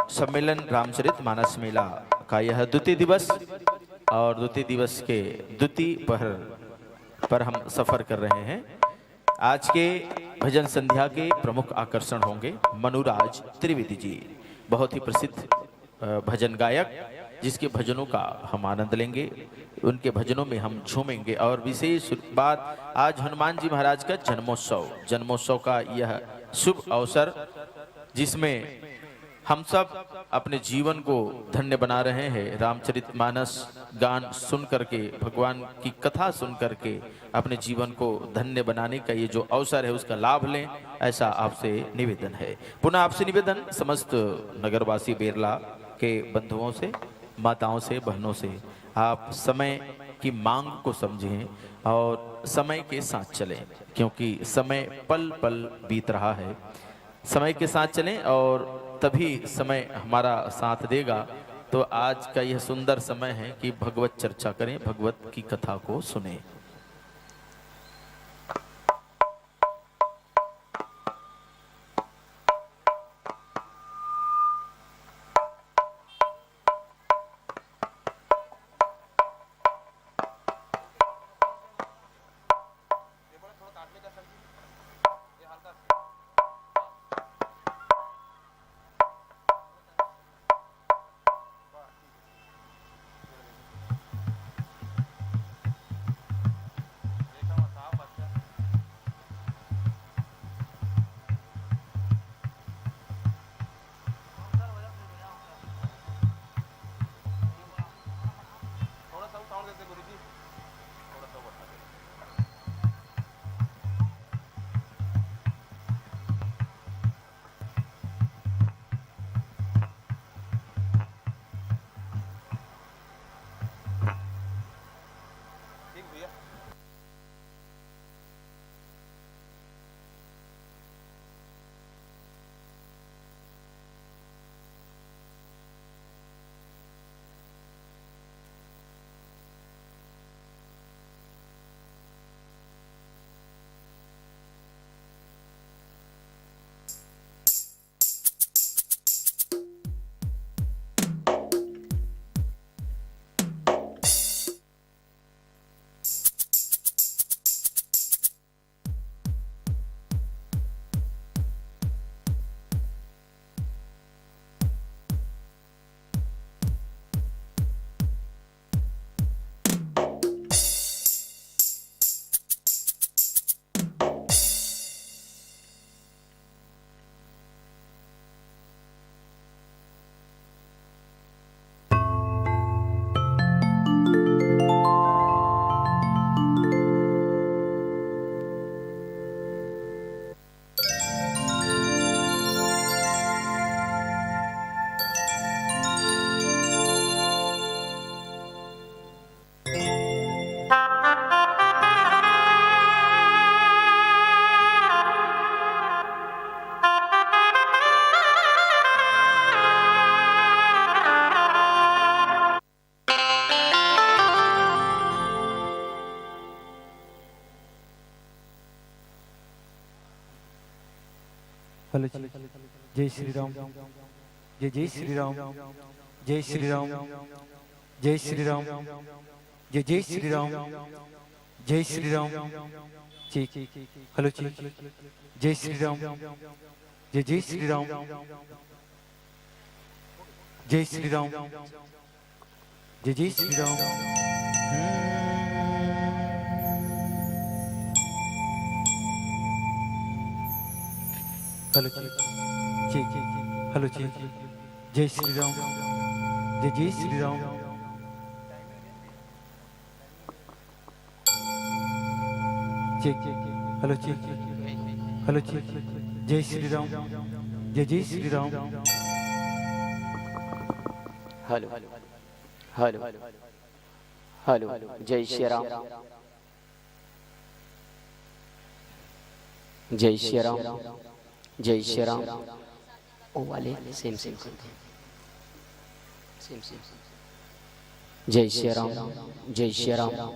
सम्मेलन रामचरित मानस मेला का यह द्वितीय दिवस, और द्वितीय दिवस के द्वितीय पहर पर हम सफर कर रहे हैं। आज के भजन संध्या के प्रमुख आकर्षण होंगे मनुराज त्रिवेदी जी, बहुत ही प्रसिद्ध अ, भजन गायक, जिसके भजनों का हम आनंद लेंगे, उनके भजनों में हम झूमेंगे। और विशेष बात, आज हनुमान जी महाराज का जन्मोत्सव, जन्मोत्सव का यह शुभ अवसर, जिसमें हम सब अपने जीवन को धन्य बना रहे हैं। रामचरित मानस गान सुन करके, भगवान की कथा सुन करके अपने जीवन को धन्य बनाने का ये जो अवसर है, उसका लाभ लें, ऐसा आपसे निवेदन है। पुनः आपसे निवेदन, समस्त नगरवासी बेरला के बंधुओं से, माताओं से, बहनों से, आप समय की मांग को समझें और समय के साथ चलें, क्योंकि समय पल पल बीत रहा है। समय के साथ चलें और तभी समय हमारा साथ देगा। तो आज का यह सुंदर समय है कि भगवत चर्चा करें, भगवत की कथा को सुने। हेलो जी। जय श्री राम। जय जय श्री राम। जय श्री राम। जय श्री राम। जय जय श्री राम। जय Shri Ram. Check. Hello check. जय श्री राम। जय जय श्री राम। जय श्री राम। जय जय श्री राम। हम्म। Hello check. Check. Hello check. जय श्री राम। जय जय Shri Ram. Check. Hello check. Hello check. जय श्री राम। जय जय Shri Ram. Hello, hello, hello. जय श्री राम। जय श्री राम। जय श्री राम। ओ वाले सेम सेम कर दो। सेम सेम। जय श्री राम। जय श्री राम।